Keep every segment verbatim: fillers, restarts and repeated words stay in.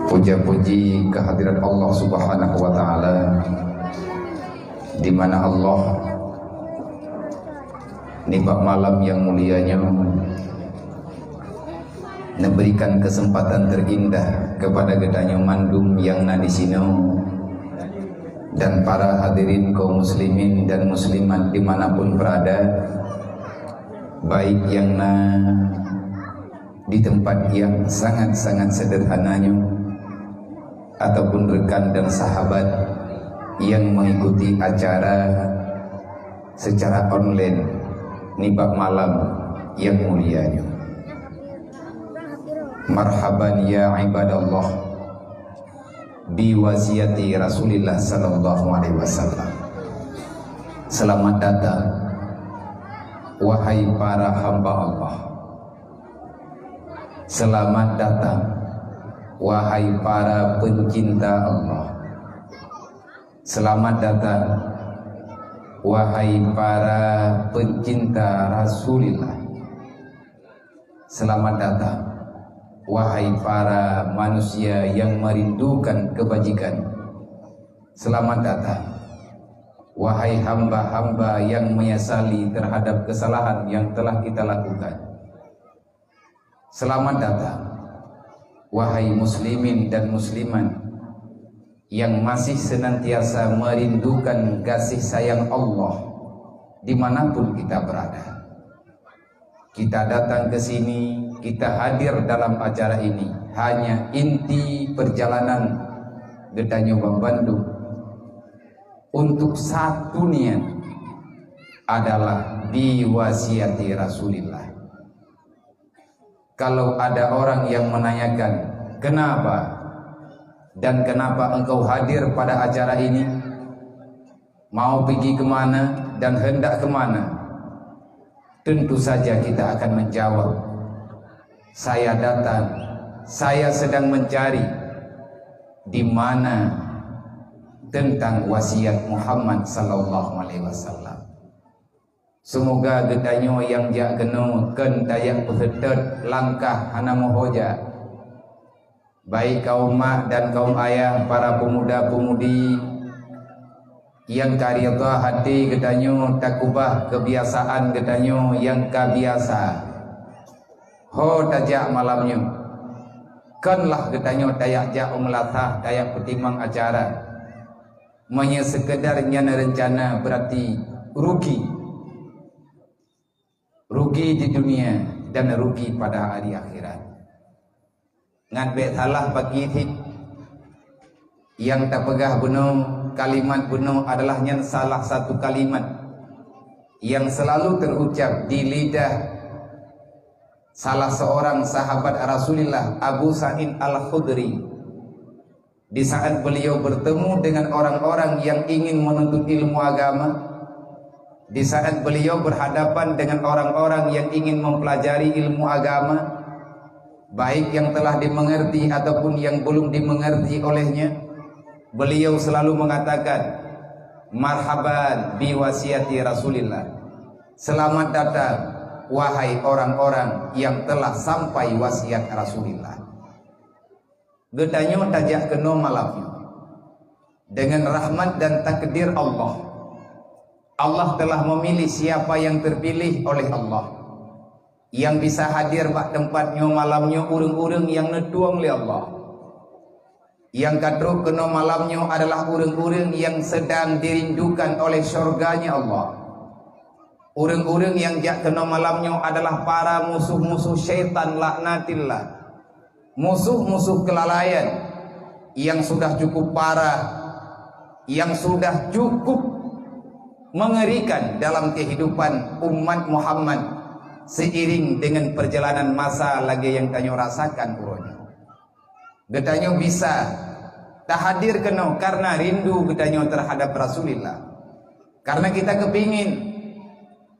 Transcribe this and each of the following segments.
Puja-puji kehadirat Allah Subhanahu wa Ta'ala, di mana Allah nibak malam yang mulia nyoe neuberikan kesempatan terindah kepada geutanyoe mandum nyang na di sinoe dan para hadirin kaum muslimin dan muslimat dimanapun berada, baik yang na di tempat yang sangat-sangat sederhana nyoe, ataupun rekan dan sahabat yang mengikuti acara secara online nibak malam yang mulia nyoe. Marhaban ya ibadallah, bi wasiati Rasulillah sallallahu alaihi wasallam. Selamat datang, wahai para hamba Allah. Selamat datang, wahai para pencinta Allah. Selamat datang, wahai para pencinta Rasulillah. Selamat datang, wahai para manusia yang merindukan kebajikan. Selamat datang, wahai hamba-hamba yang menyesali terhadap kesalahan yang telah kita lakukan. Selamat datang, wahai muslimin dan muslimat yang masih senantiasa merindukan kasih sayang Allah dimanapun kita berada. Kita datang ke sini, kita hadir dalam acara ini, hanya inti perjalanan geutanyoe bandum untuk satu niat adalah bi wasiati Rasulillah. Kalau ada orang yang menanyakan, "Kenapa? Dan kenapa engkau hadir pada acara ini? Mau pergi ke mana dan hendak ke mana?" Tentu saja kita akan menjawab, "Saya datang, saya sedang mencari di mana tentang wasiat Muhammad sallallahu alaihi wasallam." Seumoga geutanyoe nyang jak keunoe kon tajak peuseutôt langkah hana meuho jak. Baik kaum mak dan kaum ayah, para pemuda-pemudi nyang ka ridha hati geutanyoe takeubah keubiasaan geutanyoe nyang ka biasa ho tajak malam nyoe. Konlah geutanyoe tajak jak u meulasah, tajak peutimang acara. Meunyoe seukeudar nyan reuncana, beurati rugi. Rugi di dunia dan rugi pada hari akhirat. Ngat bék salah bagi cit. Nyang tapeugah bunoe, kalimat bunoe adalah nyan salah satu kalimat nyang seulalu teurucab di lidah salah seorang sahabat Rasulullah, Abu Sa'id Al-Khudri. Di saat beliau bertemu dengan orang-orang yang ingin menuntut ilmu agama, di saat beliau berhadapan dengan orang-orang yang ingin mempelajari ilmu agama, baik yang telah dimengerti ataupun yang belum dimengerti olehnya, beliau selalu mengatakan, "Marhaban bi wasiati Rasulillah." Selamat datang, wahai orang-orang yang telah sampai wasiat Rasulillah. Geutanyoe tajak keunoe malam nyoe dengan rahmat dan takdir Allah. Allah telah memilih siapa yang terpilih oleh Allah. Yang bisa hadir bak teumpat nyoe malam nyoe ureuëng-ureuëng nyang neutueng lé Allah. Nyang ka trok keunoe malam nyoe adalah ureuëng-ureuëng nyang sedang dirindukan oleh syurga-Nya Allah. Ureuëng-ureuëng nyang jak keunoe malam nyoe adalah para musuh-musuh syaitan laknatillah. Musuh-musuh keulalaian nyang sudah cukup parah, nyang sudah cukup mengerikan dalam kehidupan umat Muhammad seiring dengan perjalanan masa lagée nyang tanyoe rasakan uroe nyoe. Geutanyoe bisa tahadir keunoe karena rindu geutanyoe terhadap Rasulullah. Karena kita kepingin,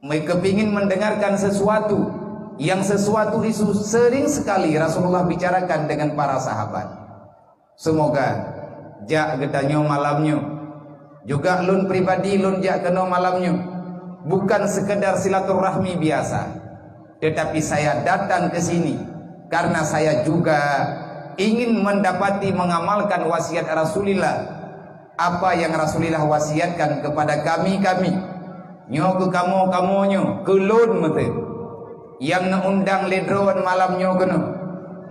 kepingin mendengarkan sesuatu, yang sesuatu itu sering sekali Rasulullah bicarakan dengan para sahabat. Semoga jak geutanyoe malam nyoe, juga lôn pribadi lôn jak keunoe malam nyoe, bukan sekedar silaturahmi biasa, tetapi saya datang ke sini karena saya juga ingin mendapati mengamalkan wasiat Rasulillah, apa yang Rasulillah wasiatkan kepada kami-kami. Nyoe keu kamoe-kamoe nyoe, keu lôn meuteun. Nyang neuundang lé droe malam nyoe keunoe,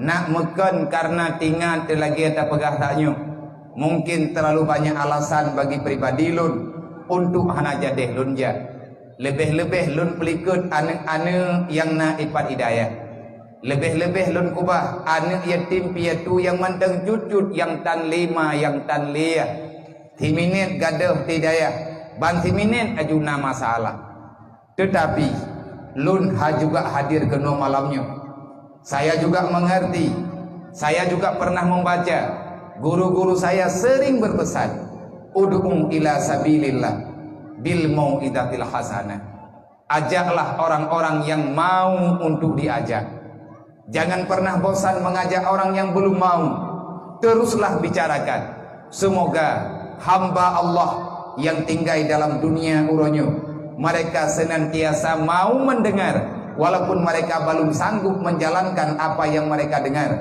nak meukon kareuna tingat lagée tapeugah tanyoe, mungkin terlalu banyak alasan bagi pribadi lôn untuk hana jadeh lôn jak. Leubeh-leubeh lôn peulikot aneuëk-aneuëk nyang na ipat hidayah. Leubeh-leubeh lôn keubah aneuëk yatim piatu nyang mantong cut-cut, nyang tan lé ma, nyang tan lé yah. Siminét gadôh hidayah, ban siminét aju na masalah. Teutapi, lôn ha juga hadir keunoe malam nyoe. Saya juga mengerti, saya juga pernah membaca, guru-guru saya sering berpesan, "Ud'u ila sabilillah bil mau'izatil hasanah." Ajaklah orang-orang yang mau untuk diajak. Jangan pernah bosan mengajak orang yang belum mau. Teruslah bicarakan. Semoga hamba Allah yang tinggai dalam dunia uroe nyoe, mereka senantiasa mau mendengar, walaupun mereka belum sanggup menjalankan apa yang mereka dengar,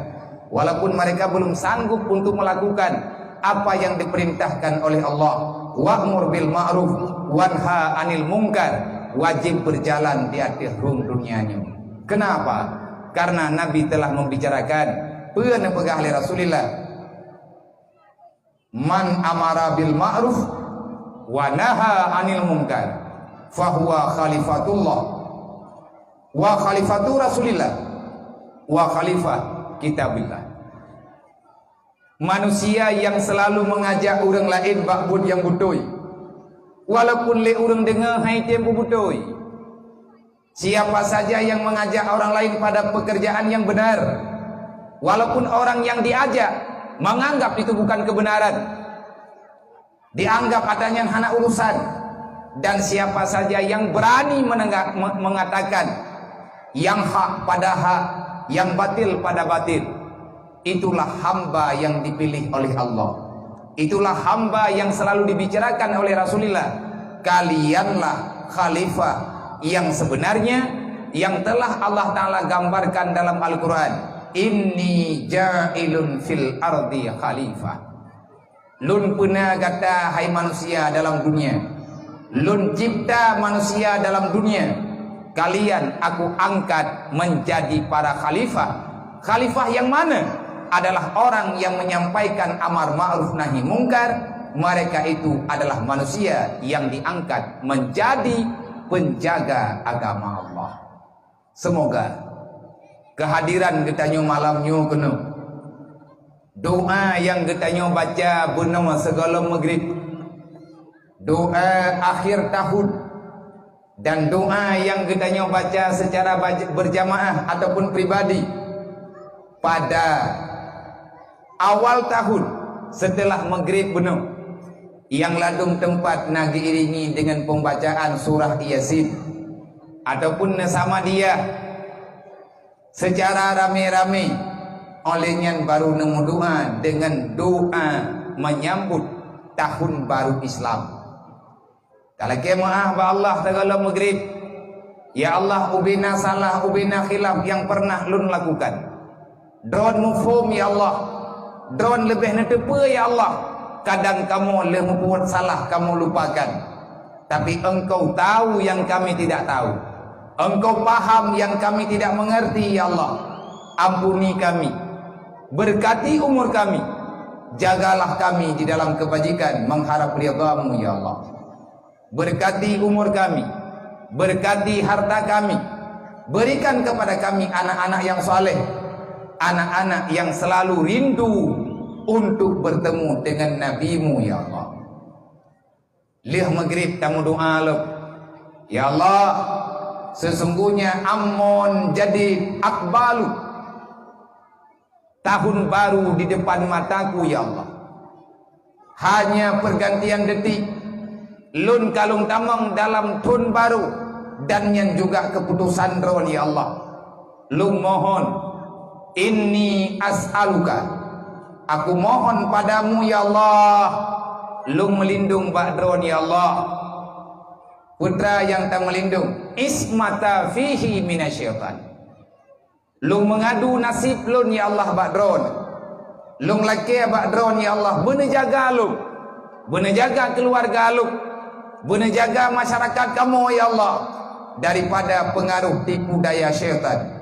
walaupun mereka belum sanggup untuk melakukan apa yang diperintahkan oleh Allah. Wa'mur bil ma'ruf wanha 'anil munkar. Wajib berjalan di atas rhueng dunia nyoe. Kenapa? Karena Nabi telah membicarakan. Peue neupeugah lé Rasulullah? "Man amara bil ma'ruf wa naha 'anil munkar, fahuwa khalifatullah, wa khalifatu Rasulillah, wa khalifah kitabillah." Manusia nyang seulalu meungajak ureuëng laén bak buet nyang beutôi, walaupun lé ureuëng deungoe han item beubeutôi. Siapa saja yang mengajak orang lain pada pekerjaan yang benar, walaupun orang yang diajak menganggap itu bukan kebenaran, dianggap ata nyang hana urusan, dan siapa saja yang berani menengah, me-, mengatakan yang hak pada hak, yang batil pada batil, itulah hamba yang dipilih oleh Allah. Itulah hamba yang selalu dibicarakan oleh Rasulullah. Kalianlah khalifah yang sebenarnya, yang telah Allah Ta'ala gambarkan dalam Al-Quran. "Inni ja'ilun fil ardi khalifah." Lôn peuna gata, hai manusia, dalam dunia. Lôn cipta manusia dalam dunia. Kalian Aku angkat menjadi para khalifah. Khalifah yang mana? Adalah orang yang menyampaikan amar ma'ruf nahi mungkar. Mereka itu adalah manusia yang diangkat menjadi penjaga agama Allah. Semoga kehadiran geutanyoe malam nyoe keunoe, doa nyang geutanyoe baca bunoe sigohlom Maghrib, doa akhir tahun, dan doa nyang geutanyoe baca secara baj-, berjamaah ataupun pribadi pada awal tahun setelah Maghrib bunoe, nyang ladôm teumpat na geuiringi deungon pembacaan surah Yasin ataupun neusama dia secara ramé-ramé, óh lheueh nyan baru neumeudoa deungon doa menyambut tahun baru Islam. Talakée meu'ah bak Allah sigohlom Maghrib, "Ya Allah, ubena salah, ubena khilaf nyang pernah lôn lakukan. Droen muphom, ya Allah. Droen leubeh neuteupeue, ya Allah. Kadang kamoe lheueh meubuet salah kamoe lupakan. Tapi Engkau tahu yang kami tidak tahu. Engkau paham yang kami tidak mengerti, ya Allah. Ampuni kami. Berkati umur kami. Jagalah kami di dalam kebajikan mengharap ridha-Mu, ya Allah." Berkati umur kami, berkati harta kami, berikan kepada kami anak-anak yang saleh, anak-anak yang selalu rindu untuk bertemu dengan Nabi-Mu, ya Allah. Lheueh Maghrib tameudoa lom, "Ya Allah, sesungguhnya amon jadi akbalu, tahun baru di depan mataku, ya Allah. Hanya pergantian detik, lôn ka lôn tamong dalam thon barô, dan nyan juga keuputosan Droen, ya Allah. Lôn mohon, inni as'aluka, aku mohon padamu, ya Allah, lôn meulindong bak Droen, ya Allah." Putra nyang tameulindong, ismata fihi minasyaitan. Lôn meungadu naseb lôn, ya Allah, bak Droen. Lôn lakée bak Droe, ya Allah, beuneujaga lôn, beuneujaga keuluwarga lôn, beuneujaga masyarakat kamoe, ya Allah, daripada peungaroh tipu daya syaitan.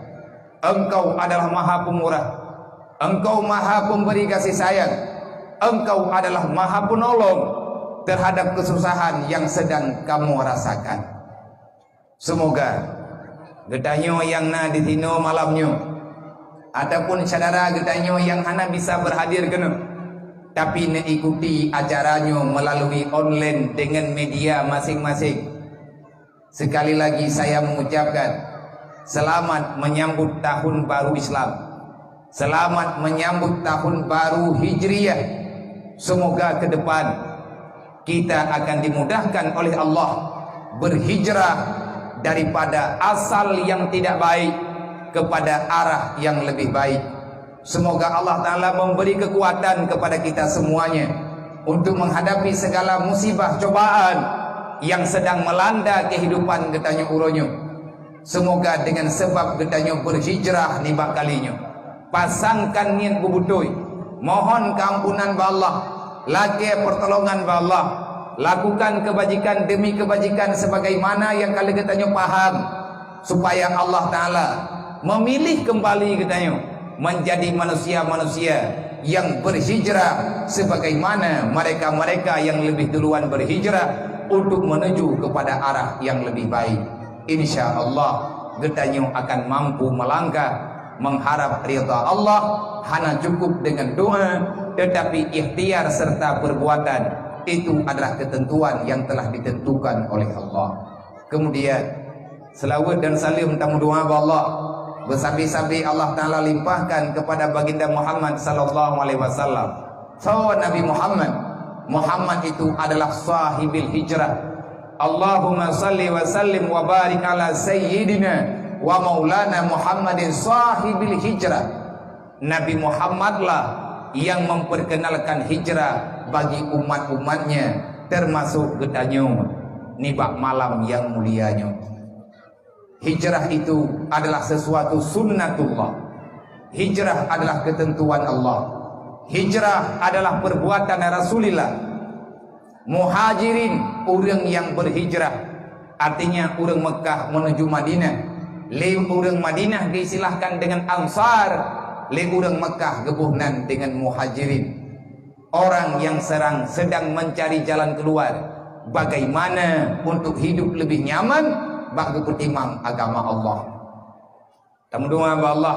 Engkau adalah Maha Pemurah, Engkau Maha Pemberi kasih sayang, Engkau adalah Maha Penolong terhadap kesusahan yang sedang kamoe rasakan. Seumoga geutanyoe nyang na disinoe malam nyoe, ataupun syedara geutanyoe nyang hana bisa beurhadir keunoe, tapi neuikuti acara nyoe meulalui online deungon media maséng-maséng, sekali lagi saya mengucapkan selamat menyambut tahun baru Islam. Selamat menyambut tahun baru Hijriah. Semoga ke depan kita akan dimudahkan oleh Allah berhijrah daripada asal yang tidak baik kepada arah yang lebih baik. Semoga Allah Ta'ala memberi kekuatan kepada kita semuanya untuk menghadapi segala musibah cobaan yang sedang melanda kehidupan geutanyoe uroe nyoe. Semoga dengan sebab geutanyoe berhijrah nibak kali nyoe, pasangkan niet beubeutôi, mohon keampunan bak Allah, lakée pertolongan bak Allah, lakukan kebajikan demi kebajikan sebagaimana yang ka lheueh geutanyoe paham, supaya Allah Ta'ala memilih kembali geutanyoe menjadi manusia-manusia yang berhijrah sebagaimana mereka-mereka yang lebih duluan berhijrah untuk menuju kepada arah yang lebih baik. Insya Allah, geutanyoe akan mampu melangkah mengharap ridha Allah, hana cukup dengan doa, tetapi ikhtiar serta perbuatan itu adalah ketentuan yang telah ditentukan oleh Allah. Kemudian, seulaweuet dan saleuem tameudoa bak Allah, beusabe-sabe Allah Ta'ala limpahkan kepada Baginda Muhammad sallallahu alaihi wasallam. Soe Nabi Muhammad? Muhammad itu adalah sahibul hijrah. Allahumma salli wa sallim wa barik ala sayyidina wa maulana Muhammadin sahibul hijrah. Nabi Muhammadlah yang memperkenalkan hijrah bagi umat-umatnya, termasuk geutanyoe, nibak malam yang mulia nyoe. Hijrah itu adalah sesuatu sunnatullah. Hijrah adalah ketentuan Allah. Hijrah adalah perbuatan Rasulullah. Muhajirin, ureuëng nyang berhijrah, artinya ureuëng Mekkah menuju Madinah. Lé ureuëng Madinah geuistilahkan dengan Ansar, lé ureuëng Mekkah geuboh nan dengan Muhajirin. Orang yang serang sedang mencari jalan keluar, bagaimana untuk hidup lebih nyaman bak geupeutimang agama Allah. Tameudoa bak Allah,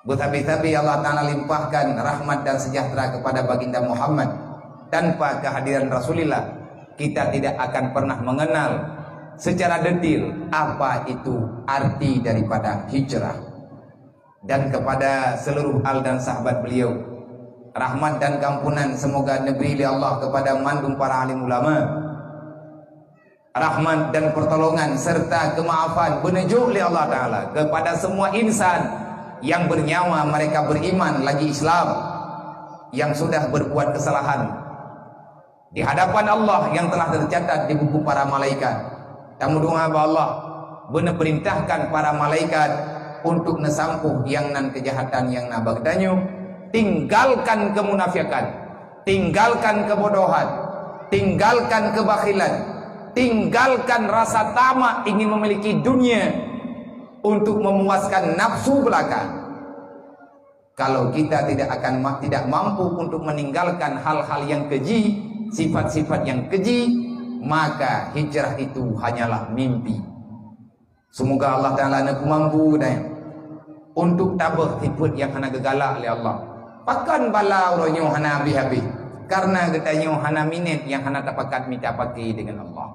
beusabe-sabe Allah Ta'ala limpahkan rahmat dan sejahtera kepada Baginda Muhammad. Tanpa kehadiran Rasulullah, kita tidak akan pernah mengenal secara detil apa itu arti daripada hijrah. Dan kepada seluruh al dan sahabat beliau, rahmat dan keampunan semoga neubri lé Allah kepada mandum para alim ulama. Rahmat dan pertolongan serta kemaafan beuneujoh lé Allah Ta'ala kepada semua insan yang bernyawa mereka beriman lagi Islam, yang sudah berbuat kesalahan di hadapan Allah yang telah tercatat di buku para malaikat. Tameudoa bak Allah, beuneupeurintahkan para malaikat untuk neusampôh nyang nan keujahatan nyang na bak geutanyoe, tinggalkan kemunafikan, tinggalkan kebodohan, tinggalkan kebakhilan, tinggalkan rasa tamak ingin memiliki dunia untuk memuaskan nafsu belaka. Kalau kita tidak akan ma-, tidak mampu untuk meninggalkan hal-hal yang keji, sifat-sifat yang keji, maka hijrah itu hanyalah mimpi. Semoga Allah Ta'ala neupeumampue geutanyoe untuk tabeuh sifat nyang hana geugalak lé Allah. Pakon bala uroe nyoe hana habéh-habéh? Karena geutanyoe hana minét nyang hana tapakat mita paké deungon Allah.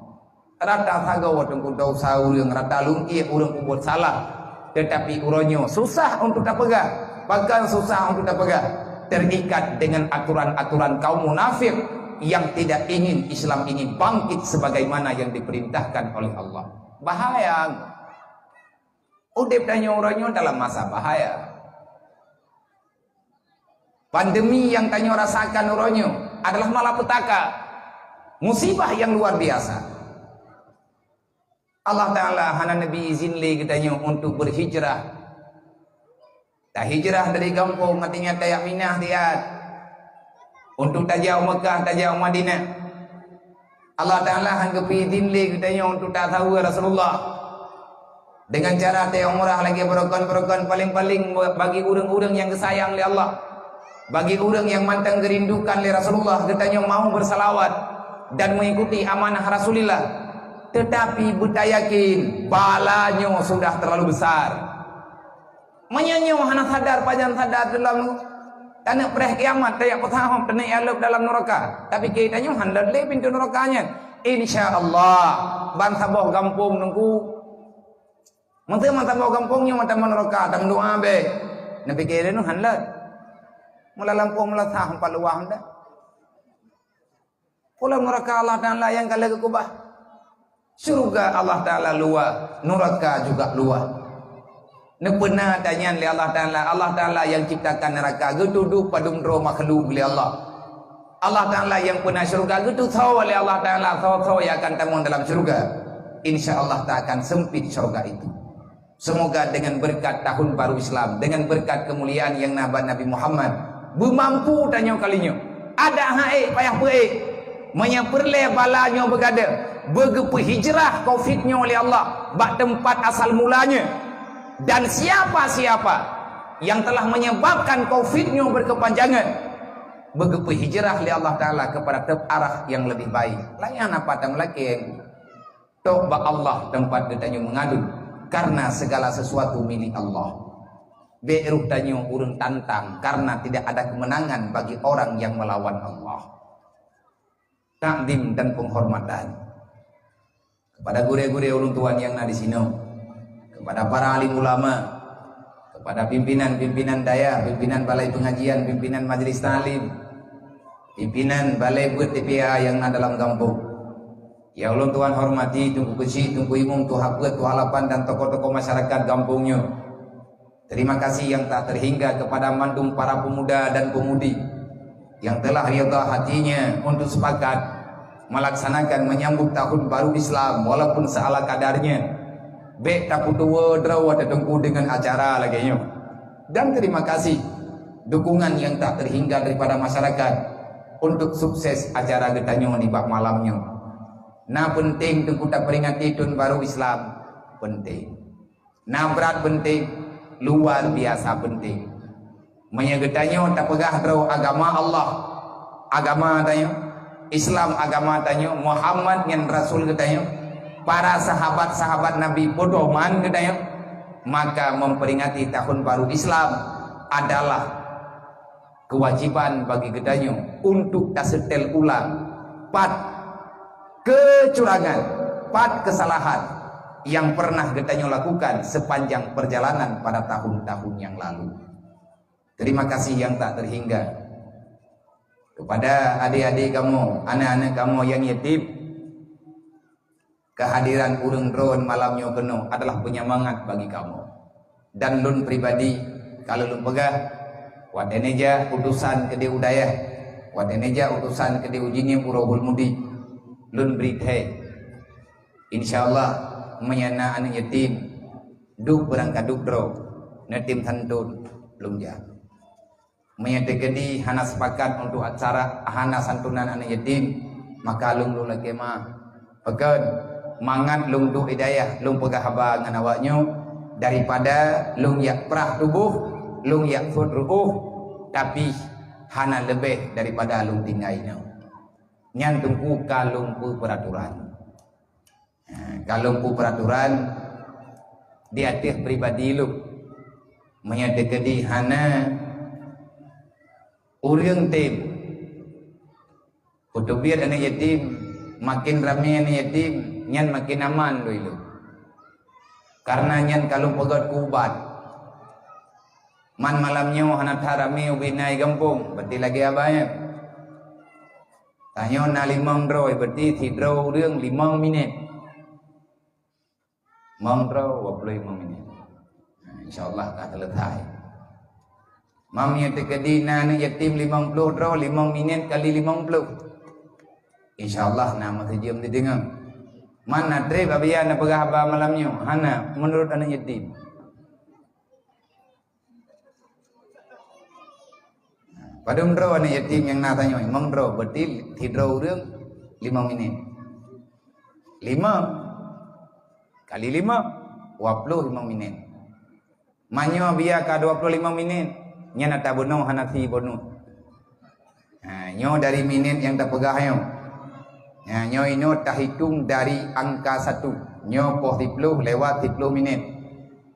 Rata sagoe teungku desya ureuëng, rata lungkiek ureuëng peubuet salah, teutapi uroe nyoe susah untuk tapeugah. Pakon susah untuk tapeugah? Terikat dengan aturan-aturan kaum munafik yang tidak ingin Islam ini bangkit sebagaimana yang diperintahkan oleh Allah. Bahaya. Udeb tanyoe uroe nyoe dalam masa bahaya. Pandemi nyang tanyoe rasakan uroe nyoe adalah malapetaka, musibah nyang luar biasa. Allah Ta'ala hana neubi izin lé geutanyoe untuk berhijrah Tahijrah dari gampông, artinya tajak Minah siat, untuk tajak u Mekah, tajak u Madinah. Allah Ta'ala han geupeuidhin lé geutanyoe untuk tasaweue Rasulullah. Dengan cara taumrah lagée beurukon-beurukon, paléng-paléng bagi ureuëng-ureuëng nyang geusayang lé Allah. Bagi ureuëng nyang mantong geurindukan lé Rasulullah, geutanyoe mau beusalawat dan mengikuti amanah Rasulillah. Tetapi beutayakin, bala nyoe sudah terlalu besar. Meunyoe nyoe hana sadar, pajan sadar dalam taneuk preh kiamat, tajak peusahom, taneuk jalok dalam nuraka. Tapi keu tanyoe han lheueh lé pintoe nuraka nyan. Insya Allah, ban saboh gampông Teungku. Meunteuk ban saboh gampông nyoe mata nuraka, tameudoa bèk. Neupike lé nyoe han lheueh. Mula lampôh mula sah empat luwah dah. Pulang nuraka Allah Ta'ala nyang ka lheueh geukubah. Syurga Allah Ta'ala luwa, nuraka juga luwa. Neupeuna tanyan lé Allah Ta'ala, Allah Ta'ala nyang ciptakan nuraka, geutudoh padum droe makhluk lé Allah. Allah Ta'ala nyang peuna syurga, geutusoe lé Allah Ta'ala soe-soe nyang akan tamong dalam syurga. Insya Allah, tak akan sempit syurga itu. Semoga dengan berkat tahun baru Islam, dengan berkat kemuliaan nyang na bak Nabi Muhammad, beumampu tanyoe kali nyoe. Adak han ék payah peuék. Meunyoe peureulée bala nyoe beugadôh, beugeupeuhijrah covid nyoe lé Allah bak teumpat asal mulanya. Dan siapa-siapa yang telah menyebabkan covid nyoe berkepanjangan, beugeupeuhijrah lé Allah Ta'ala kepada teumpat arah yang lebih baik. Layan apa tam lakée. Tok bak Allah teumpat geutanyoe meungadu, karena segala sesuatu milik Allah. Bék roh tanyoe ureuëng tantang, karena tidak ada kemenangan bagi orang yang melawan Allah. Takdim dan penghormatan kepada gurée-gurée ulôn tuan nyang na di sinoe, kepada para alim ulama, kepada pimpinan-pimpinan dayah, pimpinan balai pengajian, pimpinan majlis taklim, pimpinan balai buet T P A nyang na dalam gampông. Ya ulôn tuan hormati Teungku Keuchik, Teungku Imum, Tuha Peuet, Tuha Lapan dan tokoh-tokoh masyarakat gampông nyoe. Terima kasih yang tak terhingga kepada mandum para pemuda dan pemudi yang telah rida hatinya untuk sepakat melaksanakan menyambut tahun baru Islam walaupun seala kadarnya. Bék tapeutuwoe droe watée Teungku dengan acara lagée nyoe. Dan terima kasih dukungan yang tak terhingga daripada masyarakat untuk sukses acara geutanyoe nibak malam nyoe. Na penting Teungku taperingati tahun baru Islam, penting. Na brat penting, luar biasa penting. Meunyoe geutanyoe tapeugah droe agama Allah, agama tanyoe, Islam agama tanyoe, Muhammad nyan rasul geutanyoe, para sahabat-sahabat Nabi pedoman geutanyoe, maka memperingati tahun baru Islam adalah kewajiban bagi geutanyoe untuk taseutée ulang pat keucurangan, pat keusalahan nyang pernah geutanyoe lakukan sepanjang perjalanan pada tahun-tahun nyang lalu. Terima kasih yang tak terhingga kepada adik-adik kamoe, aneuk-aneuk kamoe nyang yatim. Kehadiran ureuëng droen malam nyoe keunoe adalah penyemangat bagi kamoe. Dan lôn pribadi, kalau lôn peugah, watée neujak utosan keudeh u dayah, watée neujak utosan keudeh u Jeunieb u Rohul Mudi, lôn bri thée. Insya Allah, meunyoe na aneuk yatim, duek beurangkaduek droe, neutem santon, lôn jak. Meunyoe teukeudi hana sepakat untuk acara hana santunan aneuk yatim, maka lôn lôn lakée meu'ah. Pakon, mangat lôn duek di dayah, lôn peugah haba ngon awaknyoe, daripada lôn jak prah tuboh, lôn jak sot ruoh, tapi hana leubeh daripada lôn tinggai nyoe. Nyan teungku ka lôn peue peuraturan. Ha, ka lôn peue peuraturan di ateueh pribadi lôn. Meunyoe teukeudi hana ureuëng tem, peuteubiet aneuk yatim, makin ramé aneuk yatim, nyan makin aman lôn ilôn. Karena nyan ka lôn peugét keu ubat. Man malam nyoe hana that ramé ubit na i gampông, berarti lagée haba nyan. Tanyoe na limong droe, berarti sidroe ureuëng limong minét. Limong droe, dua puluh limong minét. Nah, insya Allah ka selesai. Mam nyang teukeudi na aneuk yatim limong ploh droe, limong minét kali limong ploh. Insya Allah na meuseujeuem dideungoe. Man na treb Abiya na peugah haba malam nyoe? Hana, menurut aneuk yatim. Padum droe aneuk yatim nyang na tanyoe, limong droe, berarti sidroe ureueng limong minit. Lima kali lima, dua ploh limong minit. Meunyoe bia ka dua ploh limong minit, nyan ata bunoe hana si bonus. Ha, nyoe dari minit nyang tapeugah nyoe. Ha, nyoe inoe tahitong dari angka satu. Nyoe poh siploh lewat siploh minit.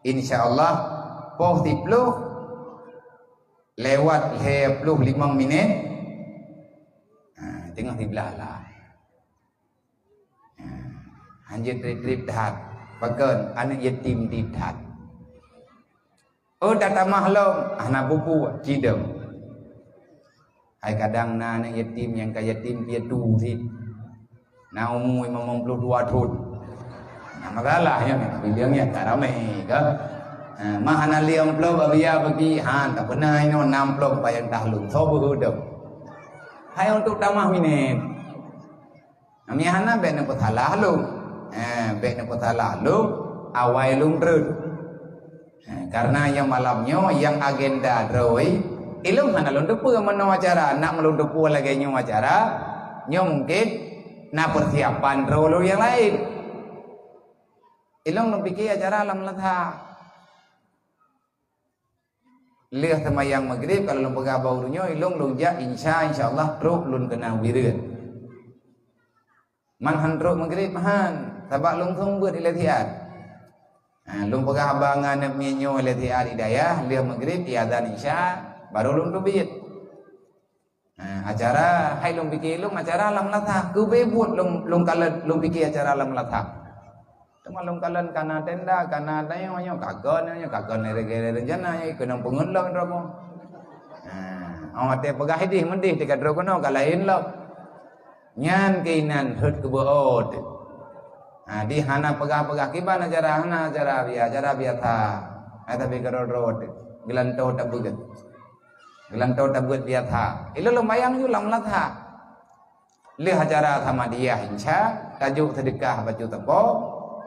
Insya Allah, poh siploh lewat lhèe ploh limong minit. Ha, teungoh siblaih lah. Ha, hanjeuet trép-trép that. Pakon? Aneuk yatim di that. Oh, tatamah lom, hana buku, cidong. Hai kadang na aneuk yatim nyang ka yatim piatu cit. Na umu limong ploh dua thon. Nah, masalah nyan, bileung nyan ka ramé ka. Ha, mah hana lhèe ploh babia bagi, ha, tak pernah inoe enam ploh payang tahlong. Soe beuhudong. Hai untuk tamah minit. Meunyo hana, bèk neupeusalah lôn. Eh, bèk neupeusalah lôn, awai lôn treun. Eh, karena nyang malam nyoe nyang agenda droe, ilôn hana lôn teupeue meunoe acara, nak meulôn teupeue lagèe nyoe acara, nyoe mungkin na persiapan droe lôn nyang laén. Ilôn lôn pike acara lam Ladha. Lheueh seumayang Maghrib, kalau lôn peugah bak ureueng nyoe, ilôn lôn jak Isya, insya Allah trok lôn keunan wireuen. Man han trok Maghrib, han, sabab lôn song beuet ilèe siat. Ha, lôn peugah haba ngon aneuk miet nyoe ilèe siat di dayah, lheueh Maghrib, iazan Isya, baru lôn teubiet. Ha, acara, hai lôn pike lôn, acara lam Ladha. Keubeue buet lôn, lôn kalon, lôn pike acara lam Ladha. Teuma lôn kalon kana tenda, kana tanyoe nyoe, kakon nyoe, kakon lé rencana nyoe, keunong peungeut lom droe. Ha, oh, watèe peugah idéh meudéh teuka droe keunoe ka laén lom. Nyan keuinan rhot keubeue ôt. Ha, di hana peugah-peugah kiban acara, hana acara bia-, acara biasa. Hai tapi keudroe-droe geulantoe tabeuet. Geulantoe tabeuet biasa. Ilôn lôn bayang ju lam Ladha. Lheueh acara Samadiyah Isya, tajok seudeukah bacut sapo,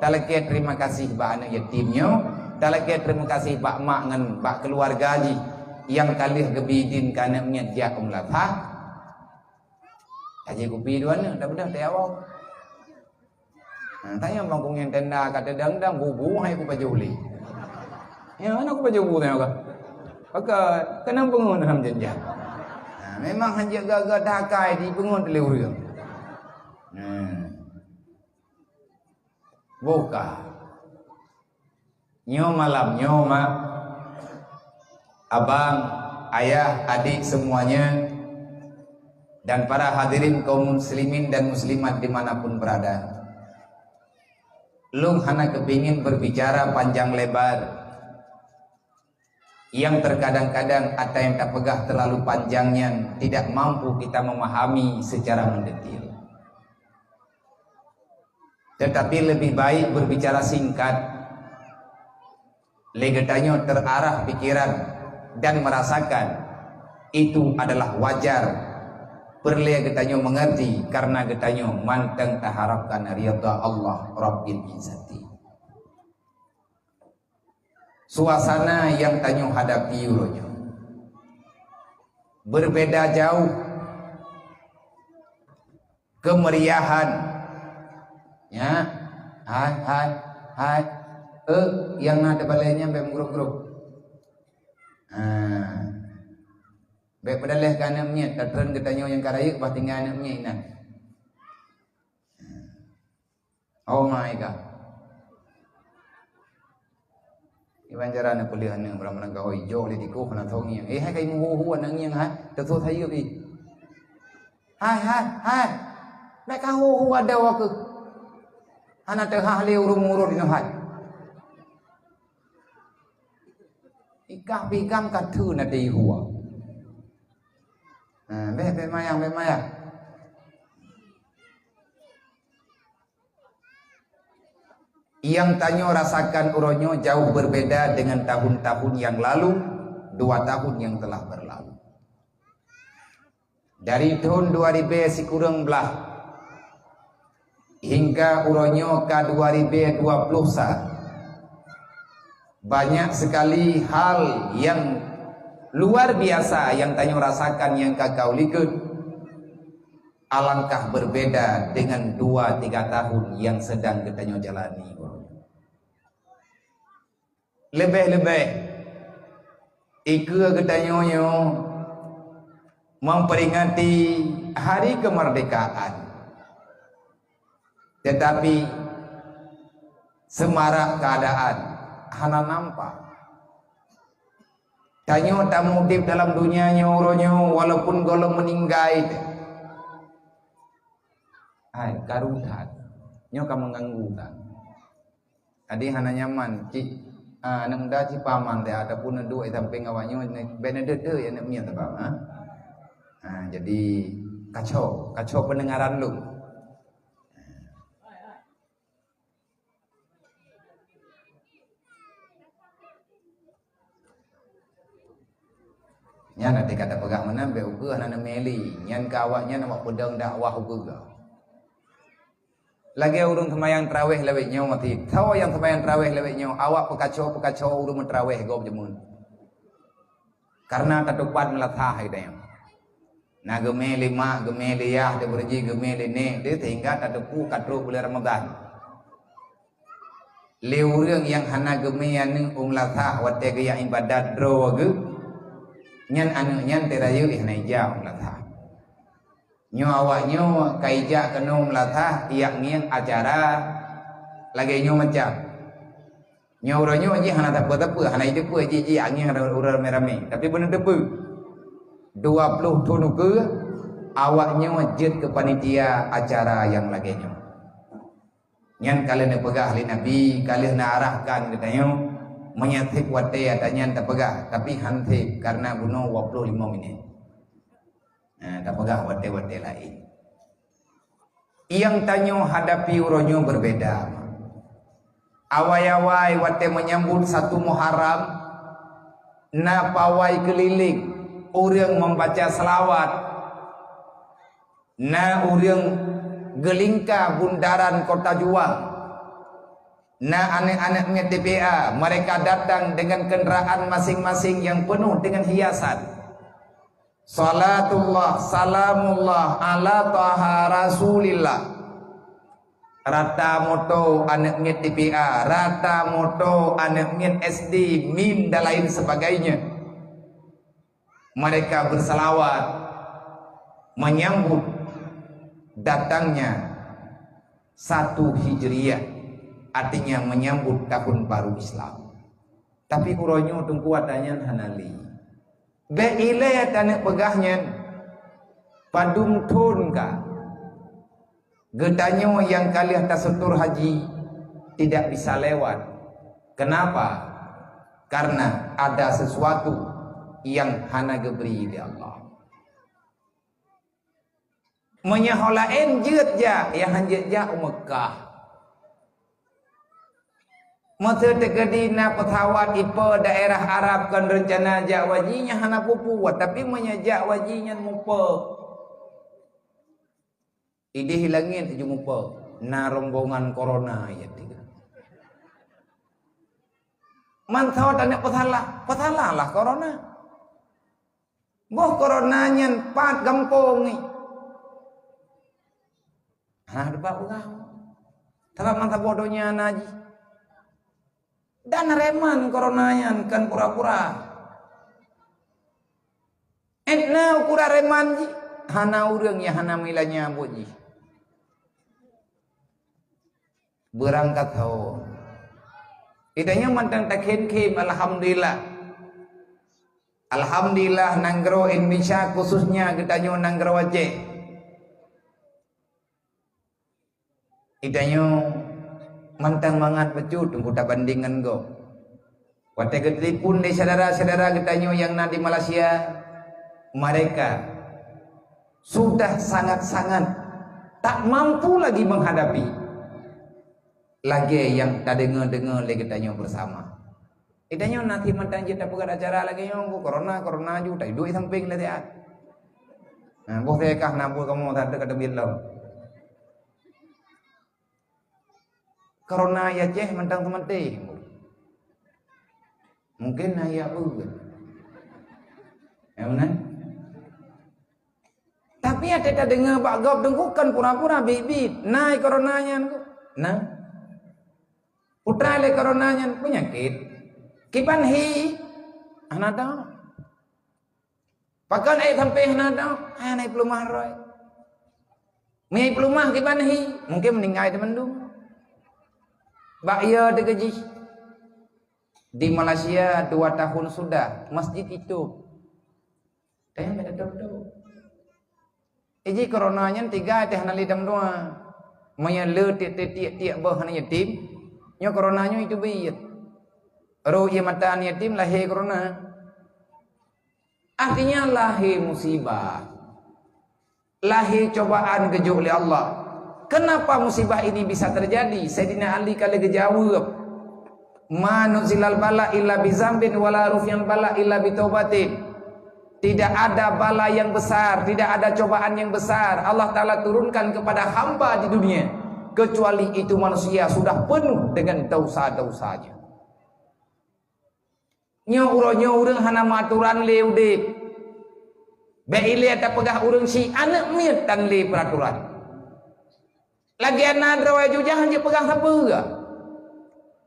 talakèe terima kasih bak aneuk yatim nyoe, talakèe terima kasih bak mak ngon bak keuluwarga jih nyang ka lheueh geubi idin keu aneuk miet jak u Ladha. Tajép kupi dua aneuk, dak beudôh tayue woe. Ha, tanyong bang kungeng tenda ka teudang-dang, bubu hai kupajoh lé. Ya, hana kupajoh bu tanyong ka. Pakon, keunong peungon dalam janjang. Ha, memang hanjeuet gaga dakai di peungon lé ureueng. Ha. Buka. Nyoe malam nyoe, mak, abang, ayah, adik semuanya, dan para hadirin kaum muslimin dan muslimat dimanapun berada. Lôn hana kepingin berbicara panjang lebar, yang terkadang-kadang ata nyang tapeugah terlalu panjang nyan tidak mampu kita memahami secara mendetil. Tetapi lebih baik berbicara singkat. Lé geutanyoe terarah pikiran dan merasakan itu adalah wajar. Peureulée geutanyoe mengerti karena geutanyoe mantong taharapkan ridha Allah Rabbil Izzati. Suasana nyang tanyoe hadapi uroe nyoe berbeda jauh. Keumeriahan. Ya. Hai, hai, hai. Eh, nyang na di balée nyan bék meugrôp-grôp. Ha. Bék peudaleh keu aneuk miet, tatreun geutanyoe nyang ka rayeuk bah tinggai aneuk miet inan. Oh my God. Iban cara na peuleueh aneuk barang-barang kawai jok lé dikoh hana tho ngieng. Eh, hai kai meuhu-hu aneuk ngieng hai, teuthôh sayeup ih. Hai, hai, hai. Bék ka hu-hu adoe keuh. Hana teuhah lé ureueng murot inoe hai. Ikah pigam ka theun até ihua. Ha, bék, bék mayang, bék mayang. Nyang tanyoe rasakan uroe nyoe jauh berbeda dengan tahun-tahun yang lalu, dua tahun yang telah berlalu. Dari thôn dua ribée sikureueng blaih hingga uroe nyoe ka dua ribée dua ploh sa, banyak sekali hal yang Luar biasa nyang tanyoe rasakan nyang ka kawoe likot. Alangkah berbeda dengan dua tiga tahun nyang sedang geutanyoe jalani. Leubeh-leubeh, ikeue geutanyoe nyoe memperingati hari kemerdekaan. Tetapi seumarak keuadaan hana nampak. Tanyoe tameuudeb dalam dunia nyoe uroe nyoe walaupun gohlom meuninggai teuh. Hai, karu that. Nyoe ka meuganggu that. Jadi hana nyaman cit, ah, aneuk muda cit paman teuh ataupun neuduek di sampéng awak nyoe, bèk neudeuh-deuh aneuk miet teuh, ha? Ha, jadi kacau, kacau peundengaran lôn. Nyan até ka tapeugah meunan, bèk ukeue hana neumé lé. Nyan keu awak nyan awak peudong dakwah ukeue. Lagèe ureueng seumayang taraweh lawét nyoe maté. Soe nyang seumayang taraweh lawét nyoe, awak peukaco-peukaco ureueng meutaraweh gob jameun. Karena tatupat meulasah geutanyoe. Na geumé lé mak, geumé lé yah, teubeureuji geumé lé nèk, deuh sehingga tateupeue ka trok buleuen Ramadhan. Lé ureueng nyang hana geumé aneuk u meulasah watèe geujak ibadat droe geuh, nyan aneuk nyan teurayeuk hana ijak u meulasah. Nyoe awak nyoe ka ijak keunoe u meulasah, ijak ngieng acara lagèe nyoe macam. Nyoe uroe nyoe jih hana sapeue-sapeue, hana jiteupeue jih, jih angén uroe ramé-ramé. Tapi beuneuteupeu, dua ploh thon ukeue awak nyoe jeuet keu panitia acara nyang lagèe nyoe. Nyan ka lheueh neupeugah lé Nabi, ka lheueh neuarahkan geutanyoe, meunyoe sép watèe ata nyan tapeugah, tapi han sép, kareuna bunoe dua ploh limong minét. Nah, tapeugah watèe-watèe laén. Nyang tanyoe hadapi uroe nyoe berbeda. Awai-awai watèe menyambut satu Muharram, na pawai keuliléng, ureueng membaca selawat, na ureueng geulingka bundaran Kota Juang, na aneuk-aneuk miet T P A, mereka datang dengan kendaraan masing-masing yang penuh dengan hiasan. Salatullah, salamullah ala Taha Rasulillah. Rata moto aneuk miet T P A, rata moto aneuk miet S D, mim dan lain sebagainya. Mereka bersalawat menyambut datangnya satu Hijriyah, artinya menyambut tahun baru Islam. Tapi uroe nyoe teungku ata nyan hana lé. Bèk ilèe taneuk peugah nyan, padum thon ka geutanyoe nyang ka lheueh taseutôt haji tidak bisa lewat. Kenapa? Karena ada sesuatu yang hana geubri lé Allah. Meunyoe ho laén jeuet jak, nyang han jeuet jak u Meukah. Meuseu teukeudi na peusawat ipo daerah Arab kon reuncana jak haji, nyan hana peue-peue, tapi meunyoe jak haji nyan muphom. Idéh langét jimeuphom, na rombongan korona, ya tiga. Mantong taneuk peusalah, peusalahlah korona. Boh korona nyan pat gampông nyoe. Hana teuba peugah. Sabab masa boh donya na jih. Dan reman korona nyan kon pura-pura. Étna ukuran reman jih, hana ureueng nyang hana meulanya buet jih. Beurangkat ho. Geutanyoe mantong takhem-khem, alhamdulillah. Alhamdulillah, nanggroe Indonesia, khususnya geutanyoe nanggroe Aceh. Geutanyoe mantong mangat bacut teungku tabandéng ngon gob. Watée geutelepon lé syedara-syedara geutanyoe nyang na di Malaysia, mereka sudah sangat-sangat tak mampu lagi menghadapi lagée nyang tadeungoe-deungoe lé geutanyoe beusama. Geutanyoe na cit mantong jeuet tapeugét acara lagée nyoe, "Corona, corona," ju taduek sampéng lé siat. Nah, boh teuka na buet kamoe that ka teubiet lom. Corona i Aceh mantong seumaté. Mungkin na i Aceh. Ya, beuna? Tapi watée tadeungoe bak gob Teungku kon pura-pura, biet-biet. Na corona nyan, Teungku? Na. Peue teuma lé corona nyan? Peunyakét. Kiban hi? Hana tao. Pakon ék sampai hana tao? Hana peuleumah roh. Meunyo peuleumah kiban hi, mungkin meuninggai teumandum. Bak yo teukeujih. Di Malaysia dua tahun sudah, masjid itu. Teuh, beda tu. Iji corona nyan tiga teuh hana lé dam dua. Meunyo le tiek-tiek boh hana yatim, nyoe corona nyoe itu biet. Roh ié mata yatim lahé corona. Artinya lahé musibah. Lahé cobaan geujok lé Allah. Kenapa musibah ini bisa terjadi? Saidina Ali ka lheueh geujaweueb, "Ma nuzilal bala illa bi zambin, wala rufi'al bala illa bi taubatin." Tidak ada bala yang besar, tidak ada cobaan yang besar Allah Ta'ala turunkan kepada hamba di dunia, kecuali itu manusia sudah penuh dengan dosa-dosanya. Nyoe uroe nyoe ureuëng hana meuatoran lé udeb. Bék ilée tapeugah ureuëng si aneuëk miet tan lé peuratoran. Lagée na droe jujah hanjeuet peugah sapeue.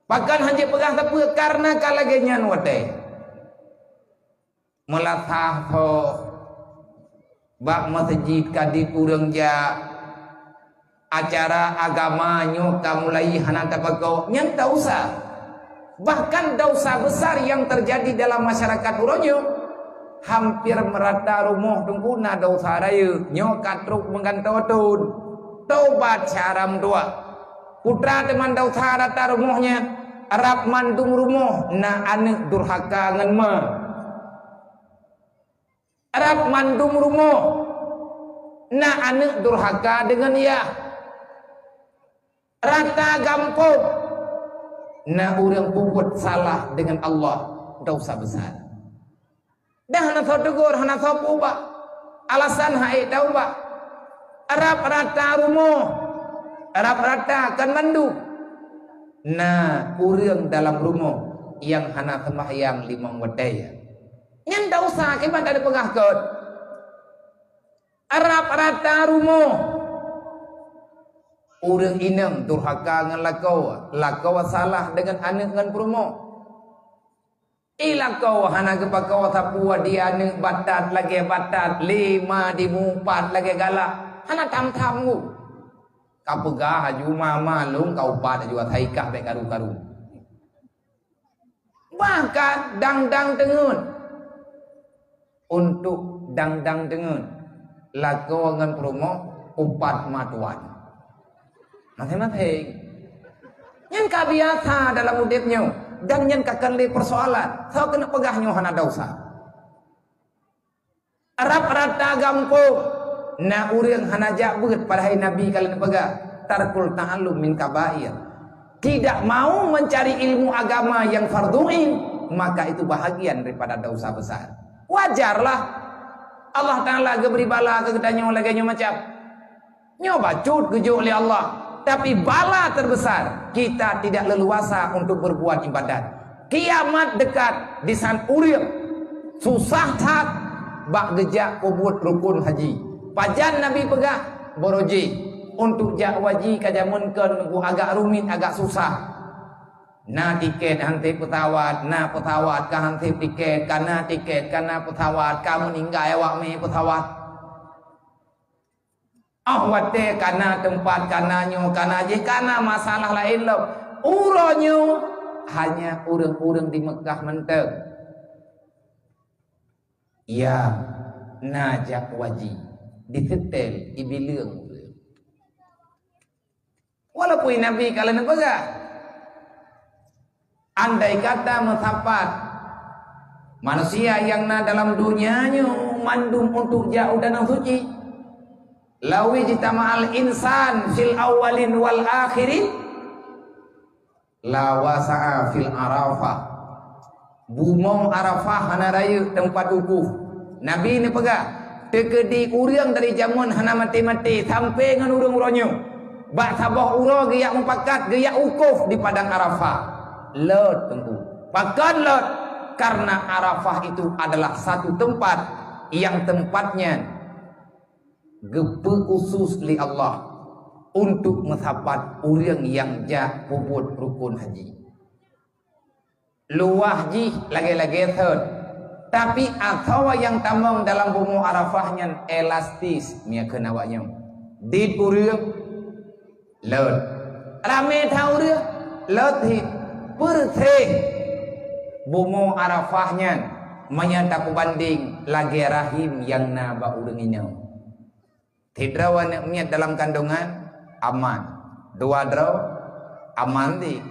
Pakon hanjeuet peugah sapeue? Karena ka lagée nyan watée. Meulasah tho bak meuseujid ka dit ureuëng jak, acara agama nyoe ka mulai hana tapeuko, nyan tak usah. Bahkan dosa besar yang terjadi dalam masyarakat uroe nyoe, hampir merata rumoh Teungku na dosa rayeuk, nyoe ka trok meugantoe thon. Tobat cara meutuah. Putra teuma dosa rata rumoh nyan, rab mandum rumoh na aneuëk durhaka ngon ma. Rab mandum rumoh na aneuëk durhaka deungon yah. Rata gampông na ureuëng peubuet salah deungon Allah, dosa besar. Dah hana soe teugor, hana soe peuubah. Alasan hana taubat. Rab rata rumoh, rab rata kon mandum. Na ureuëng dalam rumoh nyang hana seumbahyang limong watée. Nyan dosa kiban teupeugah kot. Rab rata rumoh. Ureuëng inong durhaka ngon lakoe, lakoe salah deungon aneuëk ngon peurumoh. Di lakoe hana geupakoe sapeue di aneuëk batat lagée batat, lé ma di mupat lagée galak, hana tham-tham ngu. Ka peugah laju ma-ma lôn ka upat laju asai kah bék karu-karu. Bahkan dang-dang teungeut. Untuk dang-dang teungeut, lakoe ngon peurumoh upat ma tuan. Maséng-maséng. Nyan ka biasa dalam udeb nyoe, dan nyan ka kon lé peusoalan. Soe keuneuk peugah nyoe hana dosa? Rab rata gampông na ureuëng hana jak beuet, padahai Nabi ka lheueh peugah, "Tarkul ta'allum min kabair." Tidak mau mencari ilmu agama yang fardhu ain, maka itu bahagian daripada dosa besar. Wajarlah Allah Ta'ala geubri bala keu geutanyoe lagée nyoe macam. Nyoe bacut geujok lé Allah, tapi bala terbesar, kita tidak leluasa untuk berbuat ibadat. Kiamat dekat, disan ureuëng susah that bak geujak peubuet rukun haji. Pajan Nabi peugah, "Barô jih, untuk jak haji ka jameun kon Teungku agak rumit, agak susah. Na tiket hana sép peusawat, na peusawat ka hana sép tiket, ka na tiket, ka na peusawat, ka meuninggai awak mé peusawat." Óh watée ka na teumpat, ka na nyoe, ka na jih, ka na masalah laén lom. Uroe nyoe hanya ureuëng-ureuëng di Meukah mantong. Ya, na jak haji, diseutém, ibileueng ureuëng. Walaupun Nabi ka lheueh peugah, andai kata meusapat manusia nyang na dalam donya nyoe mandum untuk jak u Danau Suci, "Lau ijtama'al insan fil awwalin wal akhirin, la wasa'a fil Arafah." Bumoe Arafah hana rayeuk teumpat wukuf. Nabi neupeugah, teukeudi ureuëng dari jameun hana maté-maté sampai ngon ureuëng uroe nyoe, bak saboh uroe geujak mupakat, geujak wukuf di Padang Arafah. Lot Teungku. Pakon lot? Karena Arafah itu adalah satu tempat Nyang teumpat nyan geupeu khusus lé Allah untuk meusapat ureuëng nyang jak peubuet rukun haji. Luwah jih lagée-lagée thot, tapi asoe nyang tamong dalam bumoe Arafah nyan elastis, meunyoe kheun awak nyoe. Dit ureuëng, lot. Ramé that ureuëng, lot hit. Peureuseh bumoe Arafah nyan meunyoe tapeubandeng lagée rahim nyang na bak ureuëng inong. Sidroe aneuëk miet dalam kandongan, aman. Dua droe, aman di.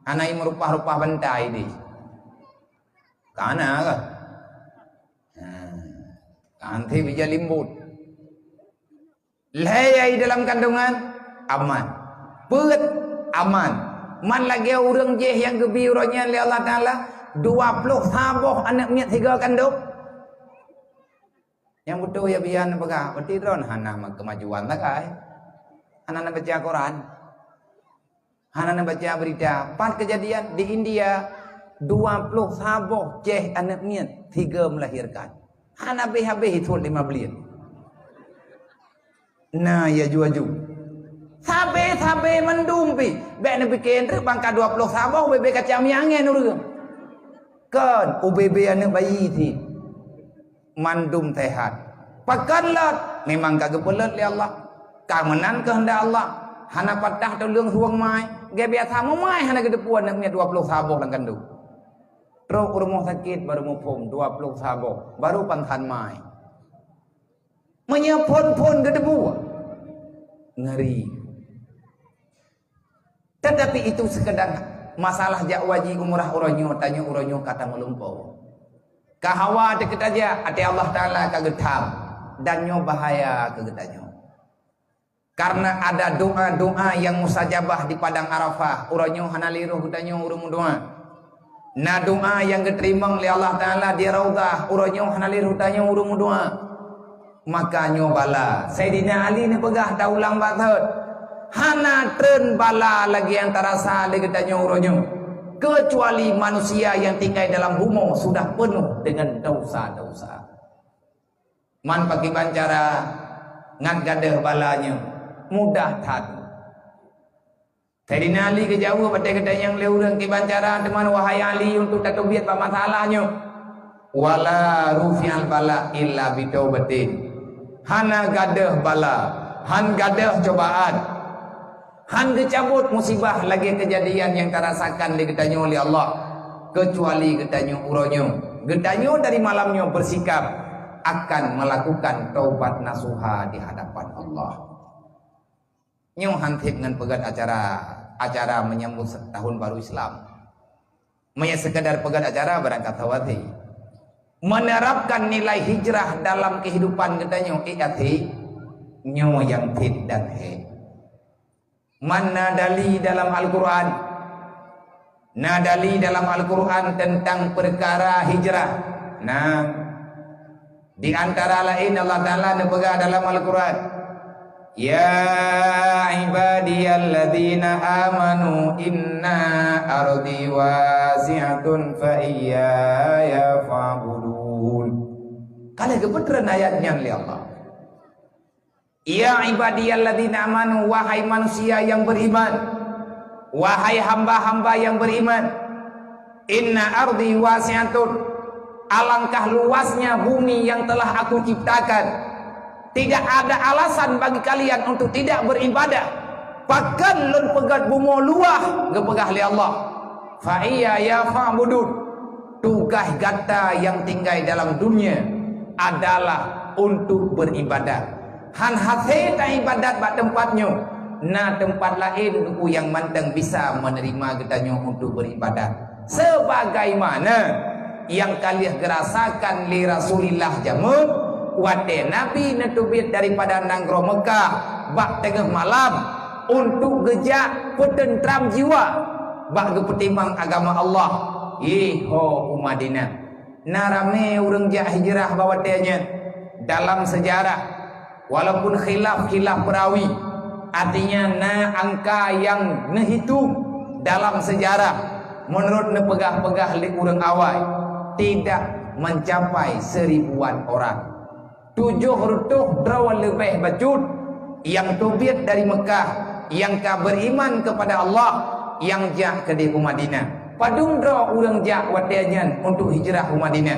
Hana meurupah-rupah bantai di. Kana kah? Nah, kanti bija limbut. Lhée nyang dalam kandongan, aman. Peuet, aman. Man lagée ureuëng jih nyang geubi uroe nyan lé Allah Taala, dua ploh saboh aneuëk miet sigoe kandong. Nyang beutôi ya bian peugah, berarti droen hana keumajuan sagai. Hana neubaca Quran. Hana neubaca berita. Pat keujadian di India, dua ploh saboh céh aneuëk miet sigoe melahirkan. Hana habéh-habéh ithon lima buleuen. Na ya ju-aju. Sabe-sabe mandum pi. Bék neupiké treuk bangka dua ploh saboh bebe kacang miangen ureuëng. Kon, ubebe aneuëk bayi cit. Mandum sehat. Pakon lot, memang ka geupeulot lé Allah. Ka meunan keuheundak Allah. Hana patah tuleueng suweueng mai. Geubiasa mumai hana geuteupeue aneuëk miet dua ploh saboh lam kandong. Trok u rumoh sakét baru muphom dua ploh saboh, baru pansan mai. Meunyoe phon-phon geuteupeue, ngeri. Tetapi itu sekedar masalah jak haji umrah uroe nyoe, tanyoe uroe nyoe ka tameulumpoe. Ka hawa teukeutaja, até Allah Taala ka geutham, dan nyoe bahaya keu geutanyoe. Karena ada doa-doa yang mustajabah di Padang Arafah, uroe nyoe hana lé roh geutanyoe ureuëng meudoa. Na doa nyang geuteurimong lé Allah Taala di Raudhah, uroe nyoe hana lé roh tanyoe ureuëng meudoa. Maka nyoe bala. Saidina Ali neupeugah taulang bak thot, hana treun bala lagée nyang tarasa lé geutanyoe uroe nyoe, keucuali manusia nyang tinggai dalam bumoe sudah peunoh deungon desya-desya. Man pakriban cara ngat gadôh bala nyoe? Mudah that. Saidina Ali geujaweueb watée geutanyong lé ureuëng kiban cara, teuma wahai Ali, untuk tateubiet bak masalah nyoe. Wala rufi'al bala illa bitaubatin. Hana gadôh bala, han gadôh cobaan, han geucabot musibah lagée keujadian nyang tarasakan lé geutanyoe lé Allah, keucuali geutanyoe uroe nyoe. Geutanyoe dari malam nyoe beusikap akan melakukan taubat nasuha di hadapan Allah. Nyoe han theb ngon peugét acara, acara menyambut tahun baru Islam. Meunyoe sekadar peugét acara barangkasoe até. Menerapkan nilai hijrah dalam kehidupan geutanyoe, ék até, nyoe nyang theb dan hék. Man na dali dalam Al-Quran. Na dali dalam Al-Quran teuntang peukara hijrah. Na, di antara laén Allah Taala neupeugah dalam Al-Quran, "Ya ibadiyalladzina amanu inna ardi wasi'atun fa iyaya fa'budun." Ka lheueh geupeutreun ayat nyan lé Allah. "Ya ibadiyalladzina amanu, wahai manusia yang beriman, wahai hamba-hamba yang beriman, inna ardi wasi'atun, alangkah luasnya bumi yang telah Aku ciptakan. Tidak ada alasan bagi kalian untuk tidak beribadah. Pakon Lôn peugét bumoe luwah," geupeugah lé Allah. "Fa iyaya fa'budun." Tugaih gata nyang tinggai dalam dunia adalah untuk beribadat. Han hasé taibadat bak teumpat nyoe, na teumpat laén nyang mantong bisa menerima geutanyoe untuk beribadat. Sebagaimana nyang ka lheueh geurasakan lé Rasulullah jameun, watée Nabi neuteubiet daripada nanggroe Meukah bak teungoh malam untuk geujak peuteuntram jiwa bak geupeutimang agama Allah. Iho u Madinah. Na ramé ureuëng jak hijrah bak watée nyan dalam seujarah. Walaupun khilaf-khilaf perawi, artinya na angka nyang neuhitung dalam seujarah, meunurot neupeugah-peugah lé ureuëng awai, tidak mencapai seribuan orang. Tujoh reutôh droe leubeh bacut nyang teubiet dari Meukah, nyang ka beriman kepada Allah, nyang jak keudeh u Madinah. Padum droe ureuëng jak watée nyan untuk hijrah u Madinah.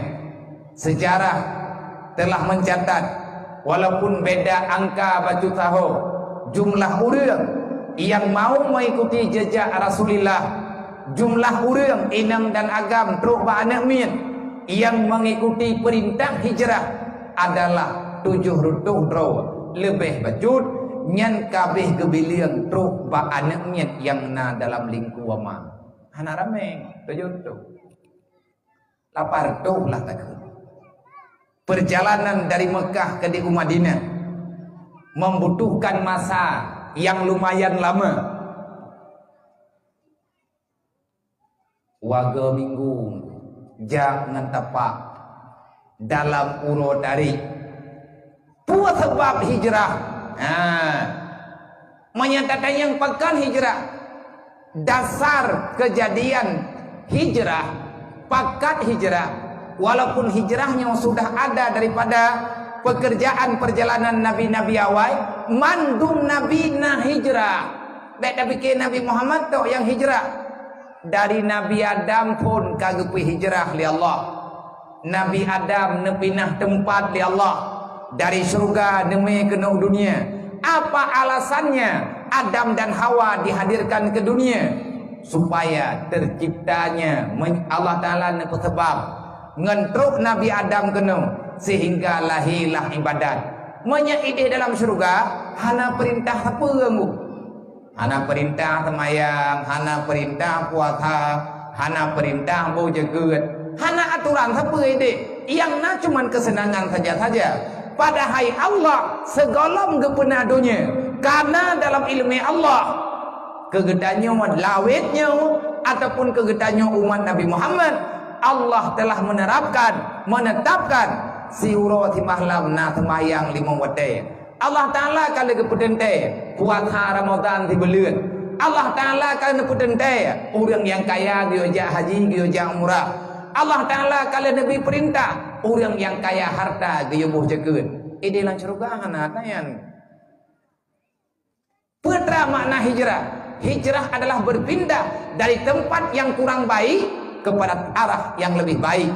Seujarah telah meucatat, walaupun beda angka bacut sahoe, jumlah ureuëng nyang mau mengikuti jejak Rasulullah, jumlah ureuëng inong dan agam trok bak aneuëk miet nyang mengikuti peurintah hijrah adalah tujoh reutôh droe leubeh bacut, nyan ka abéh geubileung trok bak aneuëk miet nyang na dalam lingkue ma. Hana ramé, tujoh reutôh. Lapan reutôh lah takheun. Perjalanan dari Meukah keudeh u Madinah membutuhkan masa nyang lumayan lama. Wagoe minggu jak ngon tapak dalam uroe tarék. Peue sabab hijrah? Ha. Meunyoe tatanyong pakon hijrah, dasar keujadian hijrah, pakat hijrah, walaupun hijrah nyoe sudah ada daripada pekerjaan perjalanan nabi-nabi awai, mandum nabi na hijrah. Bék tapike Nabi Muhammad tok nyang hijrah. Dari Nabi Adam phon ka geupeuhijrah lé Allah. Nabi Adam neupinah teumpat lé Allah, dari syeuruga neumé keunoe dunia. Apa alasannya Adam dan Hawa dihadirkan ke dunia? Supaya terciptanya, men-, Allah Taala neupeuseubab ngon trok Nabi Adam keunoe, sehingga lahirlah ibadat. Meunyoe idéh dalam syeuruga, hana peurintah sapeue ngon Hana peurintah seumayang, hana peurintah puasa, hana peurintah boh jeukeut, hana atoran sapeue idéh. Nyang na cuman keuseunangan saja-saja. Padahai Allah sigohlom geupeuna donya, kana dalam ileumé Allah, keu geutanyoe lawét nyoe ataupun keu geutanyoe umat Nabi Muhammad, Allah telah menerapkan, menetapkan siuroe simalam na seumayang limong watée. Allah Taala ka lheueh geupeuteuntée puasa Ramadhan sibuleuen. Allah Taala ka lheueh neupeuteuntée ureuëng nyang kaya geuyue jak haji, geuyue jak umrah. Allah Taala ka lheueh neubri peurintah ureuëng nyang kaya harta geuyue boh jeukeut. Idéh lam syeuruga hana ata nyan. Peue teuma makna hijrah? Hijrah adalah berpindah dari tempat yang kurang baik kepada arah yang lebih baik.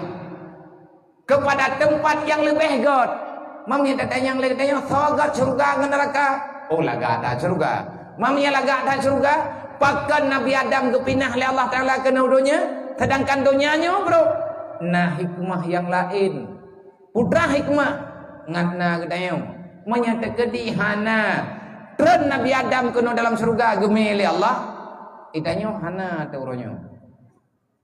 Kepada tempat yang leubeh gét. Meunyoe tatanyong lé geutanyoe, soe gét syeuruga ngon neuraka? Oh, lagak that syeuruga. Meunyoe lagak that syeuruga, pakon Nabi Adam geupinah lé Allah Taala keunoe donya, sedangkan donya nyoe brok na hikmah nyang laén. Peue teuma hikmah? Ngat na geutanyoe. Meunyoe teukeudi hana treun Nabi Adam keunoe dalam syeuruga geumé lé Allah, geutanyoe hana teuh uroe nyoe.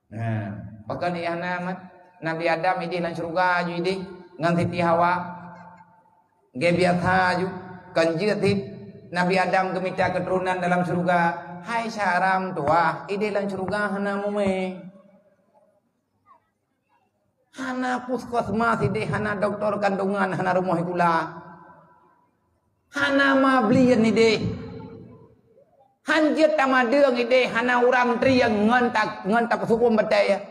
Nah, pakon nyang hana mat? Nabi Adam idéh lam syeuruga aju idéh ngon Siti Hawa. Geubiasa aju, kon jeuet cit Nabi Adam geumita keuturonan dalam syeuruga. Hai syaram tuah, idéh lam syeuruga hana mumé. Hana puskesmas idéh, hana doktor kandungan, hana rumoh sikula. Hana mablien idéh. Han jeuet tamadeueng idéh, hana ureuëng trieng ngon ta-, ngon tapeusu'uem batée.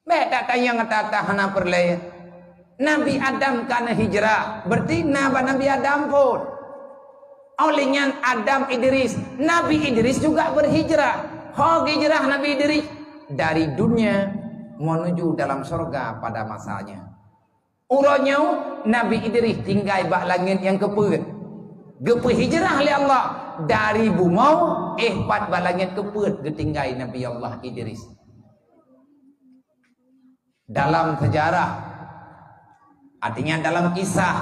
Bék tatanyong ata-ata hana peureulée. Nabi Adam ka na hijrah, berarti na bak Nabi Adam phon. Oleh nyan Adam Idris, Nabi Idris juga berhijrah. Ho hijrah Nabi Idris dari dunia menuju dalam syurga pada masanya. Uroe nyoe Nabi Idris tinggai bak langét nyang keupeuet. Geupeuhijrah lé Allah dari bumoe, éh pat bak langét keupeuet geutinggai Nabi Allah Idris. Dalam sejarah, artinya dalam kisah,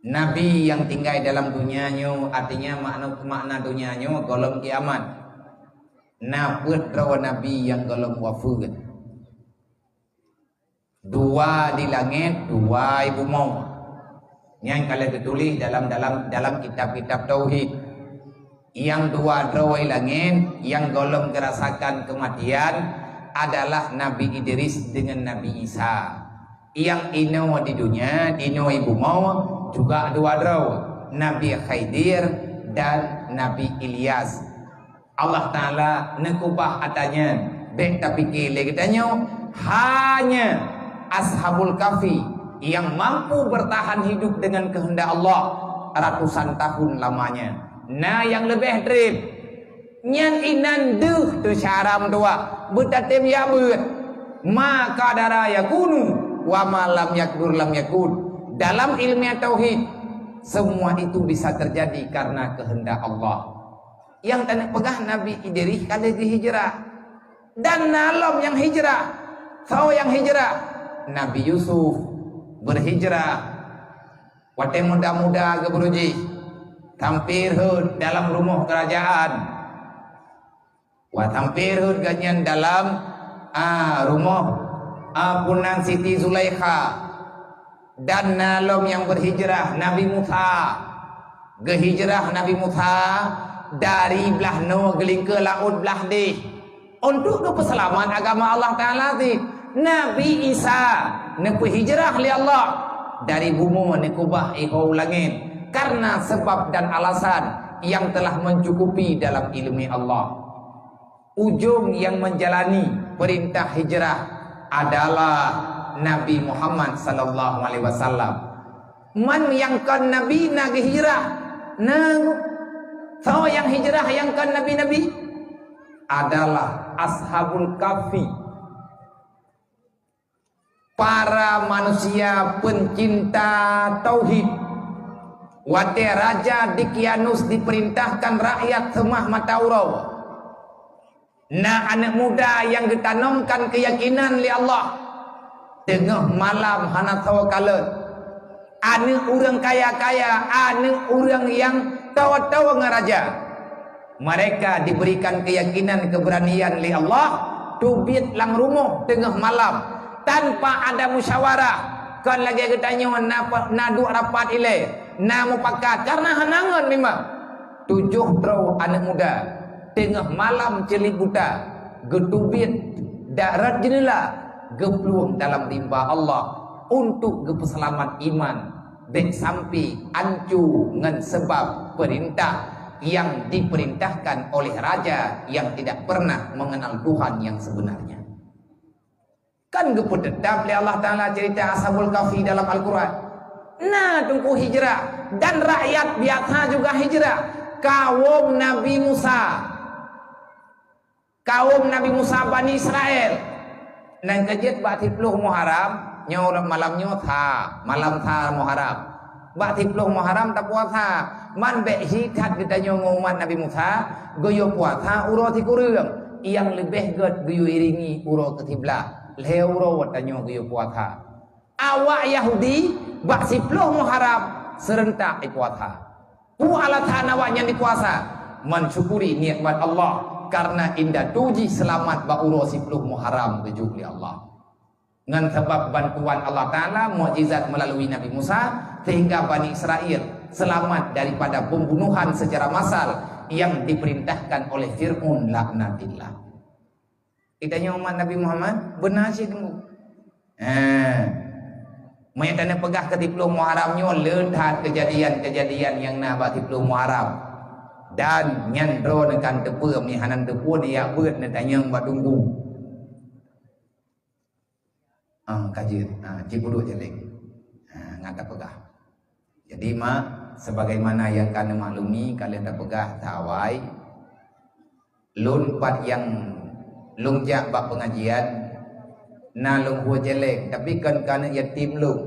nabi nyang tinggai dalam dunia nyoe, artinya makna, makna dunia nyoe gohlom kiamat. Na peuet droe nabi nyang gohlom wafeuet. Dua di langét, dua i bumoe. Nyang ka lheueh geutuléh dalam, dalam, dalam kitab-kitab tauhid. Nyang dua droe i langét nyang gohlom geurasakan keumatian adalah Nabi Idris deungon Nabi Isa. Nyang inoe di dunia, inoe i bumoe juga dua droe, Nabi Khidir dan Nabi Ilyas. Allah Taala neukeubah ata nyan, bék tapike lé geutanyoe, hanya Ashabul Kahfi yang mampu bertahan hidup dengan kehendak Allah ratusan tahun lamanya. Na nyang leubeh treb. Nyan inan deuh teuh syara meutuah, beutatem jak beuet. Ma qadara yakunu, wa ma lam yaqdur lam yakun. Dalam ilmiah tauhid, semua itu bisa terjadi karena kehendak Allah. Nyang taneuk peugah Nabi Idris ka lheueh geuhijrah. Dan na lom nyang hijrah. Soe nyang hijrah? Nabi Yusuf beuhijrah. Watée muda-muda geubrôk jih, sampai rhot dalam rumoh keurajaan. Wah, sampai rhot gobnyan dalam, a, rumoh, a, punan Siti Zulaikha. Dan na lom nyang beuhijrah, Nabi Musa. Geuhijrah Nabi Musa dari blah noe geulingkeue laôt blah deh. Untuk geupeuseulamat agama Allah Taala cit. Nabi Isa neupeuhijrah lé Allah dari bumoe neukeubah iho u langét karena sebab dan alasan yang telah mencukupi dalam ilmu Allah. Ujong nyang menjalani perintah hijrah adalah Nabi Muhammad sallallahu alaihi wasallam. Man nyang kon nabi na geuhijrah? Na. Soe nyang hijrah nyang kon nabi-nabi? Adalah Ashabul Kahfi. Para manusia pencinta tauhid. Watée Raja Dikyanus diperintahkan rakyat seumah mata uroe, na aneuëk muda nyang geutanomkan keuyakinan lé Allah. Teungoh malam hana soe kalon. Aneuëk ureuëng kaya-kaya, aneuëk ureuëng nyang toe-toe ngon raja. Mereka diberikan keyakinan keberanian lé Allah, teubiet lam rumoh teungoh malam tanpa ada musyawarah. Kon lagée geutanyoe na, na duek rapat ilée, na mupakat, karena hana ngon memang. Tujoh droe aneuëk muda teungoh malam ceulik buta, geuteubiet dak rot jeuneula, geuplueng dalam rimba Allah untuk geupeuseulamat iman. Bék sampai anco ngon sebab perintah yang diperintahkan oleh raja yang tidak pernah mengenal Tuhan yang sebenarnya. Kan geupeuteutap lé Allah Taala cerita Ashabul Kahfi dalam Al-Quran. Na teungku hijrah dan rakyat biasa juga hijrah. Kaum Nabi Musa. Kaum Nabi Musa, Bani Israel, nyang keujeuet bak siploh Muharram, nyoe malam nyoe sa, malam sa Muharram. Bak siploh Muharram tapuasa. Man bék hi that geutanyoe ngon umat Nabi Musa, geuyue puasa uroe sikureueng, nyang leubeh gét geuyue iringi uroe keusiblaih, lhée uroe tanyoe geuyue puasa. Awak Yahudi bak siploh Muharram seurentak ipuasa. Peue alasan awaknyan ipuasa? Mensyukuri nikmat Allah, karena indatu jih seulamat bak uroe siploh Muharram geujok lé Allah. Ngon sabab bantuan Allah Taala, mukjizat meulalu Nabi Musa, sehingga Bani Israel selamat daripada pembunuhan secara massal yang diperintahkan oleh Fir'aun laknatillah. Geutanyoe umat Nabi Muhammad beuna cit teungku. Ha. Meunyoe taneuk peugah keu siploh Muharram nyoe, le that keujadian-keujadian nyang na bak siploh Muharram. Dan nyan droeneuh kan teupeu, meuhana teupeu, neujak beuet, neutanyong bak teungku. Ah, ka jeuet. Ah, cit peuduek jaleng. Ah, ngat tapeugah. Jadi, mak, sebagaimana nyang ka neumaklumi, ka lheueh tapeugah, sawai, lôn pat nyang lôn jak bak pengajian, na lôn hue celeng, tapi kon keu aneuëk yatim lôn.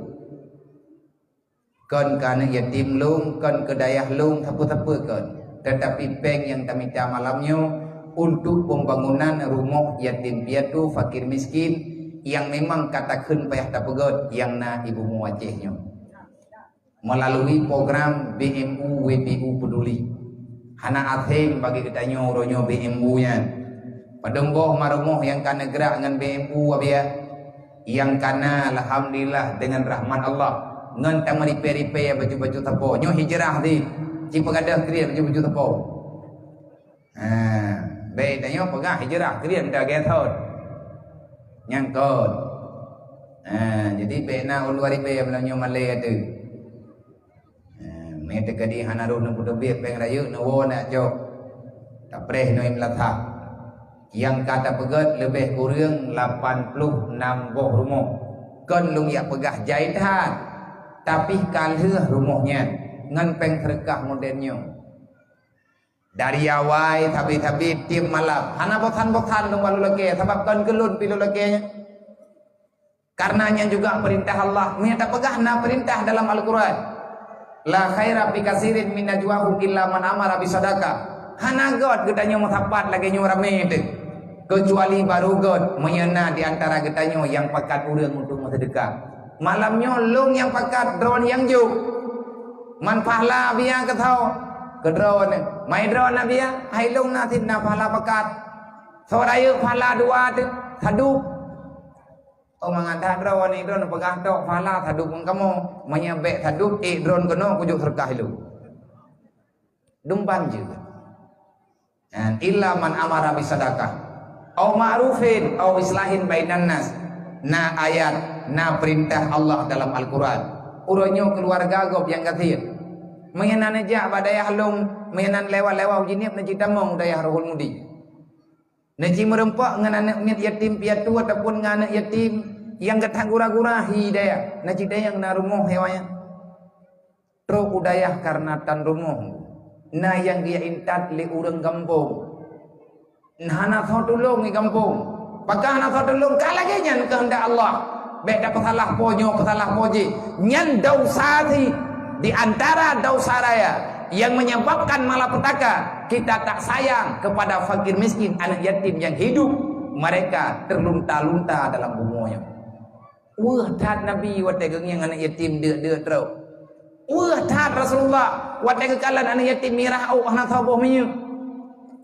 Kon keu aneuëk yatim lôn, kon keu dayah lôn, sapeue-sapeue kon. Tetapi péng nyang tamita malam nyoe untuk pembangunan rumoh yatim piatu, fakir miskin, nyang memang ka takheun payah tapeugét, nyang na ibu mu Aceh nyoe. Melalui program B M U W P U Peduli. Hana asing bagi geutanyoe uroe nyoe B M U nyan. Padum boh ma rumoh nyang ka neugrak ngon B M U, abiya. Nyang kana, alhamdulillah, dengan rahmat Allah. Ngon tameuripée-ripée baju-baju sapo. Nyoe hijrah di, cit peugadôh kriet baju-baju sapo. Ha, bék tanyoe peugah hijrah kriet mita gethot. Nyang kon. Ha, jadi bék na uluwa ribée meunyoe malée ateueh. Ha, meuteukadi hana rôh neupeuteubiet péng rayeuk neuwoe nak cok. Tapreh nui meulasah. Nyang ka tapeugét leubeh kureueng lapan ploh nam boh rumoh. Kon lôn jak peugah jai that, tapi ka lheueh rumoh nyan ngon péng seudeukah model nyoe. Dari awai sabe-sabe tiep malam, hana bosan-bosan lôn bak lôn lakée, sabab kon keu lôn pih lôn lakée nyan. Karena nyan juga peurintah Allah. Meunyo tapeugah na peurintah dalam Al-Quran, "La khaira fi katsirin min najwahum illa man amara bisadaqah." Hana göt geutanyoe meusapat lagée nyoe ramé teuh, keucuali barô göt meunyo na di antara geutanyoe nyang pakat ureuëng untuk meuseudeukah. Malam nyoe lôn nyang pakat, droeneuh nyang jok. Man pahala biya keu soe? Keu droeneuh. Mai droeneuh biya, hai lôn na sit na pahala pakat. Soe rayeuk pahala dua teuh, sadub. Oh, mangat that droeneuh, droeneuh peugah tok pahala sadub ngon kamoe. Meunyo bék sadub, ék droeneuh keunoe kujok seudeukah ilôn. Dumban jeuet. Nah, illa man amara bisadaqah au ma'rufin au islahin bainan nas. Na ayat, na peurintah Allah dalam Al-Quran. Uroe nyoe keuluwarga gob nyang gasien. Meunyo na neujak bak dayah lôn, meunyo na lewat-lewat u Jeunieb, neujitamong u dayah Rohul Mudi. Neujimeureumpok ngon aneuëk miet yatim piatu ataupun ngon aneuëk yatim nyang geutanyoe gura-gura hi dayah. Neujitamong na rumoh hewan nyan. Trok u dayah kareuna tan rumoh, na nyang geujak intat lé ureuëng gampông. Hana soe tulông di gampông. Pakon hana soe tulông? Ka lagée nyan keuheundak Allah. Bék tapeusalah po nyoe, peusalah po jih. Nyan desya sit di antara desya raya nyang menyebabkan malapetaka. Kita tak sayang kepada fakir miskin, anak yatim yang hidup, mereka terlunta-lunta dalam bumoe nyoe. Weueh that Nabi watée geungieng aneuëk yatim deuk-deuk trok. Weueh that Rasulullah watée geukalon aneuëk yatim mirah ôk hana saboh minyeuk.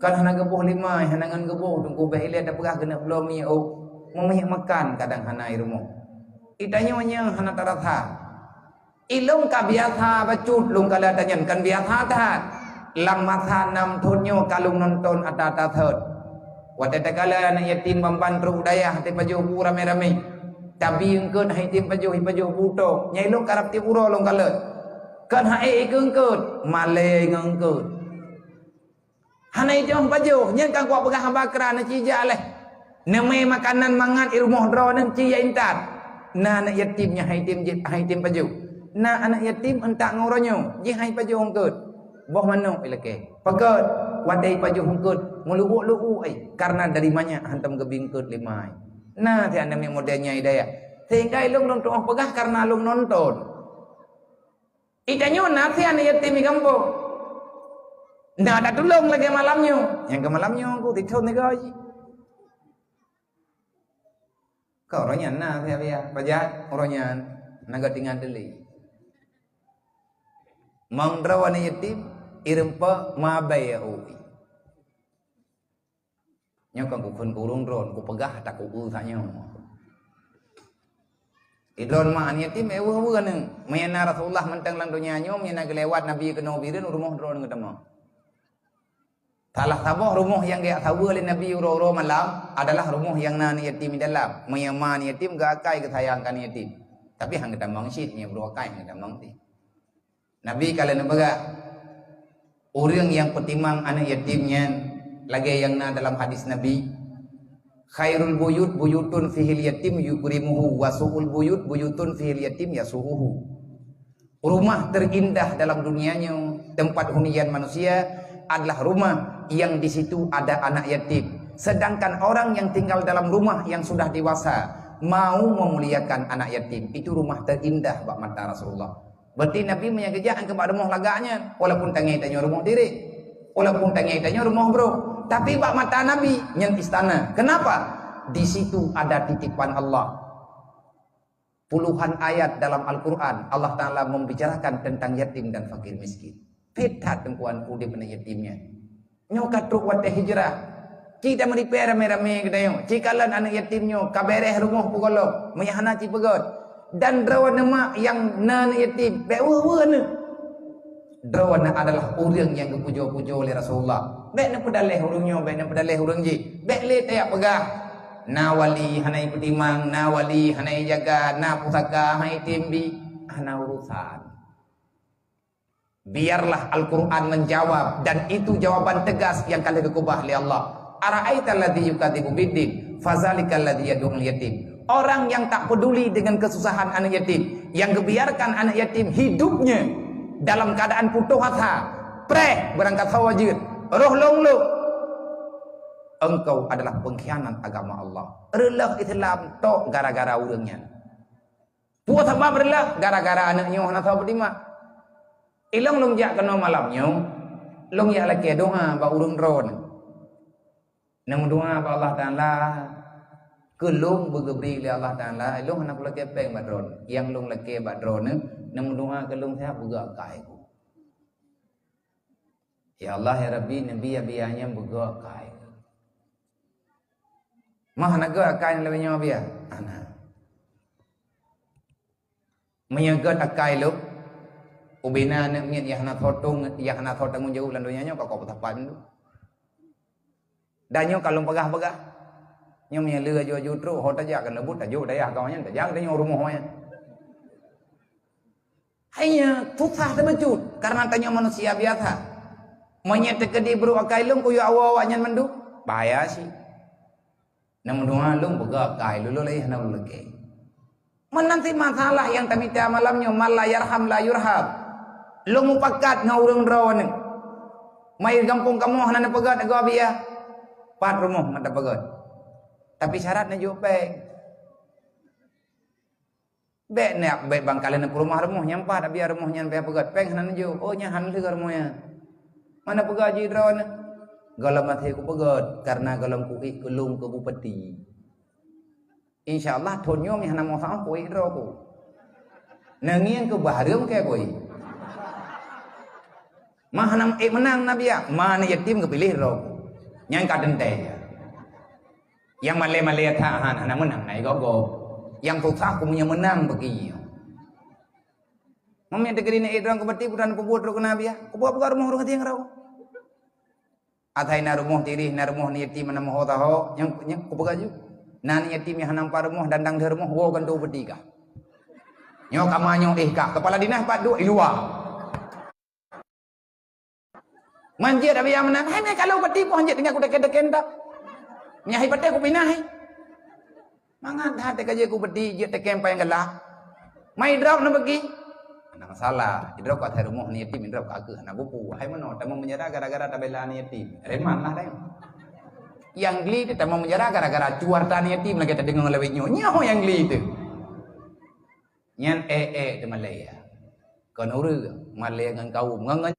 Kan hana geuboh limai, hana ngon geuboh teungku bék ilée tapeugah keuneuk bloe minyeuk ôk. Meumiyueb makan kadang hana i rumoh. Itanyoe nyoe hana tarasa. Ilông ka biasa bacut lông kala tanyan kan biasa that. Lam masa nam thon nyoe ka lông nonton ata-ata thot. Watée takala aneuëk yatim ban-ban trok u dayah teupajoh bu ramé-ramé. Tabi eungkot hai tim pajoh, ipajoh bu tok. Nyai lông karab tiep uroe lông kalon. Kan hai ék eungkot, malée ngon eungkot. Hana ijoh pajoh, nyan kan kuat peugah haba kra na ci jak leh. Neumé makanan mangat i rumoh droeneuh ci ya intat. Na aneuk yatim nyang hai tem jeuet, hai tem pajoh. Na aneuk yatim euntak ngon uroe nyoe, jih hai pajoh eungkot. Boh manok ilakée. Pakon, watée ipajoh eungkot, meuluwok-luwok ai, karena dari manyak hantom geubi eungkot lé ma ai. Na siat aneuk miet model nyan i dayah. Sehingga ilông lôn tuoh peugah karena lôn nonton. Itanyoe na siat aneuk yatim di gampông. Na tatulông lagée malam nyoe. Nyang keu malam nyoe ku tithon tiga jih. Ka uroe nyan na siat-siat, pajan uroe nyan na geutinggai teuli. Mang droe aneuk yatim, ireumpok mabai ya ui. Nyoe kon kukheun keu ureuëng droen, kupeugah takue sa nyoe. Idroen ma aneuk yatim, eh, weueh-weueh nyoe. Meunyo na Rasulullah mantong lam donya nyoe, meunyo na geulewat Nabi keunoe bireuen, u rumoh droen geutamong. Salah saboh rumoh nyang geujak saweue lé Nabi uroe-uroe malam adalah rumoh nyang na aneuk yatim di dalam. Meunyo ma aneuk yatim geuakai geusayang keu aneuk yatim. Tapi han geutamong cit, meunyo brôk akai han geutamong cit. Nabi ka lheueh neupeugah, ureuëng nyang peutimang aneuk yatim nyan lagée nyang na dalam hadis Nabi, "Khairul buyut buyutun fihil yatim yukrimuhu, wa su'ul buyut buyutun fihil yatim yasu'uhu." Rumah terindah dalam dunia nyoe, tempat hunian manusia, adalah rumah yang di situ ada anak yatim. Sedangkan orang yang tinggal dalam rumah yang sudah dewasa, mau memuliakan anak yatim, itu rumah terindah bak mata Rasulullah. Berarti Nabi meunyo geujak keu bak rumoh lagak nyan, walaupun tangai tanyoe rumoh direk, walaupun tangai tanyoe rumoh brôk, tapi bak mata Nabi nyan istana. Kenapa? Di situ ada titipan Allah. Puluhan ayat dalam Al-Quran, Allah Ta'ala membicarakan tentang yatim dan fakir miskin. Phet that teungku, udeb aneuk yatim nyan. Nyoe ka trok watée hijrah. Ci tameuripée ramé-ramé geutanyoe. Ci kalon aneuk yatim nyoe ka béreh rumoh peugohlom, meunyo hana ci peugét. Dan droeneuh mak nyang na aneuk yatim, bék weueh-weueh neuh. Droeneuh adalah ureuëng nyang geupujoe-pujoe lé Rasulullah. Bék neupeudaleh ureuëng nyoe, bék neupeudaleh ureuëng jih. Bék lé tajak peugah, na wali hana ipeutimang, na wali hana ijaga, na pusaka hana item bi, hana urusan. Biarlah Al-Quran menjawab, dan itu jawaban tegas nyang ka lheueh geukeubah lé Allah. "Ara'aital ladzi yukadzibu biddin, fadzalikal ladzi yad'ul yatim." Orang yang tak peduli dengan kesusahan anak yatim, yang gebiarkan anak yatim hidupnya dalam keadaan putus asa, preh, beurangkasoe jeuet, roh lôn-lôn, engkau adalah pengkhianat agama Allah. Reuloh Islam tok gara-gara ureuëng nyan. Peue sabab reuloh? Gara-gara aneuëk nyoe hana soe peutimang. Ilong lôn jak keunoe malam nyoe, lôn jak lakée doá bak ureuëng droeneuh. Neumeudoá bak Allah Taala, keu lôn beugeubri lé Allah Taala, ilong hana kulakée péng bak droeneuh. Nyang lôn lakée bak droeneuh, neumeudoá keu lôn siat beugét akai ku. Ya Allah, ya Rabbi, neubi Abiya nyan beugét akai. Mah hana gét akai nyan lagée nyoe Abiya? Hana. Meunyoe gét akai lôn, ubena aneuk miet nyang hana soe tong, nyang hana soe tanggong jaweueb lam donya nyoe ka kok peusapat mandum. Dan nyoe ka lôn peugah-peugah. Nyoe meunyoe le aju-aju trok, ho tajak keuneubeuet, tajok dayah kawan nyan, tajak tanyoe rumoh awaknyan. Hai nyan, susah teubeujeuet, kareuna tanyoe manusia biasa. Meunyoe teukeudi brok akai lôn kuyue awak-awak nyan mandum, bahaya cit. Neumeudoá lôn beugét akai lôn, lôn lagée hana lôn lakée. Meunan cit masalah nyang tamita malam nyoe, man la yarham la yurham. Lôn mupakat ngon ureuëng droeneuh. Mai gampông kamoe hana neupeugét agoe Abiya. Pat rumoh mata peugét. Tapi syarat neujok péng. Bék nak, bék bangkalon peurumoh rumoh nyang pat, Abiya rumoh nyan payah peugét, péng hana neujok. Oh, nyan han lheueh rumoh nyan. Mana peugét jih droeneuh? Gohlom até kupeugét, kareuna gohlom kuék keu lôn keu bupati. Insya Allah thon nyoe meuhana meusaboh kuék droe ku. Neungieng keu bahreuem keu kuék. Mah hana ék meunang na Abiya, ma aneuk yatim geupiléh droe ku. Nyang ka teuntée. Nyang malée-malée that han hana meunang na gob-gob. Nyang susah ku meunyoe meunang bagi nyoe. Meunyoe teukeudi na ék droe ku bati, buta neupeubuet droe keu na Abiya. Kubuka-buka rumoh ureuëng até nyang rau. Asai na rumoh tirih, na rumoh aneuk yatim, na meuho taho, nyang, nyang kupeugah ju. Na aneuk yatim nyang hana meupat rumoh dan dang deuh rumoh, woe gantoe beuti kah. Nyoe kama nyoe éh kah, kepala dinas pat duek i luwa. Manjeuet Abiya meunan, hai meukalu beuti poh jeuet tinggai kuteken-teken tau. Nyang hai patéh kupinah hai. Mangat that teuka jeuet ku beuti, jeuet teukem payang galak. Mai idrop na bagi. Hana masalah. Idrop ka asai rumoh aneuk yatim, idrop ka keuh hana bupu. Hai meunoe, tamong penjara gara-gara tabela aneuk yatim. Reman lah deh. Nyang gli teuh tamong penjara gara-gara cu hareuta aneuk yatim lagée tadeungoe lawét nyoe. Nyoe nyang gli teuh. Nyan ék-ék teumalée. Kon ureuëng malée ngon kawöm ngon, ngon.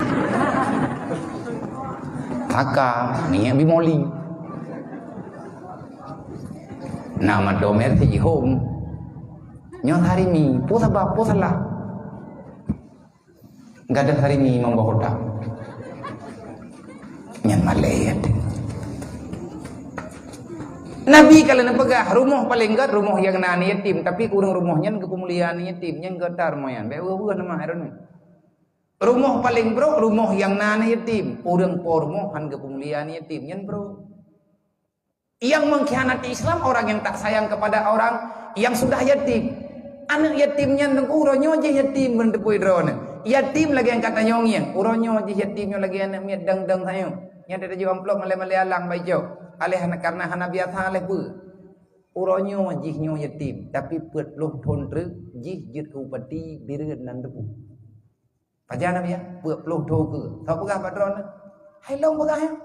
Aka, minyeuk bimoli. Na mantong mercy home. Nyoe Sarimi, peue sabab, peue salah? Gadôh Sarimi meuboh kotak. Nyan malée teuh. Nabi ka lheueh neupeugah, rumoh paleng gét rumoh nyang na aneuk yatim, tapi ureuëng rumoh nyan geupeumulia aneuk yatim, nyan gét that rumoh nyan. Bék weueh-weueh nama droeneuh. Rumoh paleng brok rumoh nyang na aneuk yatim, ureuëng po rumoh han geupeumulia aneuk yatim, nyan brok. Yang mengkhianati Islam orang yang tak sayang kepada orang yang sudah yatim. Aneuk yatim nyan teungku uroe nyoe jih yatim ban teupeu droeneuh. Yatim lagée nyang ka tanyong nyan, uroe nyoe jih yatim nyoe lagée aneuk miet dang-dang sayoe. Nyang teuju amplop malée-malée alang baicok. Aléh hana, kareuna hana biasa aléh peue. Uroe nyoe jih nyoe yatim, tapi peuet ploh thon treuk jih jeuet keu bupati Bireuen nan teupeu. Pajan Abiya, peuet ploh thon keu. Soe peugah bak droeneuh? Hai lôn peugah nyan.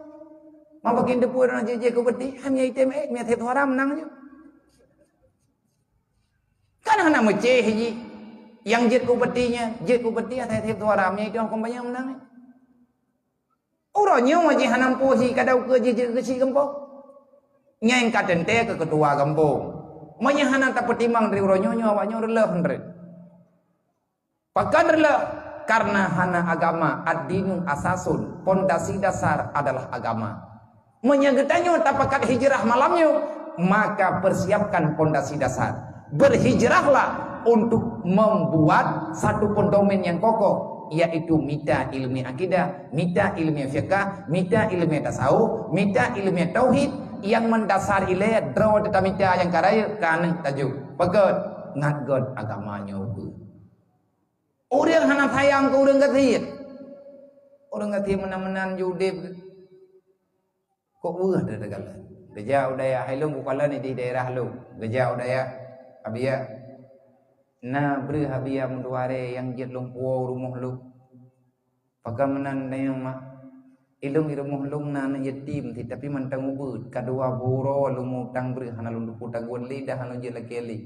Meubakin teupeu droeneuh jih-jih keu bupati, hai mia item ék, mia sép suara meunang ju. Kan hana meucéh jih. Nyang jeuet keu bupati nyan, jeuet keu bupati asai sép suara, mia item kampanye meunang. Uroe nyoe jih hana meupoh hi kadau keu jih jeuet keu chik gampông. Nyang ka teuntée keu keutua gampông. Meunyoe hana tapeutimang dari uroe nyoe, nyoe awak nyoe reuloh ndret. Pakon reuloh? Karena hana agama, ad-dinu asasun, pondasi dasar adalah agama. Meunyoe geutanyoe tapakat hijrah malam nyoe, maka persiapkan pondasi dasar. Berhijrahlah untuk membuat satu pedoman yang kokoh, yaitu mita ilmu akidah, mita ilmu fiqah, mita ilmu tasawuf, mita ilmu tauhid yang mendasari lé droe teuka mita nyang ka rayeuk ka aneuk tajok. Pakon? Ngat gét agama nyoe. Ureuëng hana sayang keu ureuëng gasien. Ureuëng gasien meunan-meunan ju udeb. Kok weueh teuh teugalak. Geujak u dayah, hai lôn kukalon di daerah lôn. Geujak u dayah. Abiya, na breuh abiya meudua ré nyang jeuet lôn puwoe rumoh lôn. Pakon meunan dayang mak? Ilôn i rumoh lôn na aneuk yatim cit, tapi mantong ubeuet, ka dua buroe lôn meu-utang breuh hana lôn teupeue tagun lé, dah hana lôn jeuet lakée lé.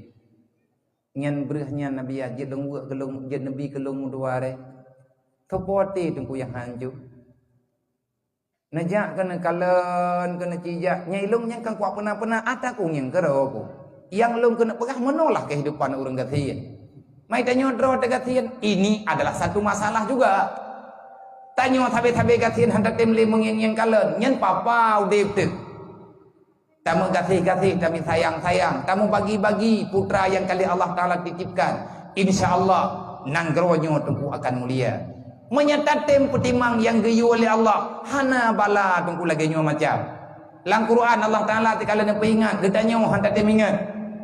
Nyan breuh nyan abiya jeuet lôn weuek keu lôn, jeuet neubi keu lôn meudua ré. Soe po até Teungku nyang hanco? Neujak keuneuk kalon, keuneuk cijak, nyang ilôn nyang kan kuat peuna-peuna ata ku ngieng keudroe ku. Nyang lôn keuneuk peugah meunolah keuhidupan ureuëng gasien. Mai tanyoe droe teugasien, ini adalah satu masalah juga. Tanyoe sabe-sabe gasien hana tem lé meungieng-ngieng kalon, nyan papa udeb teuh. Tameugaséh-gaséh, tameu sayang-sayang, tamubagi-bagi putra nyang ka lé Allah Taala titipkan. Insya Allah, nanggroe nyoe Teungku akan mulia. Meunyoe tatem peutimang nyang geuyue lé Allah, hana bala Teungku lagée nyoe macam. Lam Quran Allah Taala takalon neupeuingat, geutanyoe hana tatem ingat.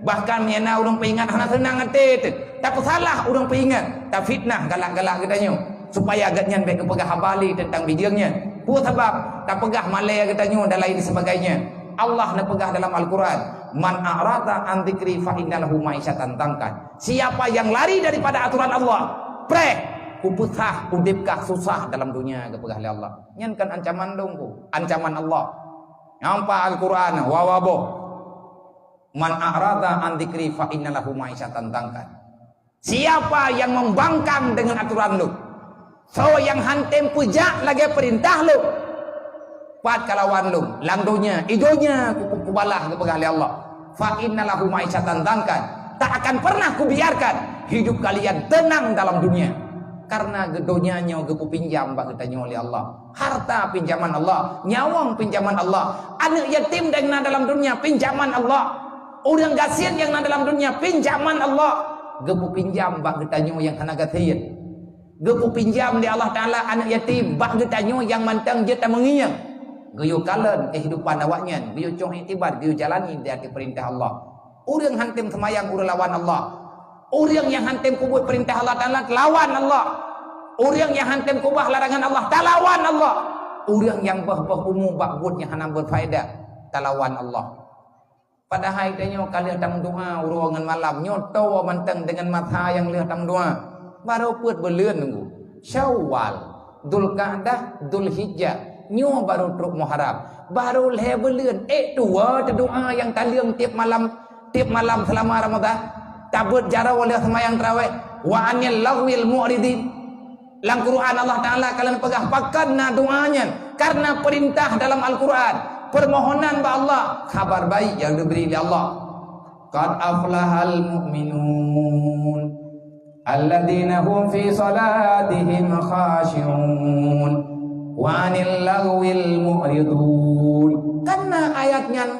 Bahkan meunyoe na ureuëng peuingat hana seunang até teuh, tapeusalah ureuëng peuingat, tafitnah galak-galak geutanyoe, supaya geuhnyan bék geupeugah haba lé teuntang bideung nyan. Peue sabab? Tapeugah malée geutanyoe dan lain sebagainya. Allah neupeugah dalam Al-Quran, "Man a'rada an dzikri fa inna lahu ma'isyatan dhankan." Siapa yang lari daripada aturan Allah, preh, kupeusah, udeb kah susah dalam dunia, geupeugah lé Allah. Nyan kan ancaman dong ku, ancaman Allah. Nampak Al-Quran, wawa boh. "Man a'rada an dzikri fa inna lahu ma'isyatan dhankan." Siapa yang membangkang dengan aturan lôn? Soe nyang han tem peujak lagée peurintah lôn? Pat kalawan lôn, lam donya, i donya ku, ku, kubalah geupeugah lé Allah. Fa inna lahu ma'isyatan dhankan. Tak akan pernah kubiarkan hidup kalian tenang dalam dunia. Karena geu-, donya nyoe geupeupinjam bak geutanyoe lé Allah. Harta pinjaman Allah, nyawöng pinjaman Allah, aneuk yatim nyang na dalam dunia pinjaman Allah, ureuëng gasien nyang na dalam dunia pinjaman Allah, geupeupinjam bak geutanyoe nyang hana gasien. Geupeupinjam lé Allah Taala aneuk yatim bak geutanyoe nyang mantong jeuet tameungieng. Geuyue kalon keuhidupan awaknyan, geuyue cong iktibar, geuyue jalani di ateueh peurintah Allah. Ureuëng han tem seumayang ureuëng lawan Allah. Ureuëng nyang han tem peubuet peurintah Allah Taala, lawan Allah. Ureuëng nyang han tem keubah larangan Allah, talawan Allah. Ureuëng nyang boh-boh umu bak buet nyang hana beufaedah, talawan Allah. Padahai tanyoe ka lheueh tameudoa uroe ngon malam, nyoe toe mantong deungon masa nyang lheueh tameudoa. Barô peuet buleuen nunggu. Syawal, Dzulqa'dah, Dzulhijjah, nyoe barô trok Muharram. Barô lhée buleuen, ék tuwoe teudoa nyang taleueng tieb malam, tieb malam seulama Ramadhan. Tabeuet jaroe lheueh seumayang tarawih. "Wa anil laghwil mu'ridin." Lam Quran Allah Taala ka lheueh peugah pakon na doa nyan, karena peurintah dalam Al-Quran, peumohonan bak Allah, khabar baik nyang geubri lé Allah. "Qad aflahal mu'minun, alladzina hum fi salatihim khashi'un, wa anil laghwil mu'ridun." Karena ayat nyan,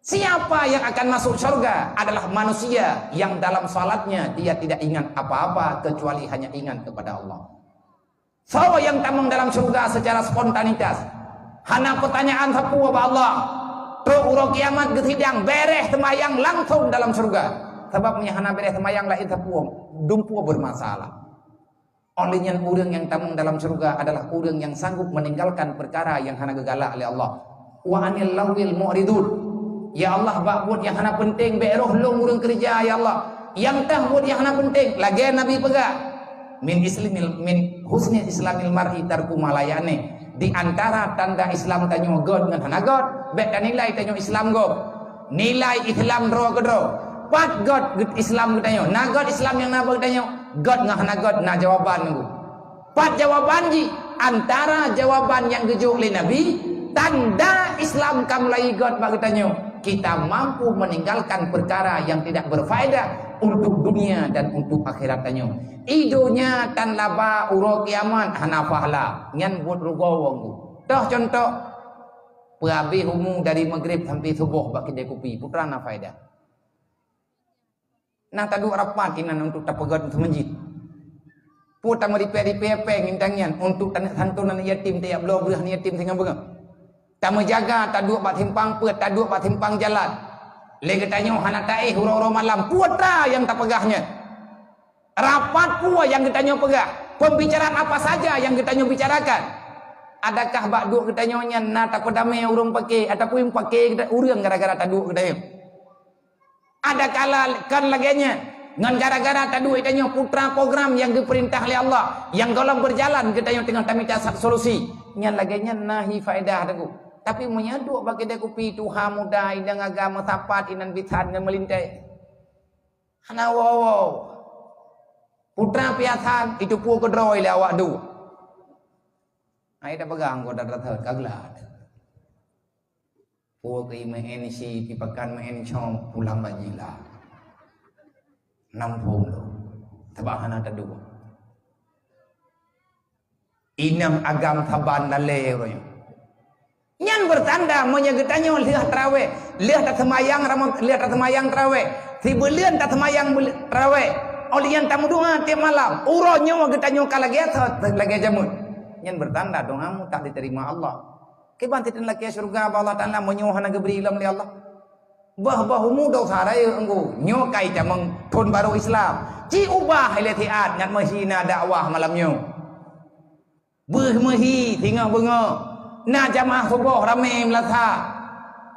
siapa yang akan masuk syurga adalah manusia yang dalam salatnya dia tidak ingat apa-apa kecuali hanya ingat kepada Allah. Soe nyang tamong dalam syurga secara spontanitas, hana peutanyaan sapeue bak Allah. Trok uroe kiamat geusidang, bereh seumayang langsong dalam syurga. Sabab meunyo hana bereh seumayang laén sapeue, dumpeue bermasalah. Oleh nyan ureuëng nyang tamong dalam syurga adalah ureuëng nyang sanggup meninggalkan peukara nyang hana geugalak lé Allah. "Wa anil laghwil mu'ridun." Ya Allah, bak buet nyang hana peunteng bék roh lôn ureuëng keureuja, ya Allah. Nyang teuh buet nyang hana peunteng, lagée Nabi peugah, "Min islimil, min husni islamil mar'i tarku ma la ya'ni." Di antara tanda Islam tanyoe göt ngon hana göt, bék tanilai tanyoe Islam göt. Nilai Islam droe keudroe. Pat göt Islam geutanyoe? Na göt Islam nyang na bak geutanyoe? Göt ngon hana göt na jawaban nunggu. Pat jawaban jih? Antara jawaban nyang geujok lé Nabi, tanda Islam ka mulai göt bak geutanyoe, kita mampu meninggalkan perkara yang tidak berfaedah untuk dunia dan untuk akhirat tanyoe. I donya tan laba, uroe kiamat hana pahala, nyan buet rugoe ureuëng. Toh contoh, peuhabéh umu dari Maghrib sampai Suboh bak keudée kupi, peue teuma na faedah? Nah, taduek rapat inan untuk tapeugöt seumeujid. Peue tameuripée-ripée péng intan nyan untuk taneuk santôn aneuk yatim, tajak bloe breueh aneuk yatim singoh beungoh. Tameujaga, taduek bak simpang peuet, taduek bak simpang jalan. Lé geutanyoe hana taéh uroe-uroe malam, peue teuma nyang tapeugah nyan? Rapat peue nyang geutanyoe peugah? Pembicaraan apa saja yang geutanyoe bicarakan? Adakah bak duek geutanyoe nyan na tapeudamé ureuëng paké ataupun paké ureuëng gara-gara taduek geutanyoe? Ada kala kan lagée nyan, ngon gara-gara taduek tanyoe putra program nyang geupeurintah lé Allah, nyang gohlom beurjalan geutanyoe teungoh tamita sa-, solusi. Nyan lagée nyan na hi faedah teungku. Tapi meunyoe duek bak keude kupi tuha muda idang agama sapat inan bisan ngon meulintée. Hana woe-woe. Putra piasan itu pue keudroe lé awak duek. Hai dah pegang kau dah rata ka geulat. Pue keu meu'en si pipakan meu'en cong pulang bajila. Nam phom lo. Teuba hana teuduek. Inong agam saban lalée uroe nyoe. Nyan beutanda meunyoe geutanyoe lheueh traweh, lheueh taseumayang ramo-, lheueh taseumayang traweh, sibuleuen taseumayang bul-, traweh. Óh lheueh nyan tameudoá tieb malam. Uroe nyoe geutanyoe ka lagée sot, lagée jamén. Nyan beutanda doámu tak diterima Allah. Kiban siteun lakée syeuruga bak Allah Taala meunyoe hana geubri lom lé Allah. Boh-boh umu desya rayeuk nyoe kai tamong thon barô Islam. Ci ubah ilée siat ngat meuhina dakwah malam nyoe. Beuh meuhi singoh beungoh. Na jamaah suboh ramé meulasa.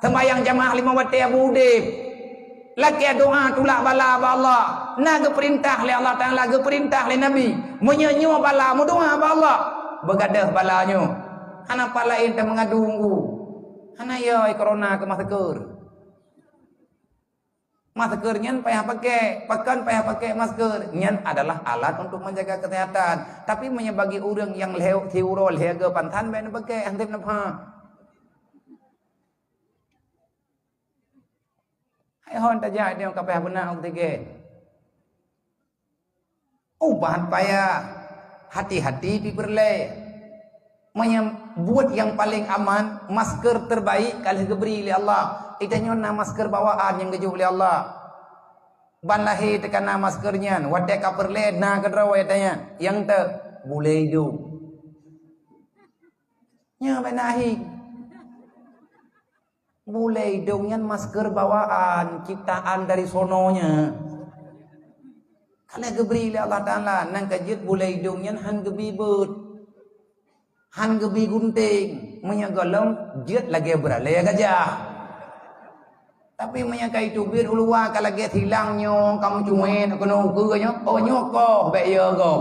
Sembayang jamaah lima watée abu udeb. Lakée doá tulak bala bak Allah. Na geupeurintah lé Allah Taala, geupeurintah lé Nabi. Meunyoe nyoe bala meudoá bak Allah, beugadôh bala nyoe. Hana pat laén tameungadu ngu. Hana yo corona keu masker. Masker nyan payah pakai. Pakon payah pakai masker? Nyan adalah alat untuk menjaga kesehatan. Tapi meunyoe bagi ureuëng nyang lhée siuroe lhée go pansan bék neupakai, hantom neupha. Hai hon tajak dia ka payah beuna oksigen. Ubat payah, hati-hati pi peureulée. Meunyoe buet nyang paleng aman, masker terbaik ka lheueh geubri lé Allah. Geutanyoe na masker bawaan nyang geujok lé Allah. Ban lahé teuka na masker nyan, watée ka peureulée na keudroe geutanyoe. Nyang te bulée idong. Nyoe bék na ahi. Bulée idong nyan masker bawaan, ciptaan dari sononya. Ka lheueh geubri lé Allah Taala, nang ka jeuet bulée idong nyan han geubi beuet. Han geubi gunting, meunyoe gohlom jeuet lagée beuralée gajah. Tapi meunyoe ka iteubiet u luwa ka lagée silang nyoe, ka meucuet keunoe ukeue nyoe, oh nyoe koh bék yo gob.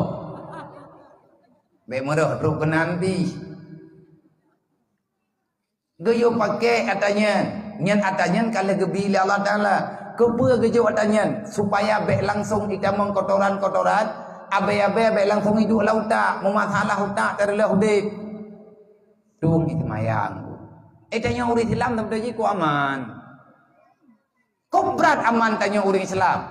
Bék meureuh trok keunan pih. Geuyue pakék ata nyan, nyan ata nyan ka lheueh geubi lé Allah Taala. Keupeue geujok ata nyan? Supaya bék langsong itamong kotoran-kotoran, abée-abée bék langsong iduek lam utak, meumasalah utak teureuleuh udeb. Tueng iseumayang. Eh, tanyoe ureuëng Islam teupeue jih ku aman. Kok brat aman tanyoe ureuëng Islam.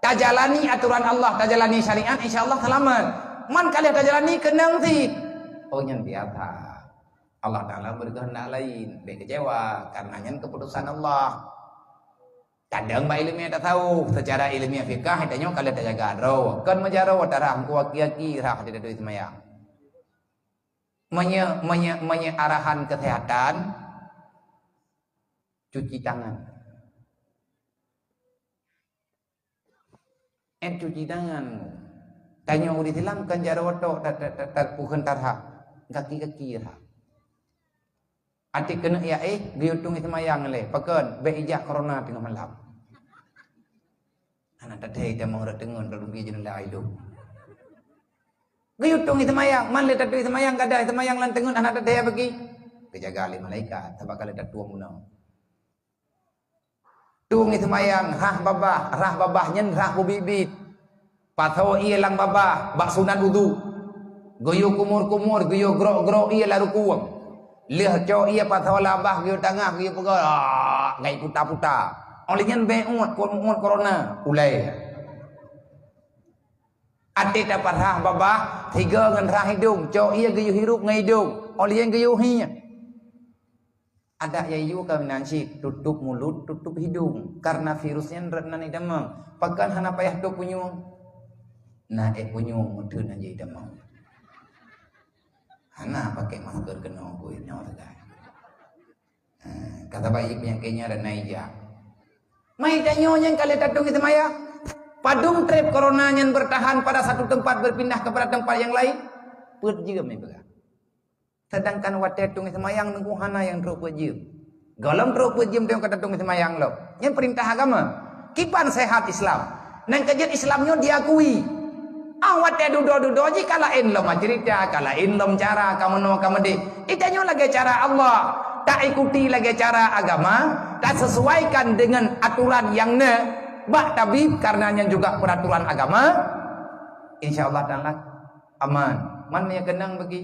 Tajalani atoran Allah, tajalani syariat, insya Allah seulamat. Man ka lheueh tajalani keunong cit. Oh, nyan biasa. Allah Taala berkehendak lain. Bék kecewa, karena nyan keputusan Allah. Kadang bak ilmiah tasawuf, secara ilmiah fikah, tanyoe ka lheueh tajaga droe. Kon meujaroe tarah, meuku aki-aki rah di dadoi seumayang. Menye-, menye-, menye arahan kesehatan, cuci tangan. Eh, cuci tangan. Tanyoe ureuëng Islam kan jaroe tok ta-, ta-, ta-, ta-, pukon tarah. Kaki-kaki rah. Até keuneuk ya eh, geuyue tueng seumayang lé. Pakon, bék ijak corona teungoh malam. Hana tathée tamong rot teungon dalam bi jeunela idong. Geuyue tueng seumayang, man lé tatueng seumayang, kada seumayang lam teungon hana tathée bagi. Geujaga lé malaikat, sabab ka lheueh tatueng bunoe. Tueng seumayang, rhah babah, rhah babah nyan rhah bubit-bit. Patho ié lam babah, bak sunat udhu. Geuyue kumur-kumur, geuyue grok-grok ié lam rukung. Lheueh cok ié patho lam babah, geuyue tangah, geuyue peugah, ah, ngai puta-puta. Óh lheueh nyan bék uet, kon uet corona, ulée. Até taparhah babah, sigoe ngon rhah idong, cok ié geuyue hirup ngon idong, óh lheueh nyan geuyue hieh. Adak yayue ka meunan cit, tutup mulut, tutup hidung, karena virus nyan rot nan idamong. Pakon hana payah tôp punyueng? Na ék punyueng meuteun hana idamong. Hana pakai masker keunoe bui nyoe sagai. Ha, kata baik penyakitnya dan naija. Mai tanyoe nyang ka lheueh tatueng seumayang. Padum treb corona nyan bertahan pada satu tempat berpindah kepada tempat yang lain? Peuet jeuem ipeugah. Sedangkan watée tueng seumayang nunggu hana nyang trok peuet jeuem. Gohlom trok peuet jeuem tanyoe ka tatueng seumayang lom. Nyan perintah agama. Kiban sehat Islam. Nyang keujeuet Islam nyoe diakui. Ah, watée dudoe-dudoe jih ka laén lom cerita, ka laén lom cara, ka meunoe, ka meudéh. Geutanyoe lagée cara Allah, taikuti lagée cara agama, tasesuaikan deungon aturan nyang na bak tabib, karena nyan juga peraturan agama. Insya Allah Taala aman. Man nyang keunong bagi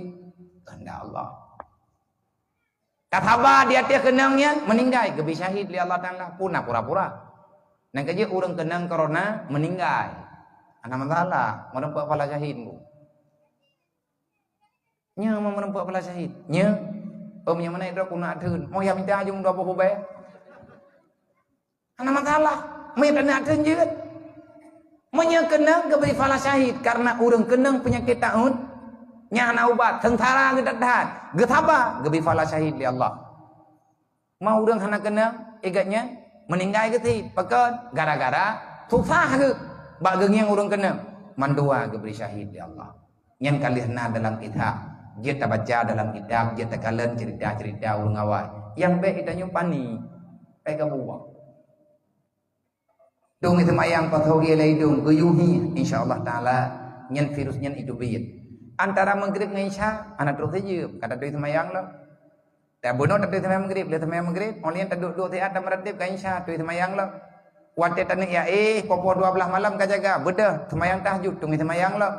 kehendak Allah. Ka saba di ateueh keunong nyan, meuninggai, geubri syahid lé Allah Taala. Puna pura-pura. Nyang keujeuet ureuëng keunong corona, meuninggai. Hana masalah, meureumpok pahala syahid bu. Nyoe meureumpok pahala syahid. Nyoe, oh, meunyoe meunan droe kuna theun. Mau ya minta ajong dua boh ubé. Hana masalah. Meuet aneuk theun jeuet. Meunyoe keunong geubri pahala syahid karena ureuëng keunong peunyakét taun, nyang hana ubat, seungsara geudat that, geusaba, geubri pahala syahid lé Allah. Ma ureuëng hana keunong, igat nyan meuninggai geusit, pakon? Gara-gara susah geuh bak geungieng ureuëng keunong, mandua geubri syahid lé Allah. Nyan ka lheueh na dalam kitab. Jeuet tabaca dalam kitab, jeuet takalon cerita-cerita ureuëng awai. Nyang bék geutanyoe pani, bék gabuwang. Tueng seumayang pasoe lé idong geuyuhi, insya Allah Taala nyan virus nyan itu biet. Antara maghrib ngon isya hana troh sijeuem, ka tatui seumayang lom. Tabunoe tatui seumayang maghrib, lé seumayang maghrib, oleh nyan taduek-duek siat dan meuratéb ka isya, tui seumayang lom. Watée taneuk ya éh, poh-poh dua belas malam ka jaga, beudôh seumayang tahajud, tueng seumayang lom.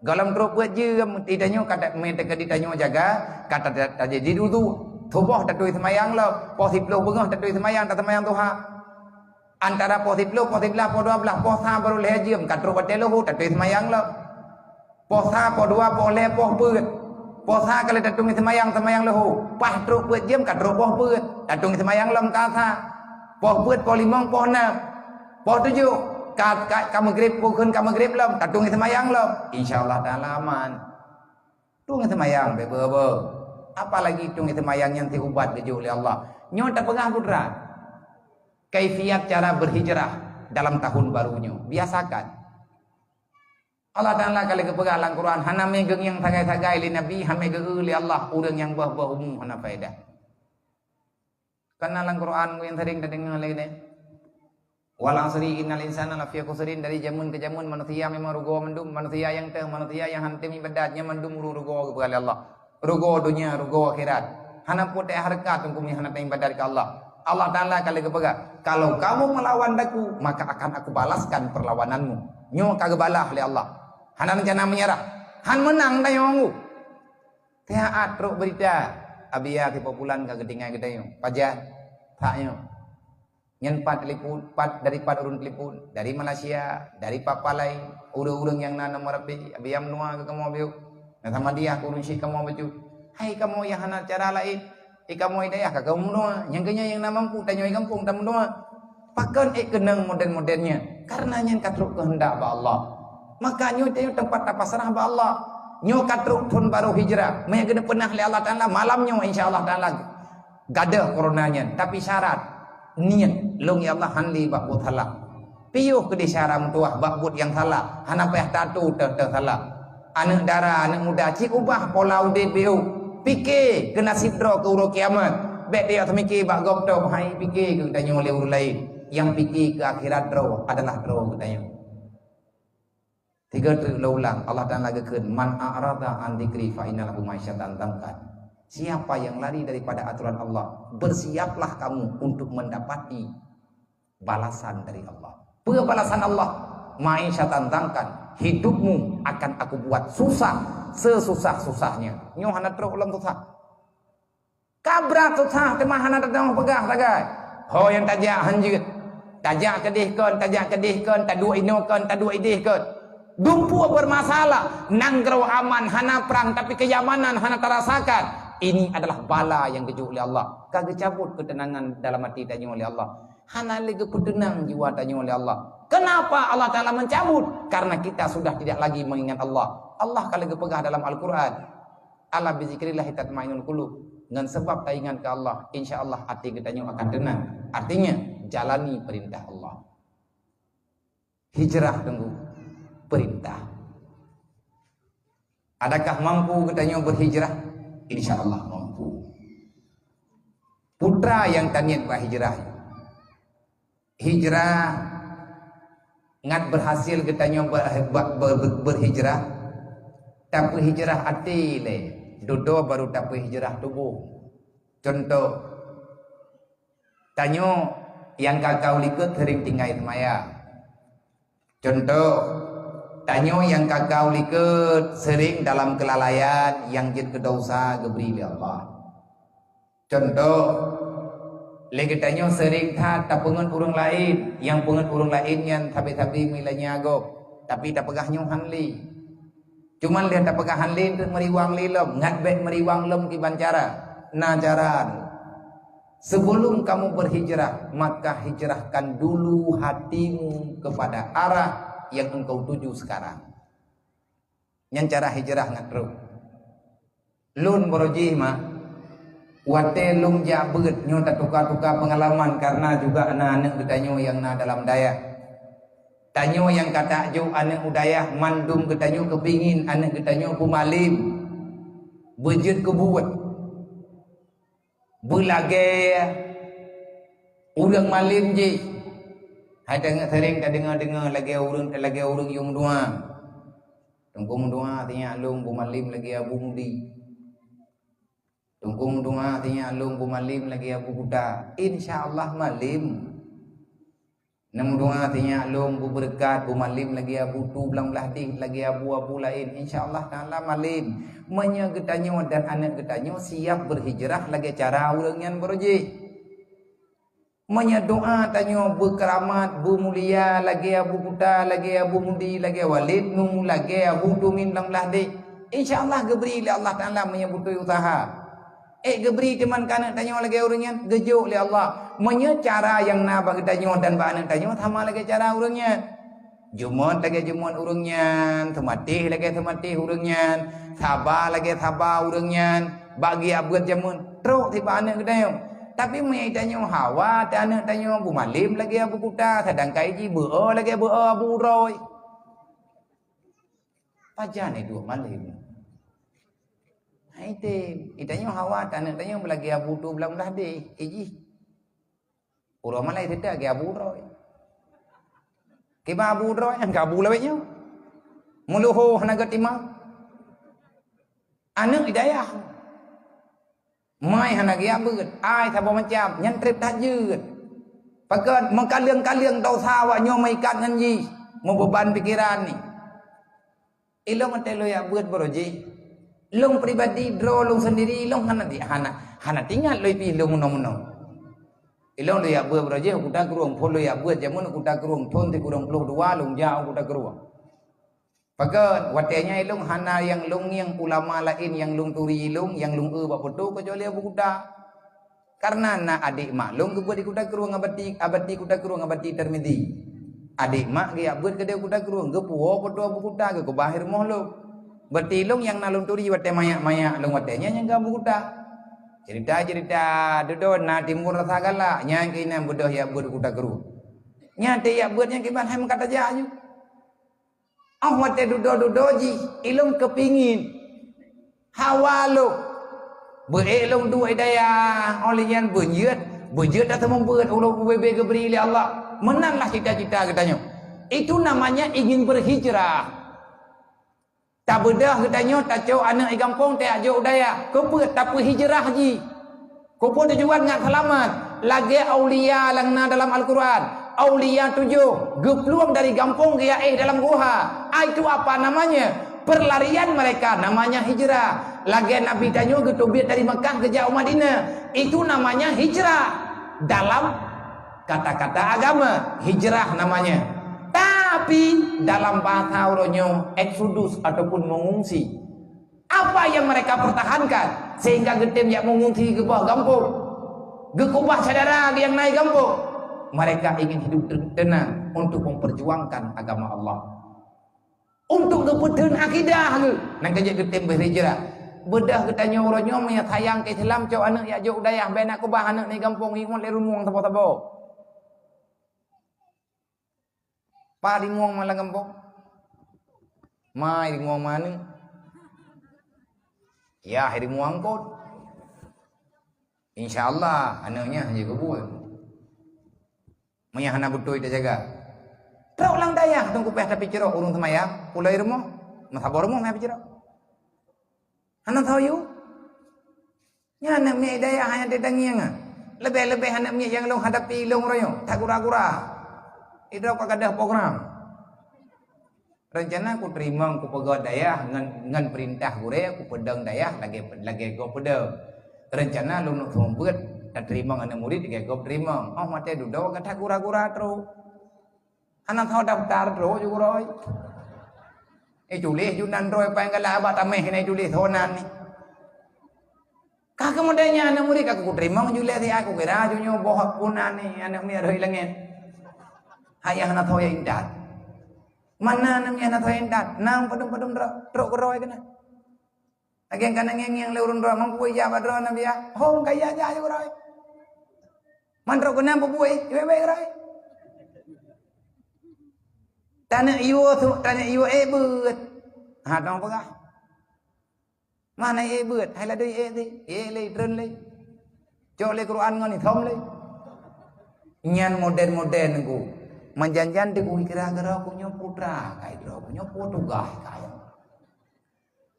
Gohlom trok peuet jeuem, di tanyoe ka ta-, meuteukeu di tanyoe jaga, ka ta-, ta-, tajadi udhu. Suboh tatui seumayang lom, poh siploh beungoh tatui seumayang, taseumayang tuha. Antara poh siploh, poh siblaih, poh dua belas, poh sa barô lhée jeuem, ka trok watée leuhô, tatui seumayang lom. Poh sa, poh dua, poh lhée, poh peuet. Poh sa ka lheueh tatueng seumayang, seumayang leuhô. Paih trok peuet jeuem ka trok poh peuet. Tatueng seumayang lom ka sa. Poh peuet, poh limong, poh nam. Poh tujoh ka, ka, ka maghrib, pukon ka maghrib lom, tatueng seumayang lom. Insya Allah Taala aman. Tueng seumayang beu-beu. Apalagi tueng seumayang nyang teuubat geujok lé Allah. Nyoe tapeugah putra. Kaifiat cara berhijrah dalam tahun baru nyoe. Biasakan. Allah Taala ka lheueh geupeugah lam Quran, hana mé geungieng sagai-sagai lé Nabi, hana mé geu-eu lé Allah ureuëng nyang boh-boh umu hana faedah. Kana lam Quran nyang sering tadeungoe lé nyoe. Wal asri innal insana lafi khusrin, dari jameun ke jameun manusia memang rugoe mandum, manusia nyang teuh, manusia nyang hana tem ibadat, nyan mandum ru-, rugoe geupeugah lé Allah. Rugoe donya, rugoe akhirat. Hana putéh hareukat teungku meunyoe hana teuibadat keu Allah. Allah Taala ka lheueh geupeugah, "Kalau kamu melawan Aku, maka akan Aku balaskan perlawananmu." Nyoe ka geubalah lé Allah. Hana rencana meunyeurah. Han meunang tanyoe ngu. Siat trok beurita, Abia sipoh bulan ka geutinggai geutanyoe. Pajan, that nyoe. Nyan pat telepon, pat dari pat ureuëng telepon, dari Malaysia, dari pat-pat laén, ureuëng-ureuëng nyang na nomor H P, Abia meunoe keu kamoe biôh. Na sama dia keu ureuëng syik kamoe bacut. Hai kamoe nyang hana cara laén, i kamoe dayah ka kamoe meunoe, nyang keunyan nyang na mampu tanyoe i gampông tameunoe. Pakon ék keunong model-model nyan? Karena nyan ka trok keuheundak bak Allah. Maka nyoe tanyoe teumpat tapasrah bak Allah. Nyoe ka trok thon barô hijrah. Meunyo geuneuk peunah lé Allah Taala malam nyoe, insya Allah Taala gadôh corona nyan, tapi syarat, niet, lôn ya Allah han lé bak buet salah. Piôh keudéh syara meutuwah bak buet nyang salah, hana payah tatu teuh-teuh salah. Aneuëk dara, aneuëk muda, ci ubah pola udeb biôh. Pike keu naseb droe keu uroe kiamat. Bék teuyak teumike bak gob tôb, hai pike keu geutanyoe lé ureuëng laén. Nyang pike keu akhirat droe adalah droe geutanyoe. Tiga treuk lôn ulang, Allah Taala geukheun, "Man a'rada an dzikri fa inna lahu ma'isyatan dhankan." Siapa yang lari daripada aturan Allah, bersiaplah kamu untuk mendapati balasan dari Allah. Peue balasan Allah? Ma'isyatan dhankan, hidupmu akan Aku buat susah sesusah-susahnya. Nyoe hana trok lom susah. Ka brat susah teuma hana teudeungoe peugah sagai. Ho nyang tajak hanjeuet. Tajak keudeh kon, tajak keudeh kon, taduek inoe kon, taduek ideh kon. Dumpue bermasalah, nanggroe aman, hana prang, tapi kenyamanan hana tarasakan. Ini adalah bala nyang geujok lé Allah. Ka geucabut keuteunangan dalam até tanyoe lé Allah. Hana lé geupeuteunang jiwa tanyoe lé Allah. Kenapa Allah Taala mencabut? Karena kita sudah tidak lagi mengingat Allah. Allah ka lé geupeugah dalam Al-Quran, "Ala bizikrillahi tatmainnul qulub." Ngon sebab taingat keu Allah, insya Allah até geutanyoe akan teunang. Artinya, jalani perintah Allah. Hijrah teungku, perintah. Adakah mampu geutanyoe berhijrah? Insya Allah mampu. Putra nyang taniet bak hijrah, Hijrah ngat berhasil geutanyoe ber-, ber-, ber-, berhijrah, tapi hijrah até lé, dudoe baru tapi hijrah tuboh. Contoh, tanyoe nyang ka ka u likot sering tinggai seumaya. Contoh, tanyoe nyang ka ka u likot sering dalam keulalaian nyang jeuet keu desya geubri lé Allah. Contoh, lé geutanyoe sering that tapeungon ureuëng laén, nyang peungon ureuëng laén nyan sabe-sabe meulanya gob, tapi tapeugah nyoe han lé. Cuman lé tapeugah han lé teuk meuriwang lé lom, ngat bék meuriwang lom kiban cara. Na cara. Sebelum kamu berhijrah, maka hijrahkan dulu hatimu kepada arah yang engkau tuju sekarang. Nyan cara hijrah ngat trok. Lôn baroe jih mah, watée lôn jak beuet nyoe tatuka-tuka peungalaman, karena juga na aneuëk geutanyoe nyang na dalam dayah. Tanyoe nyang ka tajok aneuëk u dayah, mandum geutanyoe keupingin aneuëk geutanyoe beumalem, beujeuet keu buet. Beulagée ureuëng malem jih. Hai teungoh sering tadeungoe-deungoe lagée ureuëng, lagée ureuëng yum dua. Teungku meudoa, sinyak lôn beumalem lagée Abu Mudi. Teungku meudoa, sinyak lôn beumalem lagée Abu Kuta. Insya Allah malem. Neumeudoa, sinyak lôn beubeureukat, beumalem lagée Abu Tu Blang Blahdeh, lagée abu-abu laén. Insya Allah Taala malem. Meunyoe geutanyoe dan aneuëk geutanyoe siap berhijrah lagée cara ureuëng nyan baroe jih. Meunyoe doa tanyoe beukeuramat, beumulia lagée Abu Kuta, lagée Abu Mudi, lagée Walid Nu, lagée Abu Tumin Blang Blahdeh, insya Allah geubri lé Allah Taala meunyoe beutôi useuha. Ék geubri teuma keu aneuëk tanyoe lagée ureuëng nyan, geujok lé Allah. Meunyoe cara nyang na bak geutanyoe dan bak aneuëk tanyoe sama lagée cara ureuëng nyan. Jeumot lagée jeumot ureuëng nyan, seumatéh lagée seumatéh ureuëng nyan, saba lagée saba ureuëng nyan, bak geujak beuet jameun, trok sibak aneuëk geutanyoe. Tapi meunyoe tanyoe hawa teu aneuëk tanyoe beumalem lagée Abu Kuta, seudangkan jih beu-o lagée beu-o Abu Uroe. Pajan iduek malem. Hai tem, itanyoe hawa teu aneuëk tanyoe beulagée Abu Tu Blang Blahdeh, ijih. Uroe malai teuta lagée Abu Uroe. Kiban Abu Uroe nyang ka Abu lawét nyoe. Meuluho hana geutimang. Aneuëk di dayah. Mai hana geujak beuet, ai saboh macam, nyan treb that jeuet. Pakon meukaleueng-kaleueng desya awak nyoe meuikat ngon jih, meubeuban pikeran ni. Ilong watée lôn jak beuet baroe jih. Lôn pribadi droe lôn sendiri lôn hana di, hana, hana tingat lôn pih lôn meunoe-meunoe. Ilong lôn jak beuet baroe jih, u Kuta Krueng, phon lôn jak beuet jameun u Kuta Krueng, thon sikureueng ploh dua lôn jak u Kuta Krueng. Pakon, watée nyan ilong hana nyang lôn ngieng ulama laén nyang lôn turi ilong, nyang lôn eu bak foto keucuali Abu Kuta. Karena na adék mak lôn geubeuet di Kuta Krueng, Abati, Abati Kuta Krueng, Abati Tirmizi. Adék mak geujak beuet keudeh Kuta Krueng, geupuwoe foto Abu Kuta, geukeubah di rumoh lôn. Berarti ilong nyang na lôn turi watée manyak-manyak lôn watée nyan nyang keu Abu Kuta. Cerita-cerita dudoe na timbul rasa galak, nyan keuh inan beudôh jak beuet Kuta Krueng. Nyan teuh jak beuet nyan kiban hai meukat tajak aju. Óh watée dudoe-dudoe jih, ilong keupingin. Hawa lôn. Beu-ék lôn duek i dayah, óh lheueh nyan beujeuet, beujeuet ata meubeut ulôn ubé-bé geubri lé Allah. Meunan lah cita-cita geutanyoe. Itu namanya ingin berhijrah. Tabeudôh geutanyoe tacok aneuëk i gampông tajak jok u dayah. Keupeue? Tapeuhijrah jih. Keupeue tujuan ngat seulamat? Lagée aulia nyang na dalam Al-Quran. Aulia tujoh geuplueng dari gampông geujak éh dalam guha. Ah, itu apa namanya? Perlarian mereka namanya hijrah. Lagée Nabi tanyoe geuteubiet dari Mekah geujak u Madinah. Itu namanya hijrah. Dalam kata-kata agama, hijrah namanya. Tapi dalam bahasa uroe nyoe, eksodus ataupun mengungsi. Apa yang mereka pertahankan sehingga geutem jak mengungsi geuboh gampông? Geukeubah syedara nyang na i gampông. Mereka ingin hidup te-, tenang untuk memperjuangkan agama Allah. Untuk geupeutheun akidah geuh, nyang ka jeuet geutem berhijrah. Beudôh geutanyoe uroe nyoe meunyoe sayang keu Islam, cok aneuëk jak jok u dayah, bèk na keubah aneuëk na i gampông, ingat lé rumoh saboh-saboh. Pat rumoh ma lam gampông? Mai rumoh ma aneuëk? Yah rumoh angkot. Insya Allah aneuëk nyan hana geubeuet. Meunyo hana beutôi tajaga. Trok lam dayah teungku payah tapicirok ureuëng seumayang, pulai rumoh, meusaboh rumoh meuhai picirok. Hana tho yue. Nyan aneuk miet dayah nyang teutangieng. Leubeh-leubeh aneuk miet nyang lôn hadapi lôn uroe nyoe, that gura-gura. Idroe ka gadôh program. Reuncana kuteurimong kupeugöt dayah ngon, ngon peurintah gurée, kupeudong dayah lagée, lagée gob peudong. Reuncana lôn seumeubeuet tateurimong aneuk murit lagée gob teurimong. Óh watée dudoe gata gura-gura trok. Hana tho daftar trok ju gurôi. Eh, tuléh ju nan droe paih galak bak tameh nyan tuléh tho nan ni. Ka keumudian nyan aneuk murit ka kuteurimong ju lé siat, kukira ju nyoe boh pun nan ni aneuk miet rhoi langét. Hai nyang hana tho nyang intat. Mana aneuk miet hana tho nyang intat? Nang padum-padum droe, trok keudroe keunan. Lagée kana ngieng-ngieng lé ureuëng droe, "Man peue jak bak droe, Nabiah?" "Hom, kaya jak ju keudroe." "Man trok keunan peue buet?" "Iwet-wet keudroe." Taneuk yue su-, taneuk yue ék beuet. Ha, dong peugah. Mana ék beuet? Hai ladoi ék teuh. Ék lé, treun lé. Cok lé Quran ngon isom lé. Nyan modern-modern ku. Manjan-jan di kui kira-kira ku nyoe putra, kai droe ku nyoe petugas kai.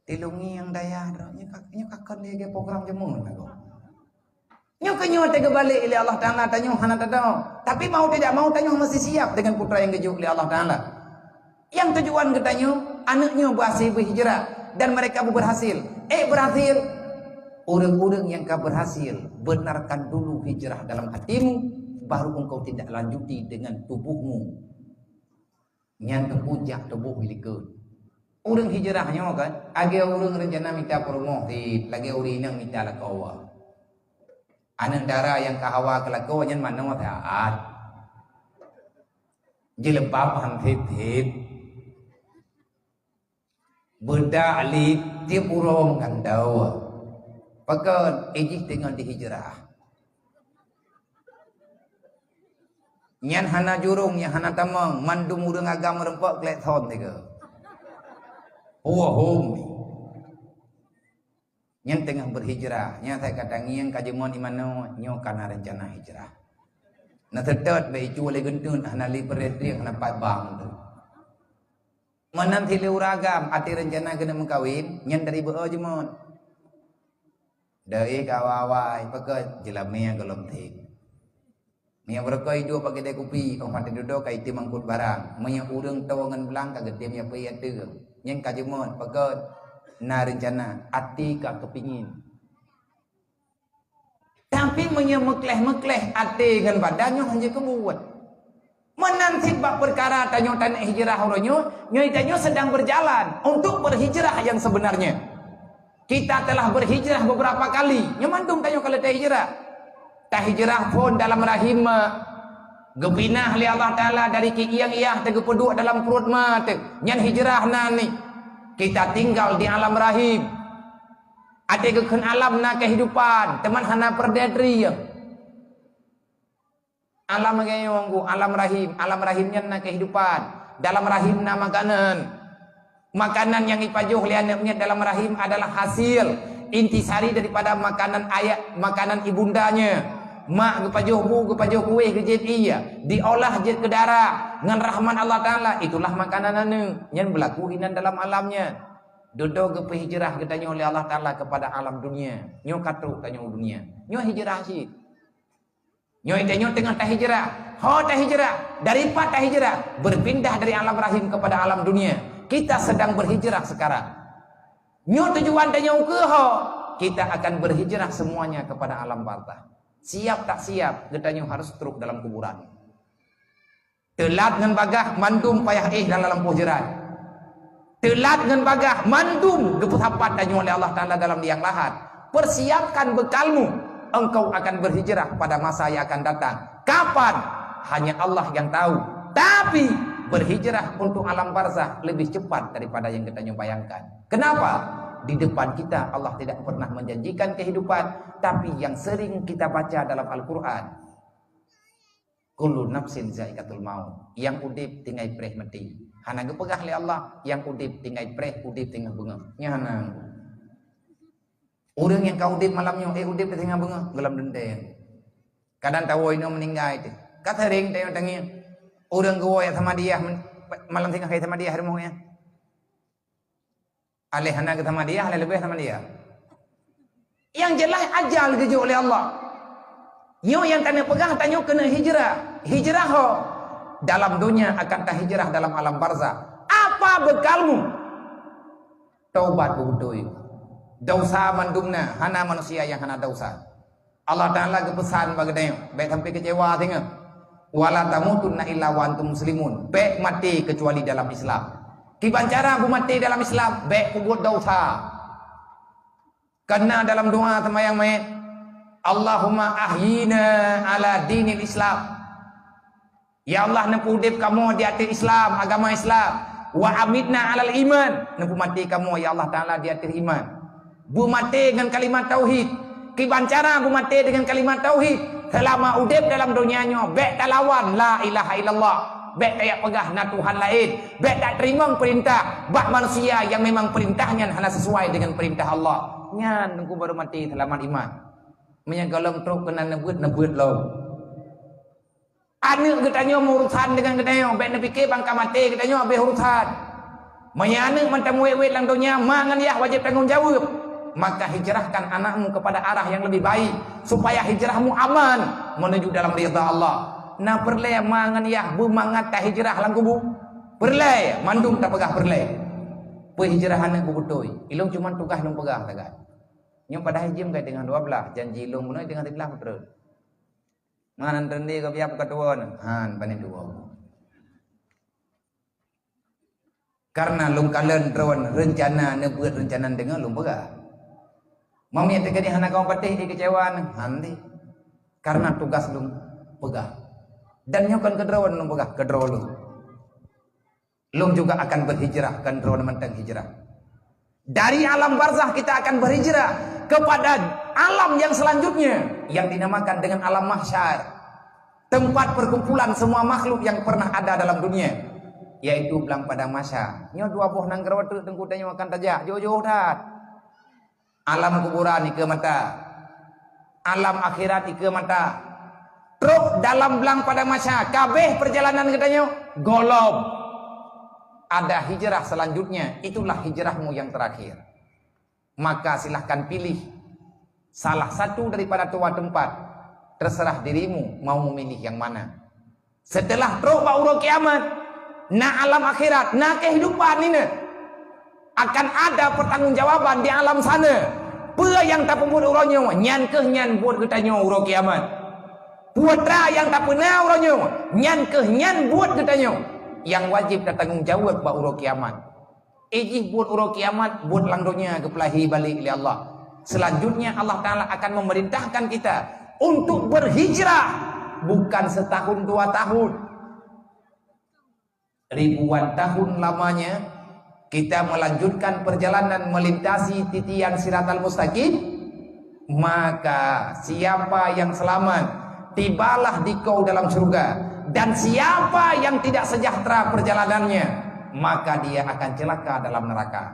Tilungi nyang dayah droe, nyoe ka, nyoe ka kon lé program jameun lagoe. Nyoe keuh nyoe teugeubalik lé Allah Taala, tanyoe hana tadong. Tapi mau tidak mau, tanyoe mesti siap dengan putra nyang geujok lé Allah Taala. Yang tujuan geutanyoe, aneuk nyoe berhasil berhijrah dan mereka berhasil. Eh, berhasil. Ureuëng-ureuëng nyang ka berhasil, benarkan dulu hijrah dalam hatimu, baru engkau tindak lanjuti dengan tubuhmu. Nyan teupeu jak tuboh likot. Ureuëng hijrah nyoe kan, lagée ureuëng reuncana mita peurumoh cit, lagée ureuëng inong mita lakoe. Aneuk dara nyang ka hawa keu lakoe nyan manoe saat. Jilbab han sép-sép. Beudak li tiep uroe meugantoe. Pakon? Ijih teungoh dihijrah. Nyan hana jurông, nyan hana tamong, mandum ureuëng agam meureumpok klekson tiga. Puhom. Nyan teungoh berhijrah, nyan sai ka tangieng ka jimeuet imanoe, nyoe kana reuncana hijrah. Na seutôt bak icu lé geunteuet, hana li peureutrieng, hana pat bang tu. Meunan cit lé ureuëng agam, até reuncana keuneuk meukawen, nyan dari beu jimeuet. Deuh ka awai-awai, pakon? Jeulamé gohlom tém. Meunyoe beureukoh iduek bak keudè kupi, óh watée dudoe ka item angkot barang. Meunyoe ureuëng toe ngon blang ka geutem ya peuet ateueh. Nyan ka jimeuet, pakon? Na reuncana, até ka keupingin. Tapi meunyoe meukleh-meukleh até ngon badan nyoe hana jikeubuet. Meunan cit bak peukara tanyoe taneuk hijrah uroe nyoe, nyoe tanyoe sedang berjalan untuk berhijrah yang sebenarnya. Kita telah berhijrah beberapa kali. Nyoe mandum tanyoe ka lheueh tahijrah. Tahijrah phon dalam rahim mak. Geupinah lé Allah Taala dari keuieng yah teuh geupeuduek dalam pruet mak teuh. Nyan hijrah nan ni. Kita tinggal di alam rahim. Até geukheun alam na kehidupan, teuma hana peureudeh trieng. Alam lagée nyoe, alam rahim, alam rahim nyan na kehidupan. Dalam rahim na makanan. Makanan nyang ipajoh lé aneuk miet dalam rahim adalah hasil intisari daripada makanan ayah, makanan ibundanya. Mak geupajoh bu, geupajoh kueh, geujép ié, diolah jeuet keu darah ngon rahmat Allah Taala, itulah makanan aneuk. Nyan beulaku inan dalam alam nyan. Dudoe geupeuhijrah geutanyoe lé Allah Taala keupada alam dunia. Nyoe ka trok tanyoe u dunia. Nyoe hijrah cit. Nyoe tanyoe teungoh tahijrah. Ho tahijrah. Dari pat tahijrah? Berpindah dari alam rahim kepada alam dunia. Kita sedang berhijrah sekarang. Nyoe tujuan tanyoe keuh ho. Kita akan berhijrah semuanya kepada alam barzakh. Siap tak siap, geutanyoe harus trok dalam kuburan. Teulat ngon bagaih mandum payah éh dalam lampôh jeurat. Teulat ngon bagaih mandum geupeusapat tanyoe lé Allah Taala dalam liang lahat. Persiapkan bekalmu, engkau akan berhijrah pada masa yang akan datang. Kapan? Hanya Allah yang tahu. Tapi berhijrah untuk alam barzakh lebih cepat daripada yang geutanyoe bayangkan. Kenapa? Di depan kita Allah tidak pernah menjanjikan kehidupan, tapi yang sering kita baca dalam Al-Quran. Kullu nafsin zaikatul maut. Nyang udeb tinggai preh maté. Hana geupeugah lé Allah, nyang udeb tinggai preh, udeb teungoh beungoh. Nyan hana. Ureuëng nyang ka udeb malam nyoe, eh, udeb teungoh beungoh, gohlom deuntée. Kadang tawoe inoe meuninggai teuh. Ka sering tanyoe tangieng. Ureueng geuwoe Ahmadiyah men-, malam singoh hai Ahmadiyah rumoh nyan. Aléh hana geuh Ahmadiyah, aléh leubeh Ahmadiyah. Nyang jeulaih ajal geujok lé Allah. Nyoe nyang taneuk peugah, tanyoe keuneuk hijrah. Hijrah ho. Dalam donya akan tahijrah dalam alam barzakh. Apa beukalmu? Taubat beubeutôi. Desya mandum na, hana manusia nyang hana desya. Allah Taala geupeusan bak geutanyoe, bék sampai keucewa singoh. "Wala tamutunna illa wa antum muslimun." Bék maté keucuali dalam Islam. Kiban cara beumaté dalam Islam, bék peubuet desya. Kana dalam doa seumayang manyét, "Allahumma ahyina ala dinil Islam." Ya Allah, neupeuudeb kamoe di ateueh Islam, agama Islam. "Wa amitna alal iman." Neupeumaté kamoe, ya Allah Taala, di ateueh iman. Beumaté ngon kalimat tauhid. Kiban cara beumaté deungon kalimat tauhid? Seulama udeb dalam donya nyoe, bék talawan la ilaha illallah. Bék tajak peugah na Tuhan laén. Bék tateurimong peurintah bak manusia nyang memang peurintah nyan hana sesuai deungon peurintah Allah. Nyan teungku baru maté seulamat iman. Meunyoe gohlom trok keunan neubeuet, neubeuet lom. Aneuk geutanyoe meuurusan deungon geutanyoe, bék neupike ban ka maté geutanyoe habéh urusan. Meunyoe aneuk mantong wét-wét lam donya, ma ngon yah wajéb tanggong jaweueb. Maka hijrahkan anakmu kepada arah yang lebih baik, supaya hijrahmu aman menuju dalam ridha Allah. Na peureulée ma ngon yah beumangat tahijrah lam kubu? Peureulée, mandum tapeugah peureulée. Peuhijrah aneuk beubeutôi. Ilong cuma tugaih lôn peugah sagai. Nyoe padahai jeuem kai teungoh dua blaih, janji lôn bunoe teungoh siblaih peutrön. Mangat treun di ka biap ka tuwo nyan. Han, bani tuwo. Karena lôn kalon droen reuncana neubeuet reuncana deungoe lôn peugah. Mamiet teuka di hana kamoe patéh di keucewa nyan. Han di. Karena tugas lôn peugah. Dan nyoe kon keu droen lôn peugah, keu droe lôn. Lôn juga akan berhijrah, kan droe mantong hijrah. Dari alam barzakh kita akan berhijrah kepada alam yang selanjutnya yang dinamakan dengan alam mahsyar. Tempat perkumpulan semua makhluk yang pernah ada dalam dunia, yaitu blang padang mahsyar. Nyoe dua boh nanggroe teuk teungku tanyoe akan tajak, jôh-jôh that. Alam kuburan ikeue mata. Alam akhirat ikeue mata. Trok dalam blang padang mahsyar, ka abéh perjalanan geutanyoe, gohlom. Ada hijrah selanjutnya, itulah hijrahmu yang terakhir. Maka silahkan pilih salah satu daripada dua tempat. Terserah dirimu mau memilih yang mana. Seuteulah trok bak uroe kiamat, na alam akhirat, na keuhidupan inan. Akan ada pertanggungjawaban di alam sana. Peue nyang tapeubuet uroe nyoe, nyan kheueh nyan buet geutanyoe uroe kiamat. Peue tra nyang tapeuna uroe nyoe, nyan kheueh nyan buet geutanyoe nyang wajéb tatanggong jaweueb bak uroe kiamat. Ijih buet uroe kiamat, buet lam donya geupeulahi balek lé Allah. Selanjutnya Allah Taala akan memerintahkan kita untuk berhijrah, bukan setahun dua tahun. Ribuan tahun lamanya kita melanjutkan perjalanan melintasi titian Siratal Mustaqim, maka siapa yang selamat, tibalah dikau dalam syurga, dan siapa yang tidak sejahtera perjalanannya, maka dia akan celaka dalam neraka.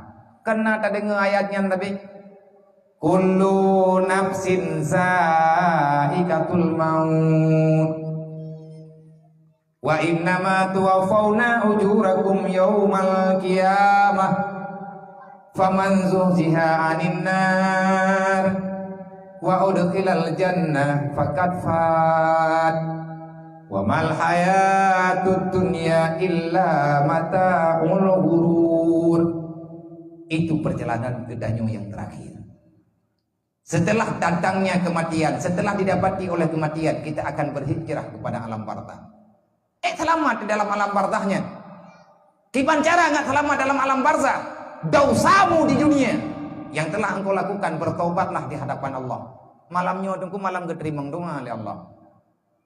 Kana tadeungoe ayat nyan, Nabi? "Kullu nafsin za'iqatul maut. Wa innama tuwaffauna ujurakum yaumal qiyamah. Faman zuhziha 'anin nar wa udkhilal jannah faqad fat. Wa mal hayatud dunya illa mata'ul ghurur." Itu perjalanan geutanyoe yang terakhir. Setelah datangnya kematian, setelah didapati oleh kematian, kita akan berhijrah kepada alam barzakh. Eh, selamat di dalam alam barzakh nyan. Kiban cara ngat selamat dalam alam barzakh? Dosamu di dunia yang telah engkau lakukan, bertobatlah di hadapan Allah. Malam nyoe teungku malam geuteurimong doa lé Allah.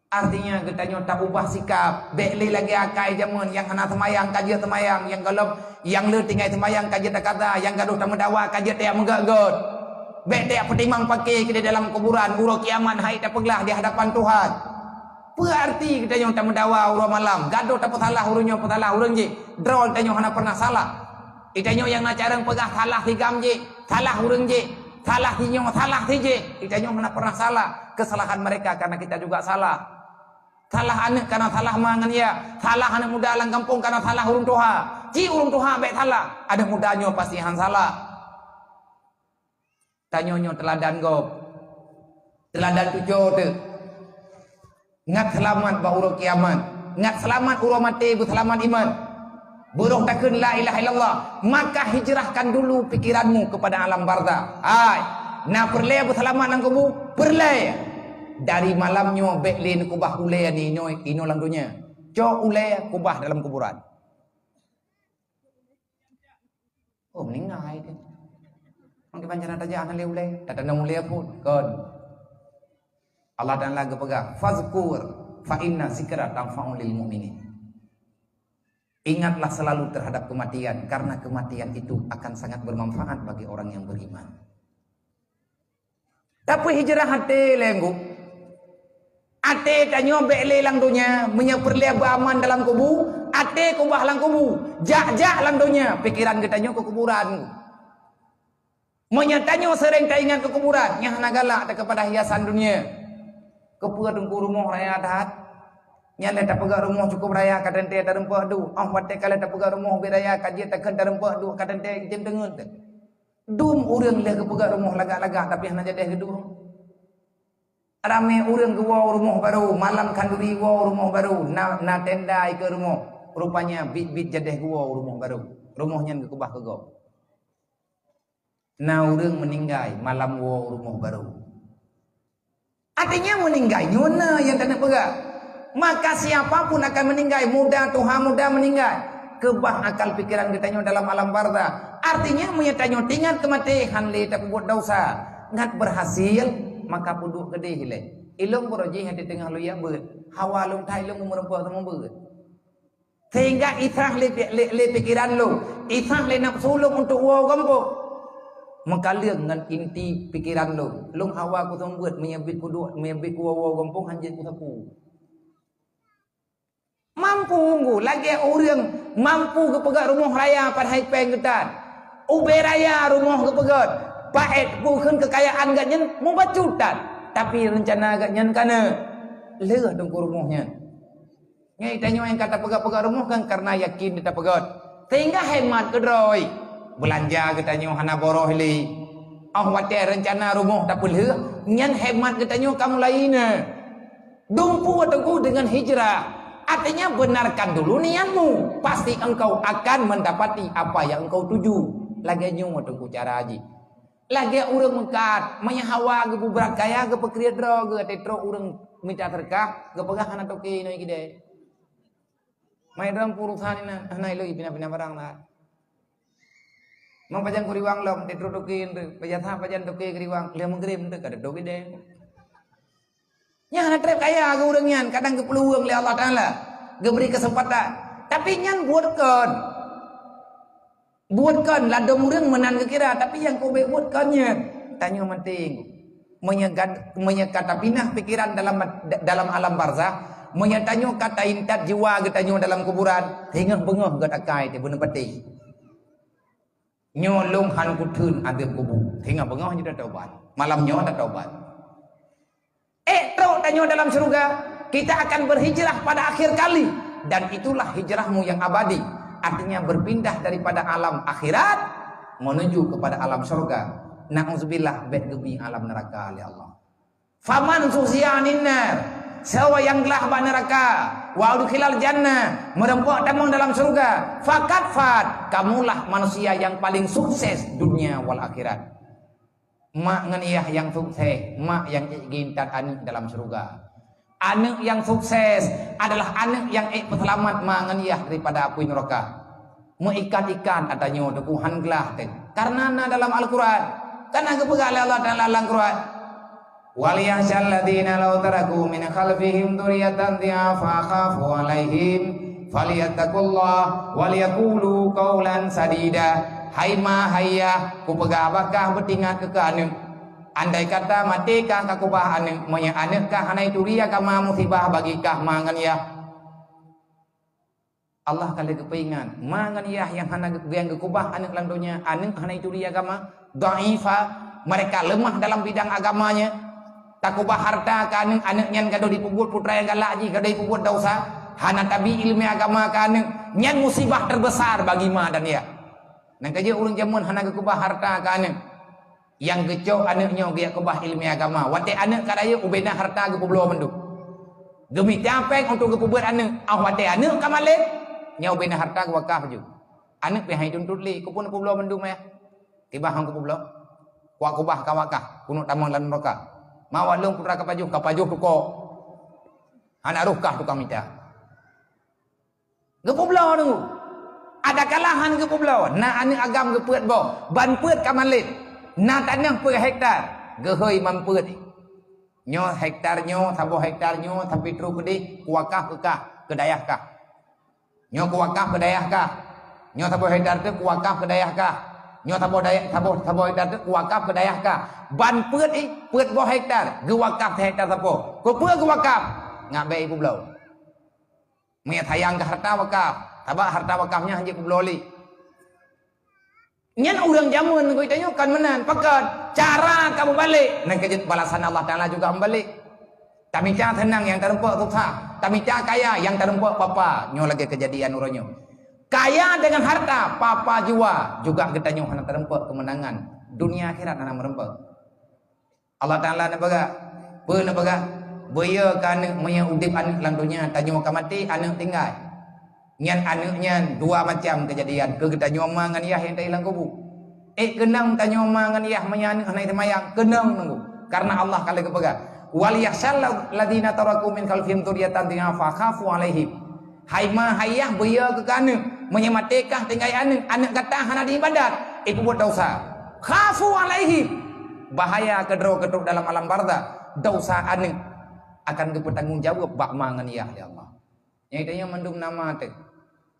Artinya, geutanyoe taubah sikap. Bék lé lagée akai jameun, nyang hana seumayang ka jeuet seumayang, nyang gohlom, nyang le tinggai seumayang ka jeuet takaza, nyang gadôh tameudawa ka jeuet tajak meugét-gét. Bék tajak peutimang paké keudéh dalam kuburan, uroe kiamat hai tapeuglah di hadapan Tuhan. Peue arti geutanyoe tameudawa uroe malam, gadôh tapeusalah ureuëng nyoe peusalah ureuëng jih, droe tanyoe hana pernah salah. Geutanyoe nyang na carông peugah salah sigam jih, salah ureuëng jih, salah sinyoe, salah sijih. Geutanyoe hana pernah salah. Kesalahan mereka karena kita juga salah. Salah aneuk kana salah ma ngon yah. Salah aneuk muda lam gampông kana salah ureuëng tuha. Cit ureuëng tuha bék salah, aneuk muda nyoe pasti han salah. Tanyoe nyoe teuladan gob. Teuladan tujoh teuk. Ngat seulamat bak uroe kiamat. Ngat seulamat uroe maté beuseulamat iman. Beurôh takheun la ilaha illallah, maka hijrahkan dulu pikiranmu kepada alam barzakh. Hai, na peureulée beuseulamat lam kubu? Peureulée. Dari malam nyoe bék lé neukubah ulée ninoe inoe lam donya. Cok ulée kubah dalam kuburan. Oh, meuninggai teuh. Mungkin pancana tajak hana lé ulée, tatanam ulée pun kon. Allah Taala geupeugah, "Fazkur fa inna zikra tanfa'u lil mu'minin." Ingatlah selalu terhadap kematian, karena kematian itu akan sangat bermanfaat bagi orang yang beriman. Tapi hijrah até lé ngu. Até tanyoe bék lé lam donya, meunyoe peureulée beuaman dalam kubu, até kubah lam kubu. Jak-jak lam donya, pikiran geutanyoe keu kuburan. Meunyoe tanyoe seuréng taingat keu kuburan, nyan hana galak takeupada hiasan dunia. Keupeue teungku rumoh raya that? Nyan lé tapeugah rumoh cukup raya ka teuntée tareumpok duek. Oh watée ka lé tapeugah rumoh ubit raya ka jeuet takheun tareumpok duek ka teuntée jitem teungeut. Dum ureuëng lé geupeugah rumoh lagak-lagak tapi hana jadeh geudum. Ramé ureuëng geuwoe rumoh barô, malam khanduri woe rumoh barô, na, na tenda ikeue rumoh. Rupanya bit-bit jadeh geuwoe rumoh barô. Rumoh nyan geukeubah keu gob. Na ureuëng meuninggai malam woe rumoh barô. Artinya meuninggai nyoe na nyang taneuk peugah. Maka siapa pun akan meuninggai, muda tuha muda meuninggai. Keubah akal pikiran geutanyoe dalam alam barzakh. Artinya meunyoe tanyoe teuingat keu maté, han lé tapeubuet desya, ngat berhasil, maka peuduek keudeh ilée. Ilong beurojih hati teungoh luya beuet, hawa lôn that ilong meureumpok teuma beuet. Sehingga isah lé, lé, lé pikiran lôn, isah lé nafsu lôn untuk woe gampông. Meukaleueng ngon inti pikiran lôn. Lôn hawa kuseumeubeuet meunyoe bit kuduek, meunyoe bit kuwoe-woe gampông han jeuet kusapeue. Mampu unggu lagée ureuëng mampu geupeugah rumoh raya padahai péng geutan. Ubé raya rumoh geupeugah, paét bukon keukayaan geuh nyan mubacut that. Tapi reuncana geuh nyan kana lheueh teungku rumoh nyan. Ngai tanyoe nyang ka tapeugah-peugah rumoh kan karena yakin tapeugah. Sehingga hemat keudroe. Beulanja geutanyoe hana boroh lé. Oh watée reuncana rumoh tapeulheueh, nyan hemat geutanyoe ka mulai na. Dumpu teungku dengan hijrah. Artinya benarkan dulu niatmu. Pasti engkau akan mendapati apa yang engkau tuju. Lagée nyoe teungku cara jih. Lagée ureuëng meukat, meunyoe hawa geupeuberat kaya, geupeukriet droe geuh até trok ureuëng mita seudeukah, geupeugah hana toke inoe gidée. Mai droe peurusan inan, hana iloi pina-pina barang na. Mang pajan kuriwang lom, até trok toke nteuk, pajan ha pajan toke kuriwang, lé meugrem nteuk ka toke gidée. Nyan hana treb kaya keu ureuëng nyan, kadang geupeuluweueng lé Allah Taala, geubri keuseumpatan. Tapi nyan buet kon. Buet kon, ladom ureuëng meunan geukira, tapi nyang keu bék buet kon nyan. Tanyoe meunteng. Meunyoe gad-, meunyoe ka tapinah pikiran dalam, dalam alam barzakh, meunyoe tanyoe ka taintat jiwa geutanyoe dalam kuburan, singoh beungoh geuh takai teuh beuneupeutéh. Nyoe lôn han kutheun adeueb kubu. Singoh beungoh jeuet tatobat. Malam nyoe tatobat. Eh, trok tanyoe dalam syurga, kita akan berhijrah pada akhir kali. Dan itulah hijrahmu yang abadi. Artinya berpindah daripada alam akhirat menuju kepada alam syurga. Na'udzubillah, bék geubi alam neraka lé Allah. Faman zuhziha 'anin nar, siapa nyang glah bak neuraka, wa udkhilal jannah, meureumpok tamong dalam syurga, faqad faz, kamulah manusia yang paling sukses dunia wal akhirat. Mak ngon yah nyang sukses, mak nyang ék geuintat aneuk dalam syurga. Aneuk nyang sukses adalah aneuk nyang ék peuseulamat mak ngon yah daripada apui neuraka. Meuikat-ikat ata nyoe teungku han glah teuh. Karena na dalam Al-Quran. Kan na geupeugah lé Allah Taala lam Quran. "Wal yakhsyal ladzina law taraku min khalfihim dzurriyyatan dhi'afa khafu 'alaihim falyattaqullah wal yaqulu qaulan sadida." Hai ma, hai yah, kupeugah bak kah beutingat keu keu aneuk. Andai kata maté kah ka kubah aneuk, meunyoe aneuk kah hana ituri agama musibah bagi kah ma ngon yah. Allah ka lheueh geupeuingat, ma ngon yah nyang hana geu-, nyang geukubah aneuk lam donya, aneuk hana ituri agama, dhaifa, mereka lemah dalam bidang agamanya. Takeubah hareuta keu aneuk, aneuk nyan ka deuh jipeubuet, putra nyang galak jih ka deuh jipeubuet desya, hana tabi ileumèe agama keu aneuk, nyan musibah terbesar bagi ma dan yah. Nyan ka jeuet ureueng jameun hana geukeubah hareuta keu aneuk. Nyang geucok aneuk nyoe geujak keubah ileumèe agama. Watèe aneuk ka rayeuk, ubena hareuta geupeubloe mandum. Geumita pèng untuk geupeubeuet aneuk. Ah, watèe aneuk ka malèe, nyan ubena hareuta geuwakaf ju. Aneuk pih han jituntut lé, keupeue neupeubloe mandum, yah? Tiba han kupeubloe. Kuwakubah ka wakaf, keuneuk tamong lam nuraka. Ma awak lôn putra ka pajoh, ka pajoh tuko. Hana roh kah tukang mita. Geupeubloe deungoe. Ada kalahan geupeubloe. Na aneuk agam geupeuet boh. Ban peuet ka malèe. Na tanoh peuet hektar. Geuhôi man peuet. Nyoe hektar nyoe, saboh hektar nyoe, sampai trok keudeh, kuwakaf keu kah, keu dayah kah. Nyoe kuwakaf keu dayah kah. Nyoe saboh hektar teuk kuwakaf keu dayah kah. Nyoe saboh dayah, saboh, saboh hektar teuk kuwakaf keu dayah kah. Ban peuet ih, peuet boh hektar, geuwakaf sihektar sapo. Keupeue geuwakaf? Ngat bèk ipeubloe. Meunyo sayang keu hareuta wakaf, sabab hareuta wakaf nyan han jeuet peubloe lé. Nyan ureueng jameun geutanyoe kon meunan, pakon? Cara ka mubalek, nyan ka jeuet balasan Allah Taala juga mubalek. Tamita seunang nyang tareumpok susah, tamita kaya nyang tareumpok papa. Nyoe lagèe keujadian uroe nyoe. Kaya dengan harta, papa jua, juga geutanyoe hana tareumpok keumeunangan. Dunia akhirat hana meureumpok. Allah Taala neupeugah, peue neupeugah? Beuyeu keu aneuk, meunyo udép aneuk lam donya, tanyoe ka maté, aneuk tinggai. Nyan aneuk nyan dua macam keujadian, keu geutanyoe ma ngon yah nyang taéh lam kubu. Ék keunong tanyoe ma ngon yah meunyo aneuk hana seumayang, keunong nunggu. Karena Allah ka lheueh geupeugah, "Wal yakhshal ladzina taraku min khalfihim dzurriyyatan dhi'afa khafu 'alaihim." Hai ma, hai yah, beuyeu keu aneuk. Meunyo maté kah tinggai aneuk, aneuk gata hana diibadat, ipeubuet desya. Khafu 'alaihim. Bahaya keudroe keu trok dalam alam barzakh. Desya aneuk akan geupeutanggong jaweueb bak ma ngon yah lé Allah. Nyang tanyoe mandum na ma teuh.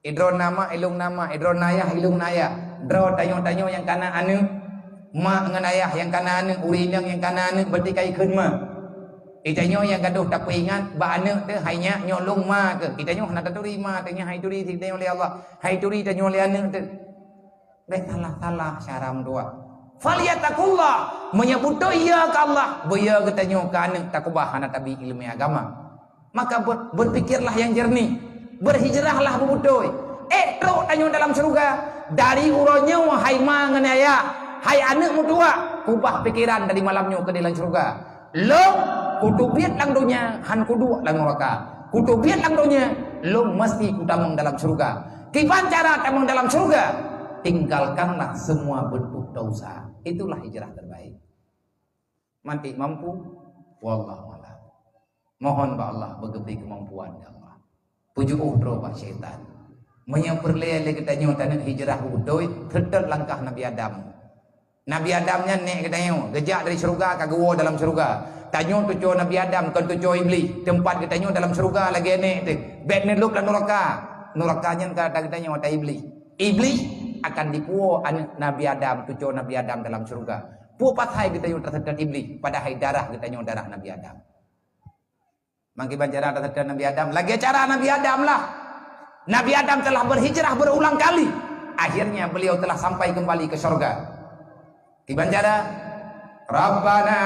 Idroe na ma, ilôn na ma, idroe na yah, ilôn na yah. Droe tanyoe-tanyoe nyang kana aneuk, ma ngon ayah nyang kana aneuk, ureueng inong nyang kana aneuk, berarti ka ikheun ma. Itanyoe nyang gadôh tapeuingat bak aneuk teuh, hai nyak, nyoe lôn ma keuh. Itanyoe hana taturi ma teuh, nyan han ituri itanyoe lé Allah, han ituri itanyoe lé aneuk teuh. Bèk salah-salah cara meutuah. Falyattaqullah, meunyo beutôi yö keu Allah, beuyö geutanyoe keu aneuk takeubah hana tabi ileumèe agama. Maka ber-, berpikirlah yang jernih, berhijrahlah beubeutôi. Ék trok tanyoe dalam syeuruga, dari uroe nyoe hai ma ngon ayah, hai aneuk meutuah, ubah pikeran dari malam nyoe keudéh lam syeuruga. Lôn kuteubiet lam donya, han kuduek lam nuraka. Kuteubiet lam donya, lôn meusti kutamong dalam syeuruga. Kiban cara tamong dalam syeuruga? Tinggalkanlah semua bentuk dosa. Itulah hijrah terbaik. Mantik mampu, wallahu a'lam. Mohon bak Allah beugeubri keumampuan, ya Allah. Peujuôh droe bak syaitan. Meunyoe peureulèe lé geutanyoe taneuk hijrah beubeutôi, seutôt langkah Nabi Adam. Nabi Adam nyan nèk geutanyoe, geujak dari syeuruga ka geuwoe dalam syeuruga. Tanyoe tucoe Nabi Adam, kon tucoe Iblih. Teumpat geutanyoe dalam syeuruga lagèe nèk teuh. Bèk neulôb lam nuraka. Nuraka nyan ka ata geutanyoe, ata Iblih. Iblih akan dipuwoe aneuk Nabi Adam, tucoe Nabi Adam dalam syeuruga. Peue pasai geutanyoe taseutôt Iblih, padahai darah geutanyoe darah Nabi Adam. Mangkiban cara taseutôt Nabi Adam, lagèe cara Nabi Adam lah. Nabi Adam telah berhijrah berulang kali. Akhirnya beliau telah sampai kembali ke syurga. Kiban cara? Rabbana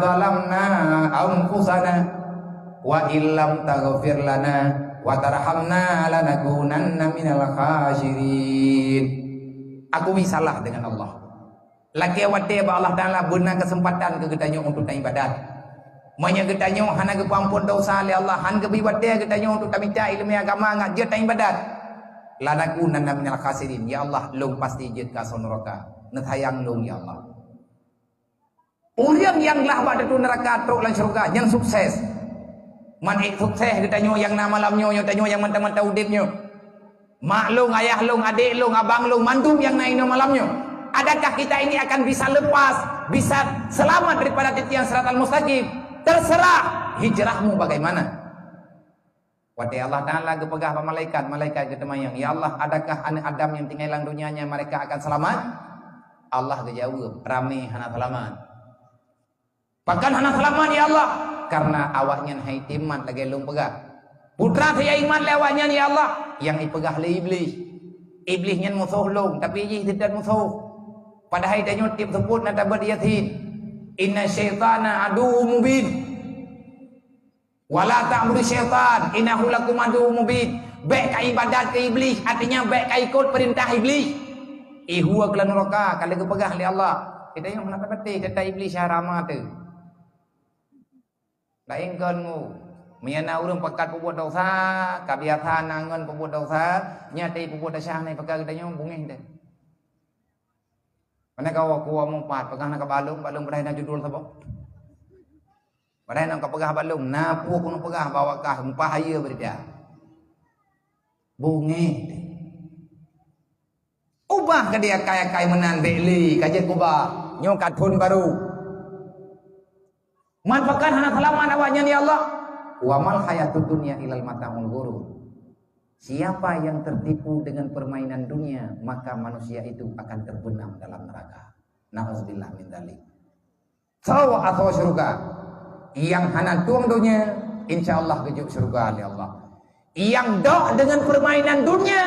zalamna anfusana wa illam taghfir lana wa tarhamna lanakunanna minal khasirin. Aku salah dengan Allah. Lakèe watèe bak Allah Taala beuna keuseumpatan keu geutanyoe untuk taibadat. Meunyoe geutanyoe hana geupeuamphon desya lé Allah, han geubri watèe geutanyoe untuk tamita ileumèe agama ngat jeuet taibadat, lanakunanna minal khasirin. Ya Allah, lôn pasti jeuet keu asoe nuraka. Neusayang lôn, ya Allah. Ureueng nyang glah bak teutô nuraka trok lam syeuruga, nyan sukses. Man ék sukses geutanyoe nyang na malam nyoe, nyoe tanyoe nyang mantong-mantong udép nyoe. Mak lôn, ayah lôn, adék lôn, abang lôn, mandum nyang na inoe malam nyoe. Adakah kita ini akan bisa lepas, bisa selamat daripada titian siratal mustaqim? Terserah hijrahmu bagaimana. Watèe Allah Taala geupeugah bak malaikat, malaikat geuteumanyong, "Ya Allah, adakah aneuk Adam nyang tinggai lam donya nyan mereka akan selamat?" Allah geujaweueb, "Ramé hana seulamat." "Pakon hana seulamat, ya Allah?" "Karena awaknyan han iman lagèe lôn peugah." "Peue teuma han iman lé awaknyan, ya Allah?" "Nyang ipeugah lé Iblih. Iblih nyan musoh lôn, tapi jih teutab musoh. Padahai tanyoe tiep seupôt na tabeuet Yasin. "Inna syaitana aduwwum mubin. Wala ta'budu syaitan, innahu lakum aduwwum mubin." Bèk ka ibadat keu Iblih, artinya bèk ka ikot peurintah Iblih. Ihue keu lam nuraka, ka lheueh geupeugah lé Allah. Kita nyang hana tapatéh, teutab Iblih syara mata. Laén kon ngu. Meunyo na ureueng pakat peubuet dosa, ka biasa na ngon peubuet dosa, nyan teuh peubuet dosa hana ipeugah geutanyoe bungéh teuh. Mana kawa kuwa mumpat, peugah na ka balong, balong padahai na judul saboh. Padahai na ka peugah balong, na peue keuneuk peugah bahwa kah mupah hayeue beurita. Bungéh teuh. Ubah keu di akai-akai meunan bèk lé, ka jeuet ubah. Nyoe ka thon barô. Man pakat hana seulamat awaknyan, ya Allah. "Wa mal hayatud dunya illa mata'ul ghurur." Siapa yang tertipu dengan permainan dunia, maka manusia itu akan terbenam dalam neraka. Na'udzubillah min dzalik. Soe asoe syeuruga? Nyang hana tueng donya, insya Allah geujok syeuruga lé Allah. Nyang dok deungon peurmainan donya,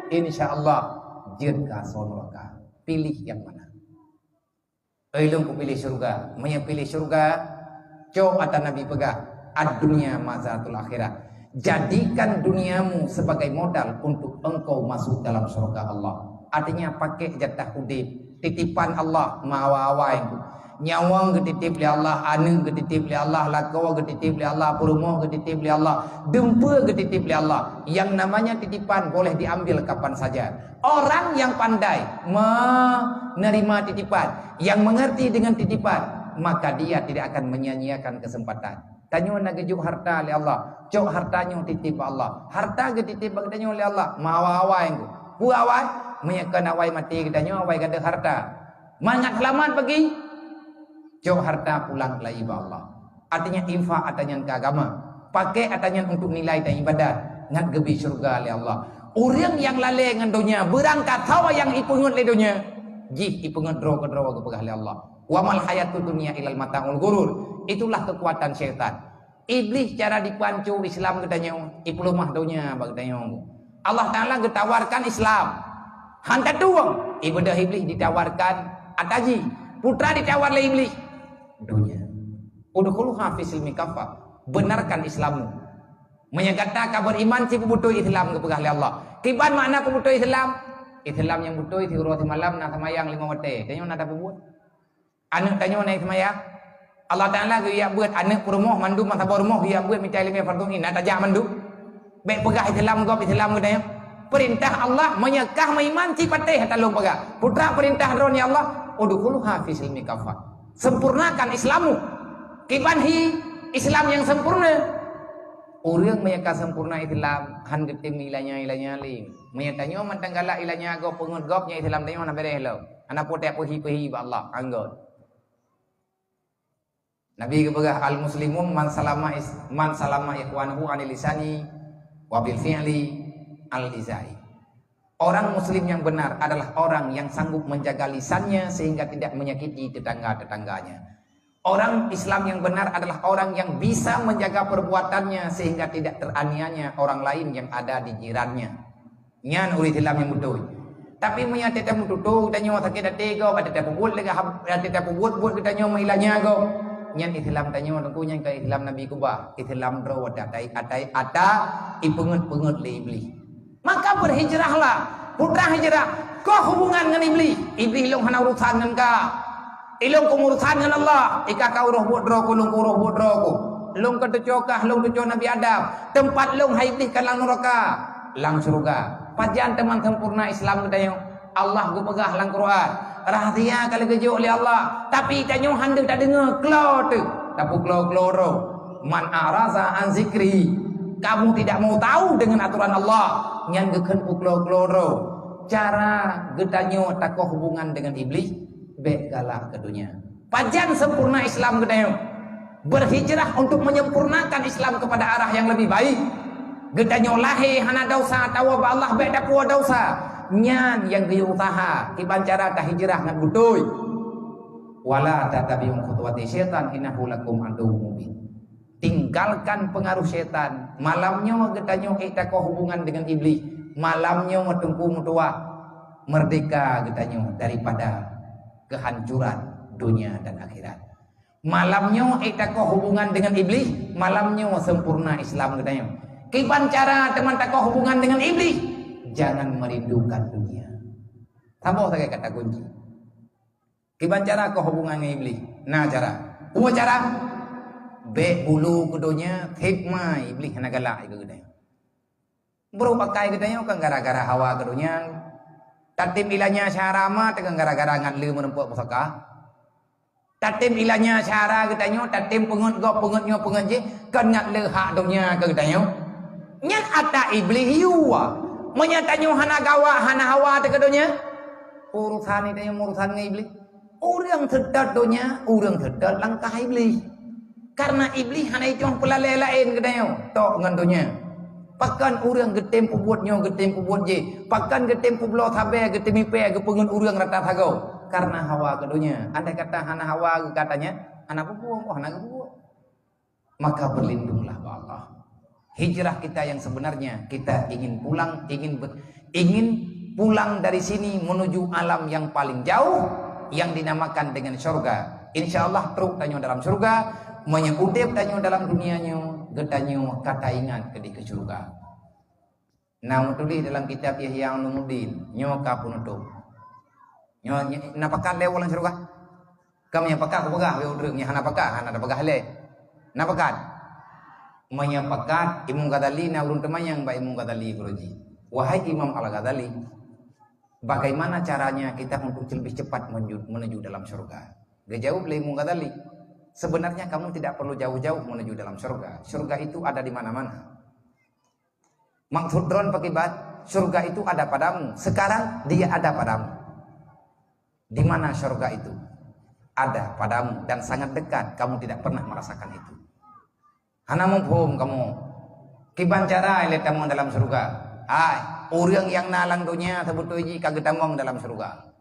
insya Allah jeuet keu asoe nuraka. Pilih nyang mana? Oi lôn kupiléh syeuruga. Meunyo piléh syeuruga, cok ata Nabi peugah, "Ad-dunya mazratul akhirah." Jadikan duniamu sebagai modal untuk engkau masuk dalam syurga Allah. Artinya, pakai jatah udép, titipan Allah, meuawai-awai. Nyawöng geutitip lé Allah, aneuk geutitip lé Allah, lakoe geutitip lé Allah, peurumoh geutitip lé Allah, dumpeue geutitip lé Allah. Yang namanya titipan boleh diambil kapan saja. Orang yang pandai menerima titipan, yang mengerti dengan titipan, maka dia tidak akan menyia-nyiakan kesempatan. Tanyoe na geujok harta lé Allah, cok harta nyoe titip bak Allah. Harta geutitip bak geutanyoe lé Allah, meuawai-awai nyoe. Peue awai? Meunyoe kon awai maté geutanyoe, awai gadôh harta. Mangat seulamat bagi, cok harta pulang lagi bak Allah. Artinya, infak ata nyan keu agama. Pakai ata nyan untuk nilai dan ibadat, ngat geubri syurga lé Allah. Ureueng nyang lalée ngon donya, beurangkat sawa nyang ipeungeut lé donya, jih ipeungeut droe keudroe geupeugah lé Allah. "Wa mal hayatud dunya illal mata'ul ghurur." Itulah kekuatan syaitan. Iblih cara dipanco Islam geutanyoe, ipeuleumah donya bak geutanyoe. Allah Taala geutawarkan Islam. Han tatueng, ibeudôh Iblih ditawarkan ata jih. Peue teuma ditawar lé Iblih? Donya. "Udkhuluha fi silmi kaffah." Benarkan Islammu. Meunyoe gata ka beriman, ci peubeutôi Islam geupeugah lé Allah. Kiban makna peubeutôi Islam? Islam nyang beutôi siuroe simalam na seumayang limong watée. Tanyoe na tapeubuet? Aneuk tanyoe na seumayang? Allah Taala geuyue beuet aneuk peurumoh mandum masa boh rumoh geuyue beuet mita ileumèe fardhu ain, na tajak mandum. Bèk peugah Islam gob, Islam geutanyoe. Peurintah Allah, meunyoe kah meuiman, ci patéh ata lôn peugah. Peue teuma peurintah droeneuh ya Allah, "Udkhuluha fi silmi kaffah." Sempurnakan Islammu. Kiban hi Islam nyang sempurna? Ureueng meunyoe ka sempurna Islam, han geutem ilanya-ilanya lé. Meunyoe tanyoe mantong galak ilanya gob, peungeut gob, nyan Islam tanyoe hana bèrèh lom. Hana putéh peuhi-peuhi bak Allah, anggôt. Nabi geupeugah, "Al-muslimun man salama is-, man salama ikhwanuhu anil lisani wa bil fi'li al-izai." Orang muslim yang benar adalah orang yang sanggup menjaga lisannya sehingga tidak menyakiti tetangga-tetangganya. Orang Islam yang benar adalah orang yang bisa menjaga perbuatannya sehingga tidak teraniaya orang lain yang ada di jirannya. Nyan ureueng Islam nyang beutôi. Tapi meunyoe ata-ata meututoe geutanyoe sakét até gob, ata-ata peubuet lagèe hab-, ata-ata peubuet-buet geutanyoe meuilanya gob, nyan Islam tanyoe teungku nyan kon Islam Nabi keubah. Islam droe ata, ata, ata, ata ipeungeut-peungeut lé Iblih. Maka berhijrahlah, putra hijrah, koh hubungan ngon Iblih. Iblih lôn hana urusan ngon ka. Ilôn keu urusan ngon Allah, i kah ka uroh buet droe ku, lôn keu uroh buet droe ku. Lôn keu teucue kah, lôn teucue Nabi Adam. Teumpat lôn hai Iblih ka lam nuraka, lam syeuruga. Pajan teuma sempurna Islam geutanyoe? Allah geupeugah lam Quran, rahsia ka lheueh geujok lé Allah, tapi tanyoe han deuh tadeungoe, klo teuh, tapeuklo-klo droe. "Man a'raza an zikri," kamu tidak mau tahu dengan aturan Allah, nyan geukheun peuklo-klo droe. Cara geutanyoe takoh hubungan dengan Iblih, bèk galak keu donya. Pajan sempurna Islam geutanyoe? Berhijrah untuk menyempurnakan Islam kepada arah yang lebih baik. Geutanyoe lahé hana desya atawa bak Allah bèk tapuwoe desya. Nyan nyang geuyue usaha kiban cara tahijrah ngon beutôi. "Wala tattabi'u khutuwati syaitan innahu lakum aduwwum mubin." Tinggalkan pengaruh syaitan. Malam nyoe geutanyoe ék takoh hubungan dengan Iblih. Malam nyoe teungku meutuwah, merdeka geutanyoe daripada kehancuran dunia dan akhirat. Malam nyoe ék takoh hubungan dengan Iblih, malam nyoe sempurna Islam geutanyoe. Kiban cara teuma takoh hubungan dengan Iblih? Jangan merindukan dunia. Saboh sagai kata kunci. Kiban cara koh hubungan ngon Iblih? Na cara. Peue cara? Bék bulu keu donya, hikmah Iblih hana galak keu geutanyoe. Brok pakai geutanyoe kan gara-gara hawa keu donya. Tatem ilanya syahara ma teuk kan gara-gara ngat le meureumpok pusaka. Tatem ilanya syahara geutanyoe, tatem peungeut gob, peungeut nyoe, peungeut jih, kan ngat le hak donya keu geutanyoe. Nyan ata Iblih yue. Meunyoe tanyoe hana gawa, hana hawa teuh keu donya, urusan geutanyoe urusan ngon Iblih. Ureuëng seutôt donya, ureuëng seutôt langkah Iblih. Karena Iblih hana ituang peulalée laén geutanyoe, tok ngon donya. Pakon ureuëng geutem peubuet nyoe, geutem peubuet jih? Pakon geutem peubloe sabe, geutem ipée, geupeungeut ureuëng rata sagoe? Karena hawa keu donya. Andai kata hana hawa geuh katanya, hana peubuet, oh, hana geubuet. Maka berlindunglah bak Allah. Hijrah kita yang sebenarnya, kita ingin pulang, ingin ber-, ingin pulang dari sini menuju alam yang paling jauh, yang dinamakan dengan syurga. Insya Allah trok tanyoe dalam syurga, meunyoe udeb tanyoe dalam dunia nyoe, geutanyoe ka taingat keudeh keu syurga. Na meutuléh dalam kitab Ihya Ulumuddin, nyoe ka peunutôp. Nyoe, nyoe na pakat lé ureuëng syurga? Kamoe nyang pakat kupeugah lé ureuëng nyang hana pakat, hana tapeugah lé. Na pakat? Meunyoe pakat, Imam Ghazali na ureuëng teumanyong bak Imam Ghazali geuruji. Wahai Imam Al-Ghazali, bagaimana caranya kita untuk lebih cepat menuju, menuju dalam syurga? Geujaweueb lé Imam Ghazali, sebenarnya kamu tidak perlu jauh-jauh menuju dalam syurga. Syurga itu ada di mana-mana. Maksud droen pakiban, syurga itu ada padamu. Sekarang dia ada padamu. Di mana syurga itu? Ada padamu dan sangat dekat. Kamu tidak pernah merasakan itu. Hana muphom kamoe. Kiban cara lé tamong dalam syurga? Hai, ureuëng nyang na lam donya seubeutôi jih ka geutamong dalam syurga.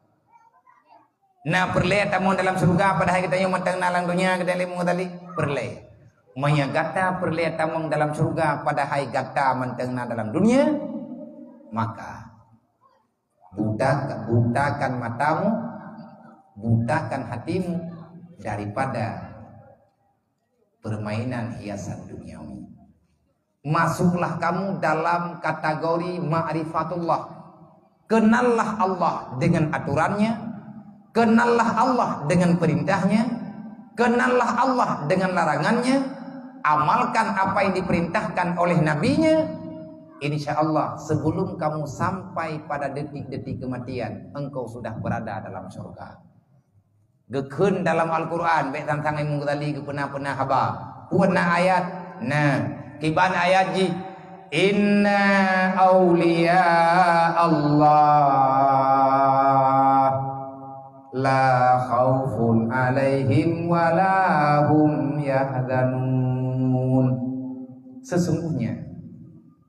Na peureulée tamong dalam syurga padahai geutanyoe mantong na lam donya, kata Imam Ghazali? Peureulée. Meunyoe gata peureulée tamong dalam syurga padahai gata mantong na dalam dunia, maka buta-, butakan matamu, butakan hatimu daripada permainan hiasan duniawi. Masuklah kamu dalam kategori ma'rifatullah. Kenallah Allah dengan aturannya, kenallah Allah dengan perintahnya, kenallah Allah dengan larangannya, amalkan apa yang diperintahkan oleh nabinya. Insya Allah, sebelum kamu sampai pada detik-detik kematian, engkau sudah berada dalam surga. Geukheun dalam Al-Quran, bék tantang Imam Ghazali geupeuna-peuna haba. Peue na ayat? Nah, kiban ayat jih, "Inna awliya Allah la khaufun alaihim wa la hum yahzanun." Sesungguhnya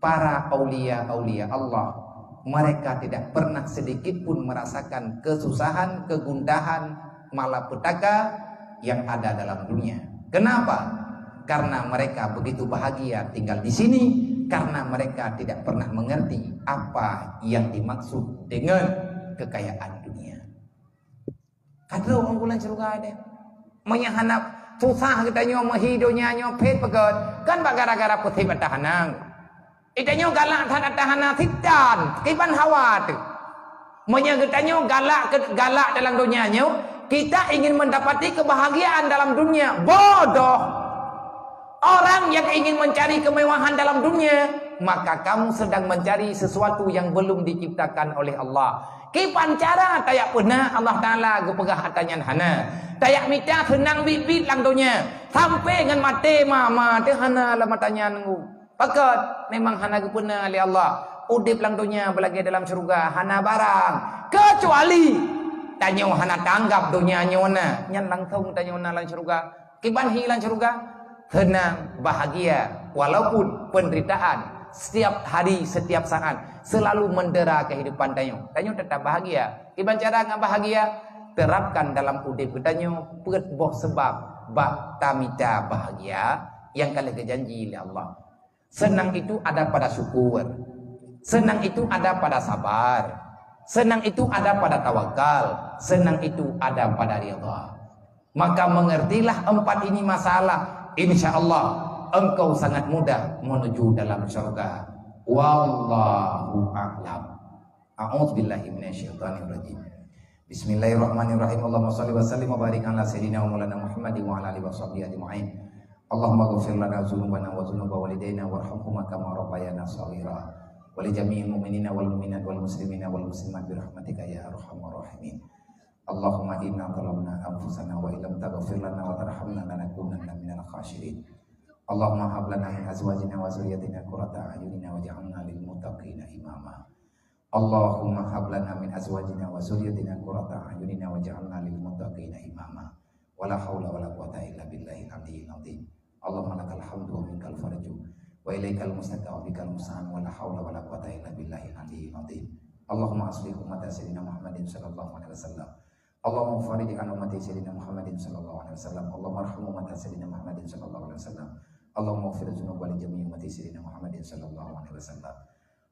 para aulia-aulia Allah, mereka tidak pernah sedikit pun merasakan kesusahan, kegundahan, malapetaka yang ada dalam dunia. Kenapa? Karena mereka begitu bahagia tinggal di sini, karena mereka tidak pernah mengerti apa yang dimaksud dengan kekayaan dunia. Ka trok ureuëng lam syeuruga deh. Meunyoe hana susah geutanyoe meuhi donya nyoe phét peugét, kan bak gara-gara peusipat tahanang. Geutanyoe galak that tahanang sitan, kiban hawa teuh. Meunyoe geutanyoe galak ke, galak dalam donya nyoe, kita ingin mendapati kebahagiaan dalam dunia. Bodoh! Orang yang ingin mencari kemewahan dalam dunia, maka kamu sedang mencari sesuatu yang belum diciptakan oleh Allah. Kiban cara tajak peuna Allah Taala geupeugah ata nyan hana. Tajak mita seunang biet-biet lam donya, sampai ngon maté ma-ma teuh hana lam ata nyan ngu. Pakon memang hana geupeuna lé Allah. Udeb lam donya beulagée dalam syeuruga hana barang, keucuali tanyoe hana tanggap donya nyoe na, nyan langsong tanyoe na lam syeuruga. Kiban hi lam syeuruga, seunang, bahagia, walaupun penderitaan setiap hari, setiap saat selalu mendera kehidupan tanyoe. Tanyoe tetap bahagia. Kiban cara ngon bahagia? Terapkan dalam udeb geutanyoe peuet boh seubab bak tamita bahagia nyang ka lheueh geujanji lé Allah. Senang itu ada pada syukur. Senang itu ada pada sabar. Senang itu ada pada tawakal. Senang itu ada pada ridha. Maka mengertilah empat ini masalah, insya Allah engkau sangat mudah menuju dalam syurga. Wallahu a'lam. A'udzubillahi minasyaitonirrajim. Bismillahirrahmanirrahim. Allahumma shalli wa sallim wa barik ala sayyidina wa maulana Muhammadin wa ala alihi wa sahbihi ajma'in. Allahumma ghfir lana dzunubana wa dzunuba walidayna warhamhuma kama rabbayana shaghira. Wa li jami'il mu'minina wal mu'minat wal muslimina wal muslimat bi rahmatika ya arhamar rahimin. Allahumma inna zalamna anfusana wa illam taghfir lana wa tarhamna lanakunanna minal khasirin. Allahumma hab lana min azwajina wa dzurriyyatina qurrata a'yunina waj'alna lil muttaqina imama. Allahumma hab lana min azwajina wa dzurriyyatina qurrata a'yunina waj'alna lil muttaqina imama. Wala haula wala quwwata illa billahil aliyyil azim. Allahumma lakal hamdu wa minkal farju wa ilaikal mustaka wa bikal musta'an, wala haula wala quwwata illa billahil aliyyil azim. Allahumma aslih ummata sayyidina Muhammadin sallallahu alaihi wasallam. Allahumma farij an ummati sayyidina Muhammadin sallallahu alaihi wasallam. Allahumma arham ummata sayyidina Muhammadin sallallahu alaihi wasallam. Allahumma ighfir dzunuba li jami'i ummati sayyidina Muhammadin sallallahu alaihi wasallam.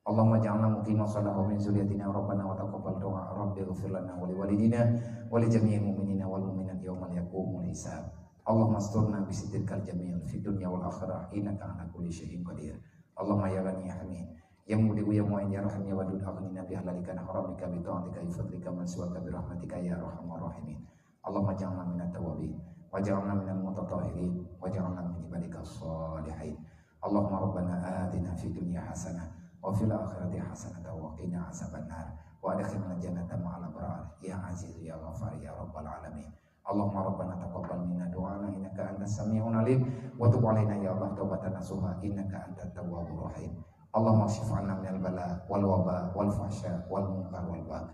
Allahumma ja'alna muqima shalah wa min dzurriyyatina rabbana wa taqabbal du'a. Rabbi ighfir lana wa li walidina wa li jami'il mu'minina wal mu'minat yaumal yaqumul hisab. Allahumma asturna bi sitrikal jamil fid dunya wal akhirah innaka ala kulli syai'in qadir. Allahumma ya ghani ya hamid, ya mubdi'u ya mu'in ya rahim ya wadud, aghnina bi halalika an haramika bi ta'atika bi fadlika man siwaka bi rahmatika ya arhamar rahimin. Allahumma ja'alna minat tawabin, wa ja'alna minal mutatahhirin, wa ja'alna min ibadika shalihin. Allahumma rabbana atina fid dunya hasanah wa fil akhirati hasanah wa qina azaban nar wa adkhilna jannata ma'al abrar ya aziz ya ghafar ya rabbal alamin. Allahumma rabbana taqabbal minna du'ana innaka antas sami'un alim wa tub alaina ya Allah taubatan nasuha innaka antat tawwabur rahim. Allahumma kshif anna minal bala wal waba wal fahsya wal munkar wal bagh.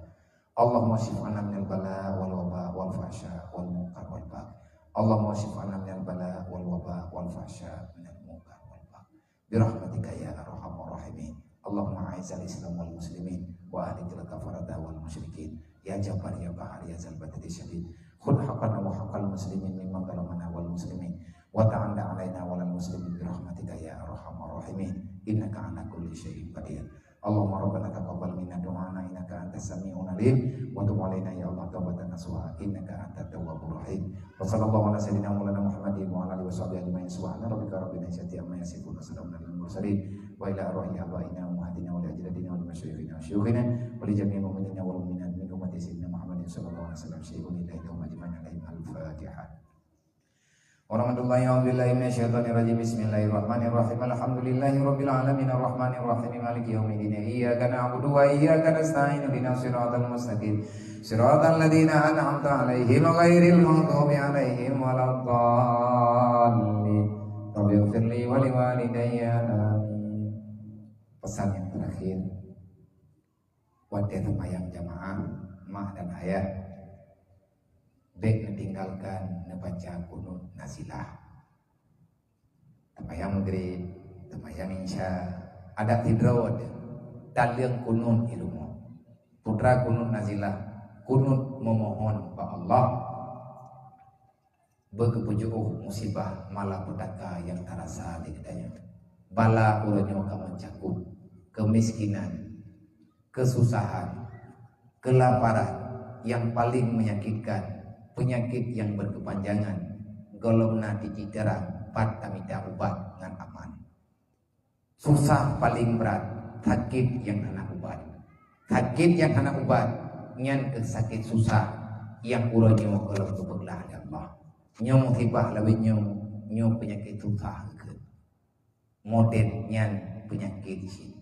Allahumma kshif anna minal bala wal waba wal fahsya wal munkar wal bagh. Allahumma kshif anna minal bala wal waba wal fahsya minal munkar wal bagh. Bi rahmatika ya arhamar rahimin. Allahumma a'izzal Islam wal muslimin wa ahlikal kafarata wal musyrikin. Ya Jabbar ya Qahhar ya Zal Batsati Syadid. Khudh haqqana wa haqqal muslimin mimman zalamana wal muslimin. Wa ta'adda alaina wa alal muslimin bi rahmatika ya arhamar rahimin. Innaka ala kulli syai'in qadir. Allahumma rabbana taqabbal minna du'ana innaka antas sami'un alim wa tub alaina ya Allah taubatan nasuha innaka antat tawwabur rahim. Wa sallallahu ala sayyidina maulana Muhammadin wa ala alihi wa sahbihi ajma'in. Subhana rabbika rabbil izzati amma yasifun. Wa salamun alal mursalin. Wa ila arwahi abaina wa ummahatina wa li ajdadina wa li masyayikhina wa syuyukhina wa li jami'il mu'minina wal mu'minat min ummati sayyidina Muhammadin sallallahu alaihi wasallam syai'un lillahi lahum ajma'in alaihim al-Fatihah. Warahmatullahi wabarakatuh. Bismillahirrahmanirrahim. Alhamdulillahi rabbil alamin, arrahmanirrahim, maliki yaumiddin. Iyyaka na'budu wa iyyaka nasta'in. Ihdinas siratal mustaqim. Siratal ladzina an'amta 'alaihim ghairil maghdubi 'alaihim waladdallin. Rabbighfirli wa liwalidayya. Amin. Pesan yang terakhir. Watée seumayang jamaah, mak dan ayah, bék neutinggalkan neubaca kunut nazilah. Seumayang Maghrib, seumayang Isya, adak sidroe watée, taleueng kunut di rumoh. Putra kunut nazilah, kunut memohon bak Allah. Beugeupeujiôh musibah malapetaka nyang tarasa di geutanyoe. Bala uroe nyoe ka meucakup keumiskinan, keususahan, keulaparan nyang paleng meunyakitkan, peunyakét nyang beukeupanjangan, gohlom na tici teurang pat tamita ubat ngon aman. Susah paleng brat, sakét nyang hana ubat. Sakét nyang hana ubat, nyan keuh sakét susah nyang uroe nyoe gohlom geupeuglah lé Allah. Nyoe musibah lawét nyoe, nyoe peunyakét susah keuh. Modern nyan peunyakét jih.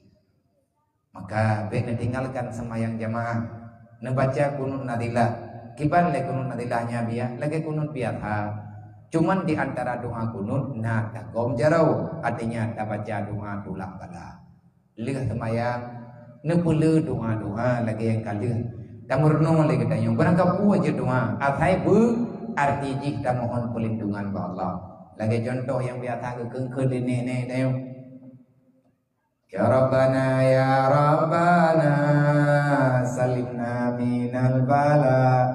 Maka bék neutinggalkan seumayang jamaah. Neubaca kunut nazilah. Kiban lé kunut nazilah nyan biasa, lagée kunut biasa. Cuman di antara doa kunut na tagom jaroe, artinya tabaca doa tulak bala. Lheueh seumayang, neupeule doa-doa lagée nyang ka lheueh tameurunoe lé geutanyoe. Barangkapeue jeuet doa, asai beu arti jih tamohon peulindungan bak Allah. Lagée contoh nyang biasa geukeungkeuen lé nenek-nenek tanyoe. Ya Rabbana, ya Rabbana, salimna minal bala,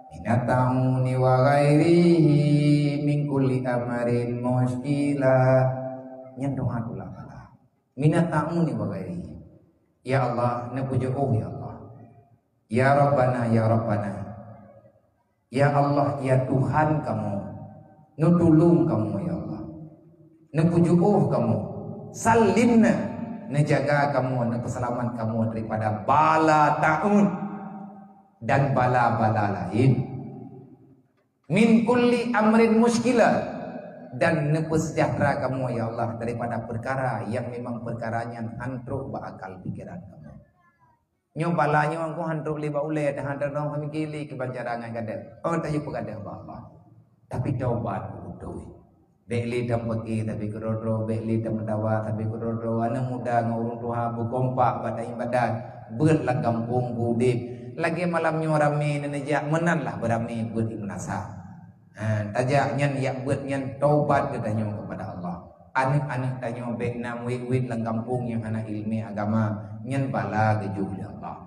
minat ta'uni wa ghairihi, min kulli amarin musykilah. Nyan doa tulak bala. Minat ta'uni wa ghairihi. Ya Allah, neupujoe, oh ya Allah. Ya Rabbana, ya Rabbana. Ya Allah, ya Tuhan kamoe, neutulông kamoe, ya Allah. Neupeujuôh kamoe, salimna, neujaga kamoe, neupeuseulamat kamoe daripada bala taun dan bala-bala laén. Min kulli amrin musykilah, dan neupeusejahtera kamoe, ya Allah, daripada peukara nyang memang peukara nyan han trok bak akal pikeran kamoe. Nyoe bala nyoe engkau han trok lé bak ulée, dan han trok lé keubancaran ngon gadeuh. Oh, tayue peugadeuh bak Allah. Tapi taubat beutôi. Bék lé tameupaké tapi keudroe-droe, bék lé tameudawa tapi keudroe-droe. Aneuk muda ngon ureuëng tuha beukompak bak ibadat, beuet lam gampông beuudeb. Lagée malam nyoe ramé neuneujak, meunan lah beuramé beuet di meunasah. Ha, tajak nyan, jak beuet nyan taubat geutanyoe keupada Allah. Aneuk-aneuk tanyoe bék na muet-muet lam gampông nyang hana iéleumé agama, nyan bala geujok lé Allah.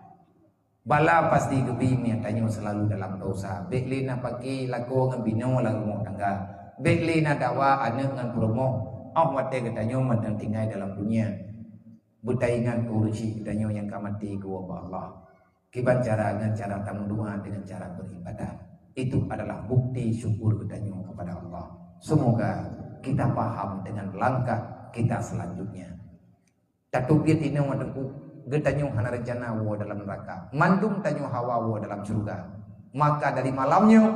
Bala pasti geubi meunyoe tanyoe seulalu dalam dosa. Bék lé na paké lakoe ngon binoe lam rumoh tangga. Bék lé na dawa aneuk ngon peurumoh, óh watée geutanyoe mantong tinggai dalam dunia. Beutaingat keu ureuëng syik geutanyoe nyang ka maté geuwoe bak Allah. Kiban cara? Ngon cara tameudoa, dengan cara beribadat. Itu adalah bukti syukur geutanyoe kepada Allah. Semoga kita paham dengan langkah kita selanjutnya. Tateubiet inoe Teungku, geutanyoe hana rencana woe dalam neuraka. Mandum tanyoe hawa woe dalam syeuruga. Maka dari malam nyoe,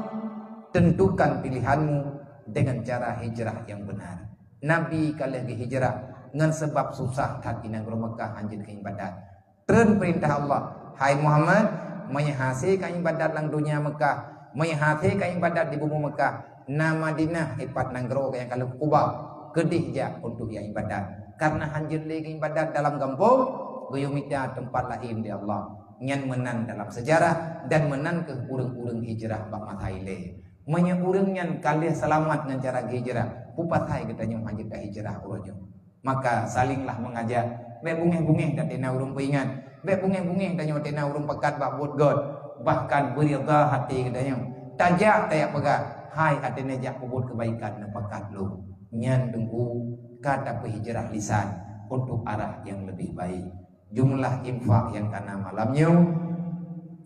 tentukan pilihanmu dengan cara hijrah yang benar. Nabi ka lheueh geuhijrah ngon sabab susah that di nanggroe Mekah hanjeuet keu ibadat. Treun peurintah Allah, "Hai Muhammad, meunyoe hase ka ibadat lam donya Mekah, meunyoe hase ka ibadat di bumoe Mekah, na Madinah ipat nanggroe nyang ka lheueh kuba, keudeh jak untuk jak ibadat. Karena hanjeuet lé ibadat dalam gampông, geuyue mita teumpat laén di Allah." Nyan meunan dalam seujarah dan meunan keuh ureuëng-ureuëng hijrah bak masa ilée. Meunyoe ureuëng nyan ka lheueh seulamat ngon cara geuhijrah, peue pasai geutanyoe hanjeuet ka hijrah uroe nyoe? Maka salinglah mengajak. Bék bungéh-bungéh that na ureuëng peuingat. Bék bungéh-bungéh tanyoe that na ureuëng pakat bak buet gét. Bahkan beurida hati geutanyoe. Tajak tajak peugah, "Hai, até neujak peubuet keubaikan neupakat lôn." Nyan Teungku ka tapeuhijrah lisan untuk arah yang lebih baik. Jumlah infak nyang kana malam nyoe,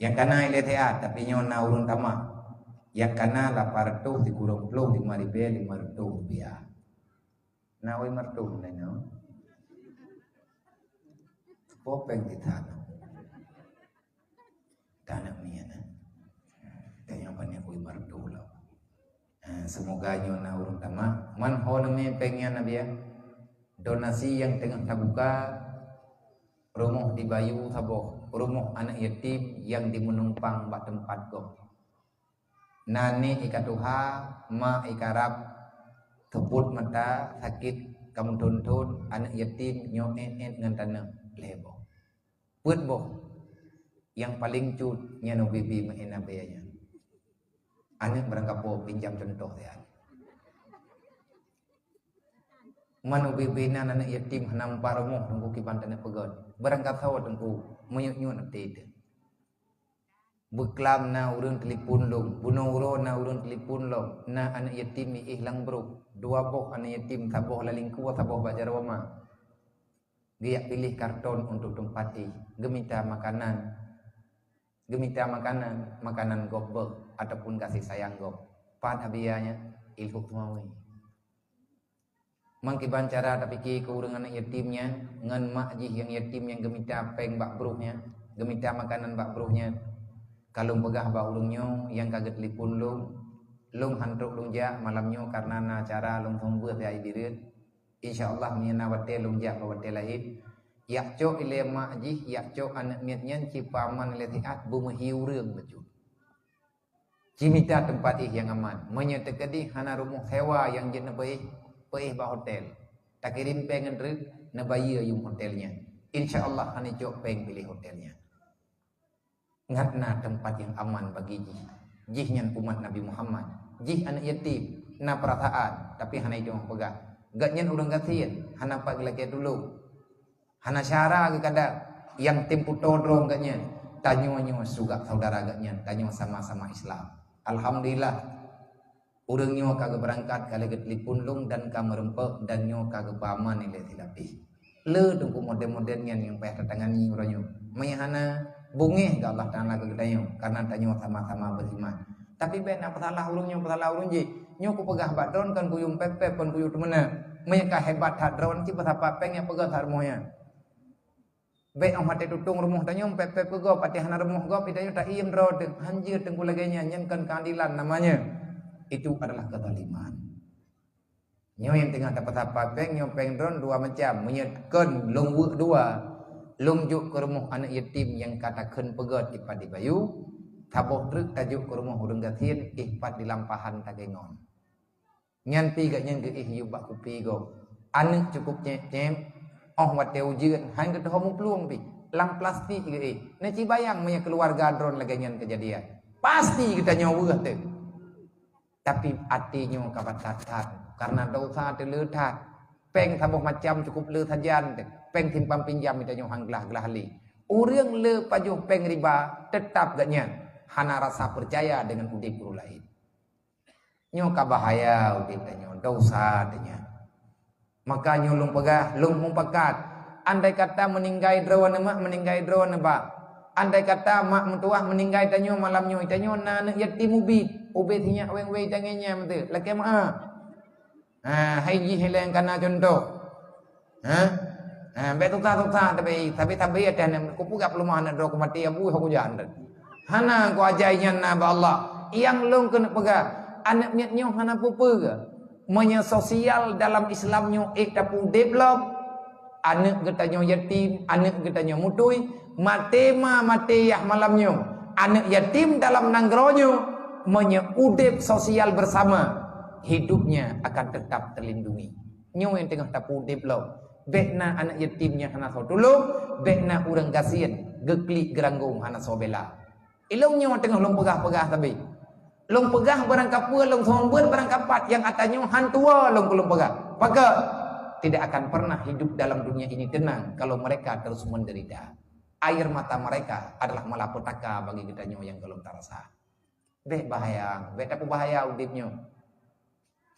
nyang kana ilée siat, tapi nyoe na ureuëng tamah. Nyang kana lapan reutôh sikureueng ploh lima ribée lima reutôh rupiah. Na wai mardum nyoe. Popeng di tanah. Tanah mian, eh. Dan nyang banyak wai mardum lah. Eh, semoga nyoe na ureuëng tamah. Man ho neumé péng nyan, Nabi, ya. Donasi nyang teungoh tabuka, rumoh di Bayu saboh, rumoh aneuk yatim nyang di Meunumpang bak teumpat gob. Na nek i ka tuha, mak i ka rab, teupot mata, sakét ka meuthon-thon, aneuk yatim nyoe ék-ék ngon taneuk lhée boh. Peuet boh nyang paleng cut nyan ubé-bé meu'en abée nyan. Aneuk barangkapeue pinjam cuntoh siat. Man ubé-bé nan aneuk yatim hana meuparomoh Teungku kiban taneuk peugét. Barangkasoe Teungku meunyoe-nyoe até teuh. Beuklam na ureuëng telepon lom, bunoe uroe na ureuëng telepon lom, na aneuk yatim miéh lam broh, dua boh aneuk yatim, saboh lam lingkue, saboh bak jaroe ma. Geujak piléh karton untuk teumpat éh, geumita makanan, geumita makanan, makanan gob beuh ataupun gaséh sayang gob. Pat abée nyan, ilhok teuma wéh. Meukiban cara tapike keu ureuëng aneuk yatim nyan ngon mak jih nyang yatim nyang geumita péng bak broh nyan, geumita makanan bak broh nyan. Ka lôn peugah bak ureuëng nyoe nyang ka geutelepon lôn, lôn han trok lôn jak malam nyoe karna na acara lôn seumeubeuet di Aidileuet. Insya Allah meunyoe na watée lôn jak bak watée laén. Jak cok ilée mak jih, jak cok aneuk miet nyan cit peuaman ilée siat, beumeuhi ureuëng bacut. Cimita teumpat éh nyang aman. Meunyoe teukeudeh hana rumoh sewa nyang jeuet neupeuéh, peuéh bak hotel. Takirém péng ngon treuk, neubayeue yum hotel nyan. Insya Allah hana icok péng piléh hotel nyan. Ngat na teumpat nyang aman bagi jih. Jih nyan umat Nabi Muhammad. Jih aneuk yatim, na peurasaan, tapi hana jiteupeue peugah. Gobnyan ureuëng gasien, hana pat geulakée tulông. Hana syara geukada, nyang tem putôh droe gobnyan. Tanyoe nyoe su gak saudara gobnyan, tanyoe sama-sama Islam. Alhamdulillah, ureuëng nyoe ka geubeurangkat, ka lheueh geutelepon lôn dan ka meureumpok dan nyoe ka geupeuaman ilée silapéh. Le Teungku model-model nyan nyang payah tatangani uroe nyoe. Meunyoe hana, beungéh geuh Allah Taala keu geutanyoe, karna tanyoe sama-sama beriman. Tapi bèk na peusalah ureueng nyoe, peusalah ureueng jih. Nyoe kupeugah bak droeneuh kon kuyue pép-pép, kon kuyue teumeunak. Meunyoe ka hebat that droeneuh, cit peusapat péng nyang peugöt that rumoh nyan. Bèk 'oh watèe tutong rumoh tanyoe pép-pép keu gob, até hana rumoh gob, tanyoe taiem droe teuh. Hanjeuet teungku lagèe nyan, nyan kon keuadilan namanya. Itu adalah kezaliman. Nyoe nyang teungoh tapeusapat péng, nyoe péng droeneuh dua macam. Meunyoe kon lôn weuek dua, lôn jok keu rumoh aneuk yatim nyang ka takheun peugöt dipat dibayeue, saboh treuk tajok keu rumoh ureueng gasien, 'oh pat di lampahan takeungon. Nyan pih gobnyan geuéh yub bak kupi gob. Aneuk cukup cép-cép, 'oh watèe ujeuen, han geutuho muplueng pih. Lam plastik geuéh. Neuci bayang meunyoe keuluwarga droeneuh lagèe nyan keujadian. Pasti geutanyoe weueh teuh. Tapi até nyoe ka batat that, kareuna desya teuh le that. Péng saboh macam cukup le sajan teuh. Péng simpan pinjam geutanyoe han glah-glah lé. Ureueng le pajoh péng riba, teutap gobnyan hana rasa peucaya deungon udép ureueng laén. Nyoe ka bahaya udép tanyoe, desya tanyoe. Maka nyoe lôn peugah, lôn mupakat. Andai kata meuninggai droeneuh mak, meuninggai droeneuh bak. Andai kata mak meutuwah meuninggai tanyoe malam nyoe, tanyoe na aneuk yatim ubit, ubit sinyak weng-weng tangai nyan beutôi. Lakèe meu'ah. Ha, hai jih lé nyang kana cuntoh. Ha? Ha, bèk tuta-tuta tapi, tapi, tapi ada aneuk kupeugah peulumah aneuk droe kumaté abu ho kujan. Hana kuajai nyan na bak Allah. Nyang lôn keuneuk peugah, aneuk miet nyoe hana peue-peue. Meunyoe sosial dalam Islam nyoe ék tapeuudép lom, aneuk geutanyoe yatim, aneuk geutanyoe mutui, maté ma maté yah malam nyoe, aneuk yatim dalam nanggroe nyoe, meunyoe udép sosial bersama, hidupnya akan tetap terlindungi. Nyoe nyang teungoh tapeuudép lom. Bèk na aneuk yatim nyang hana soe tulông, bèk na ureueng gasien geuklik geuranggông hana soe bela. Ilông nyoe teungoh lôn peugah-peugah sabe. Lôn peugah barang kapeue, lôn seumeubeuet barang kapat nyang ata nyoe han tuwoe lôn keu lôn peugah. Pakon? Tidak akan pernah hidup dalam dunia ini tenang kalau mereka terus menderita. Air mata mereka adalah malapetaka bagi geutanyoe nyang gohlom tarasa. Bèk bahaya, bèk tapeubahaya udép nyoe.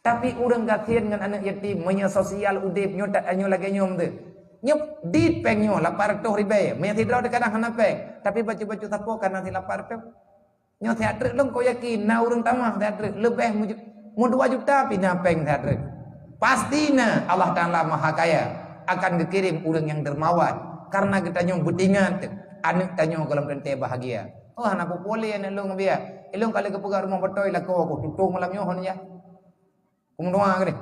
Tapi ureueng gasien ngon aneuk yatim, meunyoe sosial udép nyoe, ta-, nyoe lagèe nyoe meuteuk. Nyoe dit péng nyoe lapan reutôh ribèe, meunyoe sidroe teuh kadang hana péng, tapi bacut-bacut sapo ka na si lapan reutôh. Nyoe siat treuk lôn kok yakin na ureueng tamah siat treuk, leubeh meuju-, meudua juta pih na péng siat treuk. Pasti na, Allah Taala Maha Kaya, akan geukirém ureueng nyang dermawan, kareuna geutanyoe beutingat aneuk tanyoe gohlom teuntèe bahagia. Oh, hana peue-peue lé aneuk lôn biya. Ilông ka lheueh geupeugah rumoh beutôi lakoe ku tutong malam nyoe hon ya. Kumeudoa keu deh.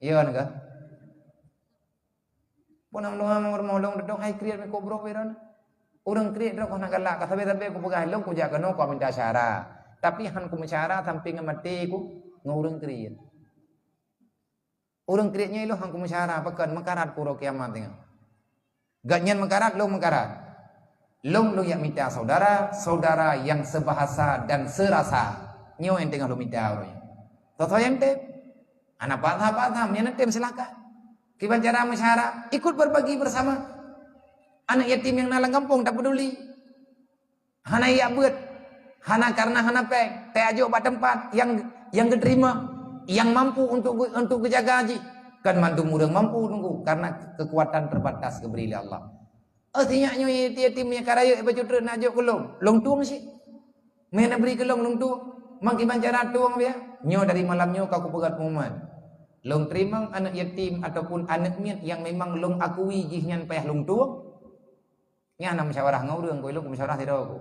Iya nega. Pun am doa meurumoh lông dedong hai kriet meuko bro piron. Ureueng kriet droe kona galak ka sabe-sabe kupeugah lông kujak keunoe ku minta syara. Tapi han kumeusyara sampai ngon maté ku ngon ureueng kriet. Ureueng kriet nyoe ilông han kumeusyara pakon meukarat ku uroe kiamat teungoh. Gobnyan meukarat, lông meukarat. Lông, lông jak mita saudara, saudara yang sebahasa dan serasa. Nyoe nyang teungoh lông mita uroe nyoe. Soe-soe nyang tem? Hana paksa-paksa, meunyoe na tem silakan. Kiban cara meusyara, ikut berbagi bersama. Aneuk yatim nyang na lam gampông tapeduli. Hana jak beuet, hana karena hana péng, tajok bak teumpat nyang, nyang geuteurimong, nyang mampu untuk geu-, untuk geujaga jih. Kan mandum ureueng mampu teungku, karena kekuatan terbatas geubri lé Allah. Oh, sinyak nyoe yatim-yatim nyang ka rayeuk bacut treuk nak jok keu lông, lông tueng cit. Meunan bri keu lông, lông tueng. Mang kiban cara tueng biya? Nyoe dari malam nyoe ka kupeugah pengumuman. Lông teurimong aneuk yatim ataupun aneuk miet nyang memang lông akui jih nyan payah lông tueng. Nyan na musyawarah ngon ureueng, ku ilông ku musyawarah sidroe ku.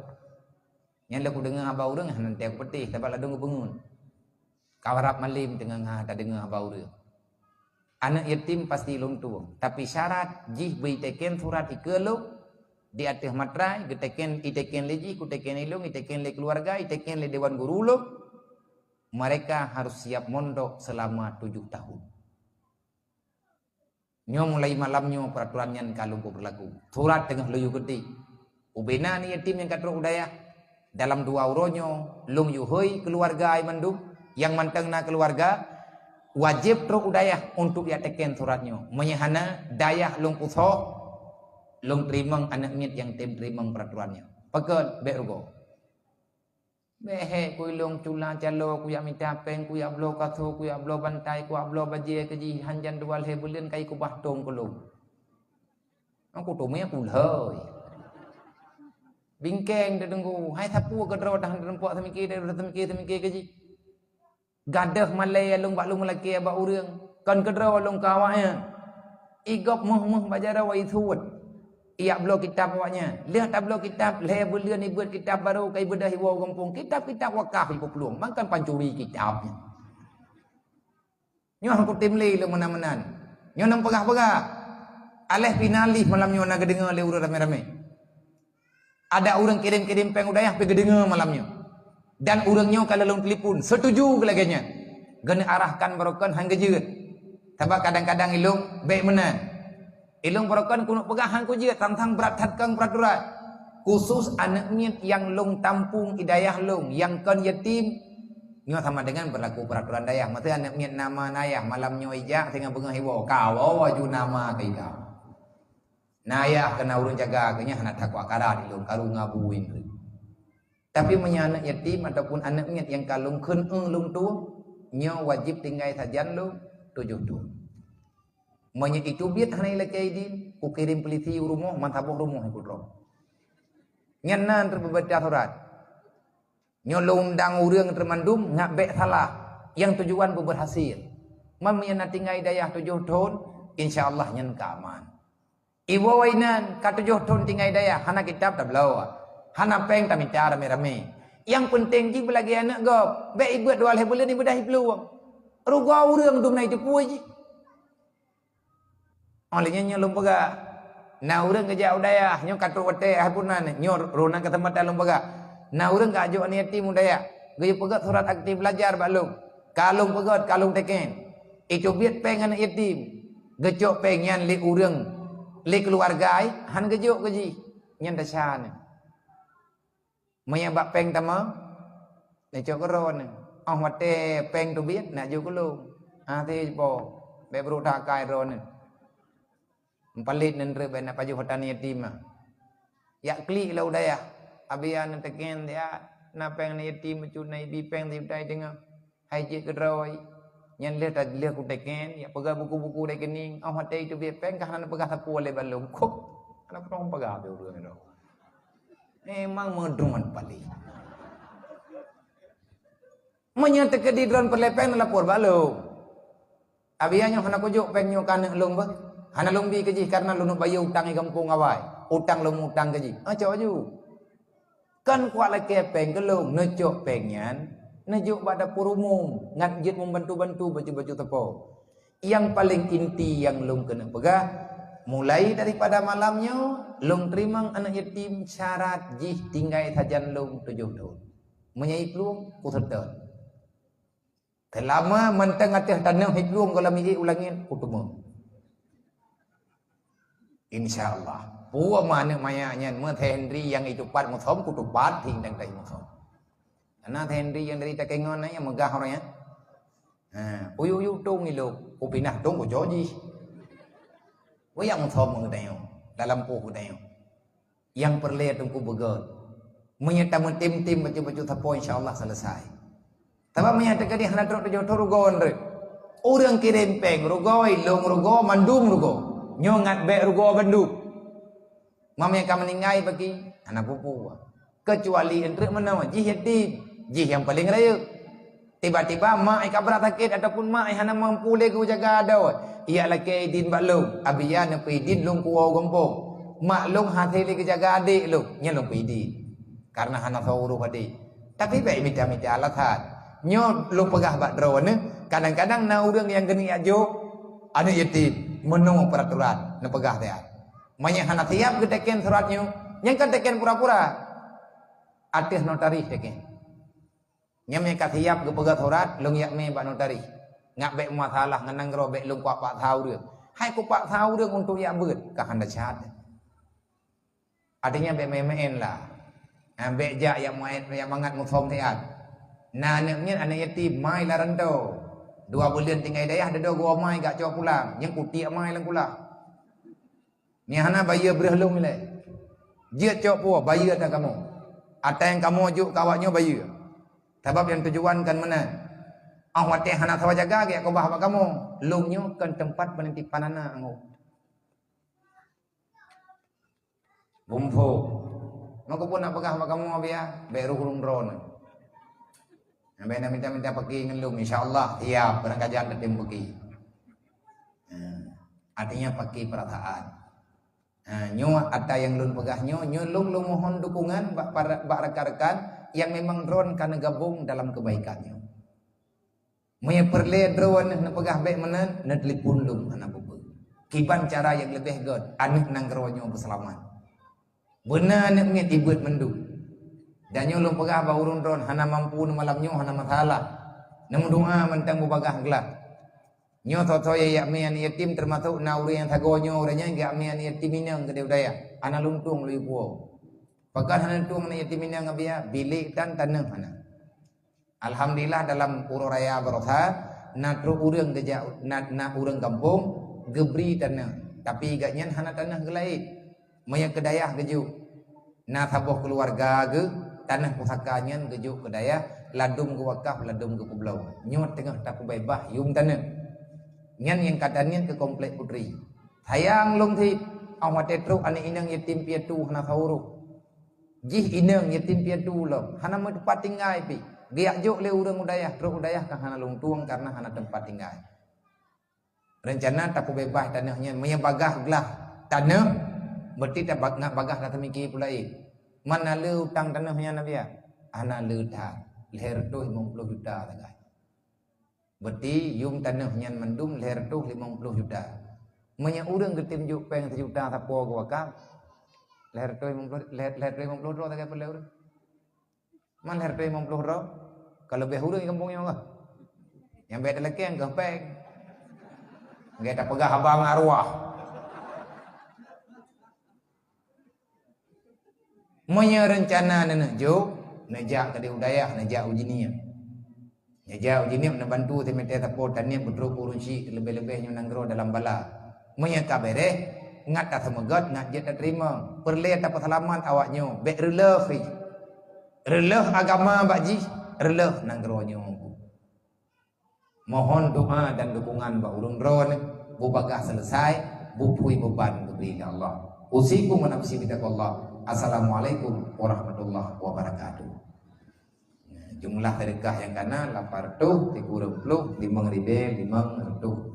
Nyan lé kudeungoe haba ureueng, hana teupeuteh, sabab ladôm geupeungeut. Ka harab malem teungoh tadeungoe haba ureueng. Aneuk yatim pasti lông tueng, tapi syarat jih beu iteken surat ikeue lông di ateueh matrai, geuteken, iteken lé jih, kuteken lé lông, iteken lé keuluwarga, iteken lé dewan guru lông. Mereka harus siap mondok selama tujuh tahun. Nyoe mulai malam nyoe peuraturan nyan ka lôn peubeurlaku. Surat teungoh lôn yue keutik. Ubena aneuk yatim nyang ka trok u dayah. Dalam dua uroe nyoe lôn yue hôi keuluwarga ai mandum, nyang mantong na keuluwarga, wajéb trok u dayah untuk jak teken surat nyoe. Meunyoe hana, dayah lôn pusoh, lôn teurimong aneuk miet nyang tem teurimong peuraturan nyoe. Pakon? Bèk rugoe. Bèk hèk ku ilông cula calo, ku jak mita péng, ku jak bloe kasô, ku jak bloe bantai, ku jak bloe bajèe keu jih, han jan dua lhèe buleuen ka ikeubah tông keu lôn. Aku teumé ku lhôi. Bingkeng teungku, hai sapeue keudroe tahan teumpok seumiké, seumiké, seumiké keu jih. Gadôh malée lôn bak lôn meulakée bak ureuëng, kon keudroe lôn keu awaknyan. Igop méuh-méuh bak jaroe isuet. Ijak bloe kitab awaknyan. Lheueh tabloe kitab, lhée buleuen ibeuet kitab barô ka ibeudôh iwoe gampông. Kitab-kitab wakaf ipeuplueng, mangkon pancuri kitab nyan. Nyoe han kutem lé lôn meunan-meunan. Nyoe nyang peugah-peugah. Aléh pinalis malam nyoe na geudeungoe lé ureuëng ramé-ramé. Ada ureuëng kirém-kirém péng u dayah pih geudeungoe malam nyoe. Dan ureuëng nyoe ka lôn telepon, setuju keu lagée nyan. Geuneuk arahkan barokon han geujeuet. Sabab kadang-kadang ilôn bék meunan. Ilôn barokon keuneuk peugah han kujeuet, tang-tang brat that keu peraturan. Khusus aneuëk miet nyang lôn tampung i dayah lôn, nyang kon yatim, nyoe sama dengan berlaku peraturan dayah. Maksud aneuëk miet na ma na yah, malam nyoe ijak, singoh beungoh iwoe, kawoe aju na ma keu ikau. Na yah keu na ureuëng jaga keu nyan hana takwa karat ilôn, karu ngabu indri. Tapi meunyoe aneuëk yatim ataupun aneuëk miet nyang ka lôn kheun eu lôn tueng, nyoe wajéb tinggai sajan lôn tujoh thon. Meunyoe iteubiet hana ilakée idin, kukirém peulisi u rumoh, meusaboh rumoh ikudroe. Nyan na teupeubaca surat. Nyoe lôn undang ureuëng teumandum ngat bék salah, nyang tujuan beuberhasil. Meunyoe na tinggai dayah tujoh thon, insya Allah nyan ka aman. Iwoe inan ka tujoh thon tinggai dayah, hana kitab tabloe, hana péng tamita ramé-ramé. Nyang peunteng jih beulagée aneuëk gob, bék ibeuet dua lhée buleuen ibeudôh iplueng. Rugoe ureuëng dum na iteupue jih. Oh lheueh nyan nyoe lôn peugah, na ureuëng geujak u dayah, nyoe ka trok watée hai pun na nyoe, roh nan keuseumatan lôn peugah. Na ureuëng ka jok aneuëk yatim u dayah, geuyue peugét surat akte beulajar bak lôn. Ka lôn peugét, ka lôn teken. Iteubiet péng aneuëk yatim, geucok péng nyan lé ureuëng, lé keuluwarga ai, han geujok keu jih. Nyan desya nyan. Meunyoe bak péng tamong, neucok keu droeneuh. Oh watée péng teubiet, nak jok keu lôn. Até po, bék brok that akai droeneuh. Meupalet neunreuk bék na pajoh hareuta yatim mah. Jak klik lé u dayah. Abi ya neuteken ya, na péng yatim bacut na ibi péng sijuta teungoh. Hai jeuet keudroe, nyan lheueh ta-, lheueh kuteken, jak peugah buku-buku rekening, oh watée teubiet péng ka hana neupeugah sapeue lé bak lôn. Kok hana pernah peugah pih ureuëng nyoe. Memang meudroe paléh. Meunyoe teukeudi droe peureulée péng neulapor bak lôn. Abi ya nyoe hana kujok péng nyoe keu aneuëk lôn beh. Hana lôn bi keu jih kareuna lôn bayeue utang di gampông awai. Utang lôn utang keu jih. Ah, cok aju. Kan kuat lakée péng keu lôn, neucok péng nyan, neujok bak dapur umum, ngat jeuet membantu-bantu bacut-bacut teupô. Nyang paleng inti nyang lôn keuneuk peugah, mulai daripada malam nyoe, lôn teurimong aneuëk yatim syarat jih tinggai sajan lôn tujoh thon. Meunyoe iplueng, kuseutôt. Seulama mantong ateueh tanoh iplueng goh lom iék u langét, kuteumé. Insya Allah. Peue ma aneuëk manyak nyan, meu Henry nyang itupat musom, kutupat hing dan kai musom. Karena Henry nyang dari Takengon na nyang meugah orang nyan. Ha, uyu-uyu tong ilok, kupinah tong kucok jih. Uyak musom geutanyoe, dalam poh geutanyoe. Nyang peureulée teungku beugét. Meunyoe tameutim-tim bacut-bacut sapo, insya Allah selesai. Sabab meunyoe teukeudi hana trok tujoh thon rugoe nreuek. Ureuëng kirém péng rugoe, lôn rugoe, mandum rugoe. Nyoe ngat bék rugoe bandum. Mam nyang ka meuninggai bagi hana peue-peue. Keucuali eunteuk meunoe jih yatim, jih nyang paleng rayeuk. Tiba-tiba mak ai ka brat sakét ataupun mak ai hana mampu lé geujaga adoe, ijak lakée idin bak lôn, abi ya neupeuidin lôn kuwoe gampông. Mak lôn hase lé geujaga adék lôn, nyan lôn peuidin. Kareuna hana soe urôh adék. Tapi bék mita-mita alasan. Nyoe lôn peugah bak droeneuh, kadang-kadang na ureuëng nyang geuneuk jak jok aneuëk yatim, meunoe peuraturan neupeugah siat. Meunyoe hana siab geuteken surat nyoe, nyan kan teken pura-pura. Ateueh notaris teken. Nyan meunyoe ka siab geupeugah surat, lôn jak mé bak notaris. Ngat bék masalah ngon nanggroe, bék lôn kupak paksa ureuëng. Hai kupak paksa ureuëng untuk jak beuet, ka hana syahadat. Artinya bék maén-maén lah. Ha, bék jak jak maén, jak mangat musom siat. Na aneuëk nyan aneuëk yatim, mai lam rantau. Dua buleuen tinggai dayah, dudoe geuwoe mai gak cok pulang. Nyan kutiek mai lam kulah. Nyan hana bayeue breueh lôn ilée. Jeuet cok puwoe, bayeue ata kamoe. Ata nyang kamoe jok keu awak nyoe bayeue. Sabab nyang tujuan kan meunan. Oh watée hana sawa jaga, gét keubah bak kamoe. Lôn nyoe kon teumpat peunitipan aneuk anggô. Bumphok. Maka pun nak peugah bak kamoe biar, bèk rôh ureueng droeneuh. Bèk na minta-minta peuki ngon lôn, insya Allah siap, barangkajan tatem peuki. Ha, artinya pakai perasaan. Ha, nyoe ata nyang lôn peugah nyoe, nyoe lôn, lôn mohon dukungan bak para, bak rakan-rakan nyang memang droen ka neugabong dalam kebaikan nyoe. Meunyoe peureulèe droeneuh neupeugah bèk meunan, neutelepon lôn hana peue-peue. Kiban cara nyang leubeh gèt, aneuk nanggroe nyoe beuseulamat. Beuna aneuk miet ibeuet mandum. Dan nyoe lôn peugah bak ureueng droen hana mampu neumalam nyoe hana masalah. Neumeudoa mantong beubagaih glah. Nyoe soe-soe nyang jak mé aneuk yatim teumasok na ureueng nyang sagoe nyoe ureueng nyan jak mé aneuk yatim inong keudéh u dayah. Hana lôn tueng lôn puwoe. Pakon hana lôn tueng aneuk yatim inong, bilék tan tanoh hana. Alhamdulillah, dalam uroe raya baroesa na trok ureueng geujak, na, na ureueng gampông geubri tanoh, tapi gobnyan hana tanoh geulaén. Meunyoe keu dayah geujok, na saboh keuluwarga geuh tanoh pusaka nyan geujok keu dayah, ladôm geuwakaf, ladôm geupeubloe. Nyoe teungoh tapeubeubaih yum tanoh. Nyan nyang ka taniet keu komplek putri. Sayang lom cit, 'oh watèe trok aneuk inong yatim piatu hana saurôh. Jih inong yatim piatu lom, hana meuteumpat tinggai pih. Geujak jok lé ureueng u dayah, trok u dayah ka hana lôn tueng kareuna hana teumpat tinggai. Reuncana tapeubeubaih tanoh nyan, meunyoe bagaih glah tanoh, berarti ta ba-, ngat bagaih ka teumiki peue laén. Man na le utang tanoh nyan, Nabi? Hana le that, lhèe reutôh limong ploh juta sagai. Berarti yum tanoh nyan mandum lhèe reutôh limong ploh juta. Meunyoe ureueng geutem jok péng sijuta sapo geuwakaf, lhèe reutôh limong ploh, lhèe, lhèe reutôh limong ploh droe sagai peue lé ureueng? Man lhèe reutôh limong ploh droe? Ka leubeh ureueng di gampông nyoe kah? Nyang bèk talakèe keu péng. Bèk tapeugah haba ngon arwah. Meunyoe reuncana neuneuk jok, neujak keudéh u dayah, neujak u Jeunieb. Neujak u Jeunieb neubantu seumeutée sapo taniet beutrok ureueng syik, leubeh-leubeh nyoe nanggroe dalam bala. Meunyoe ka beureh, ngat taseumeugöt, ngat jeuet tateurimong. Peureulée tapeuseulamat awak nyoe, bèk reuloh jih. Reuloh agama bak jih, reuloh nanggroe nyoe. Mohon doa dan dukungan bak ureueng droeneuh, beubagaih seuleusai, beupui beuban geubri lé Allah. Usikum wa nafsi bitaqwallah. Assalamualaikum warahmatullahi wabarakatuh. Jumlah sedekah nyang kana lapan reutôh sikureueng ploh limong ribèe limong reutôh.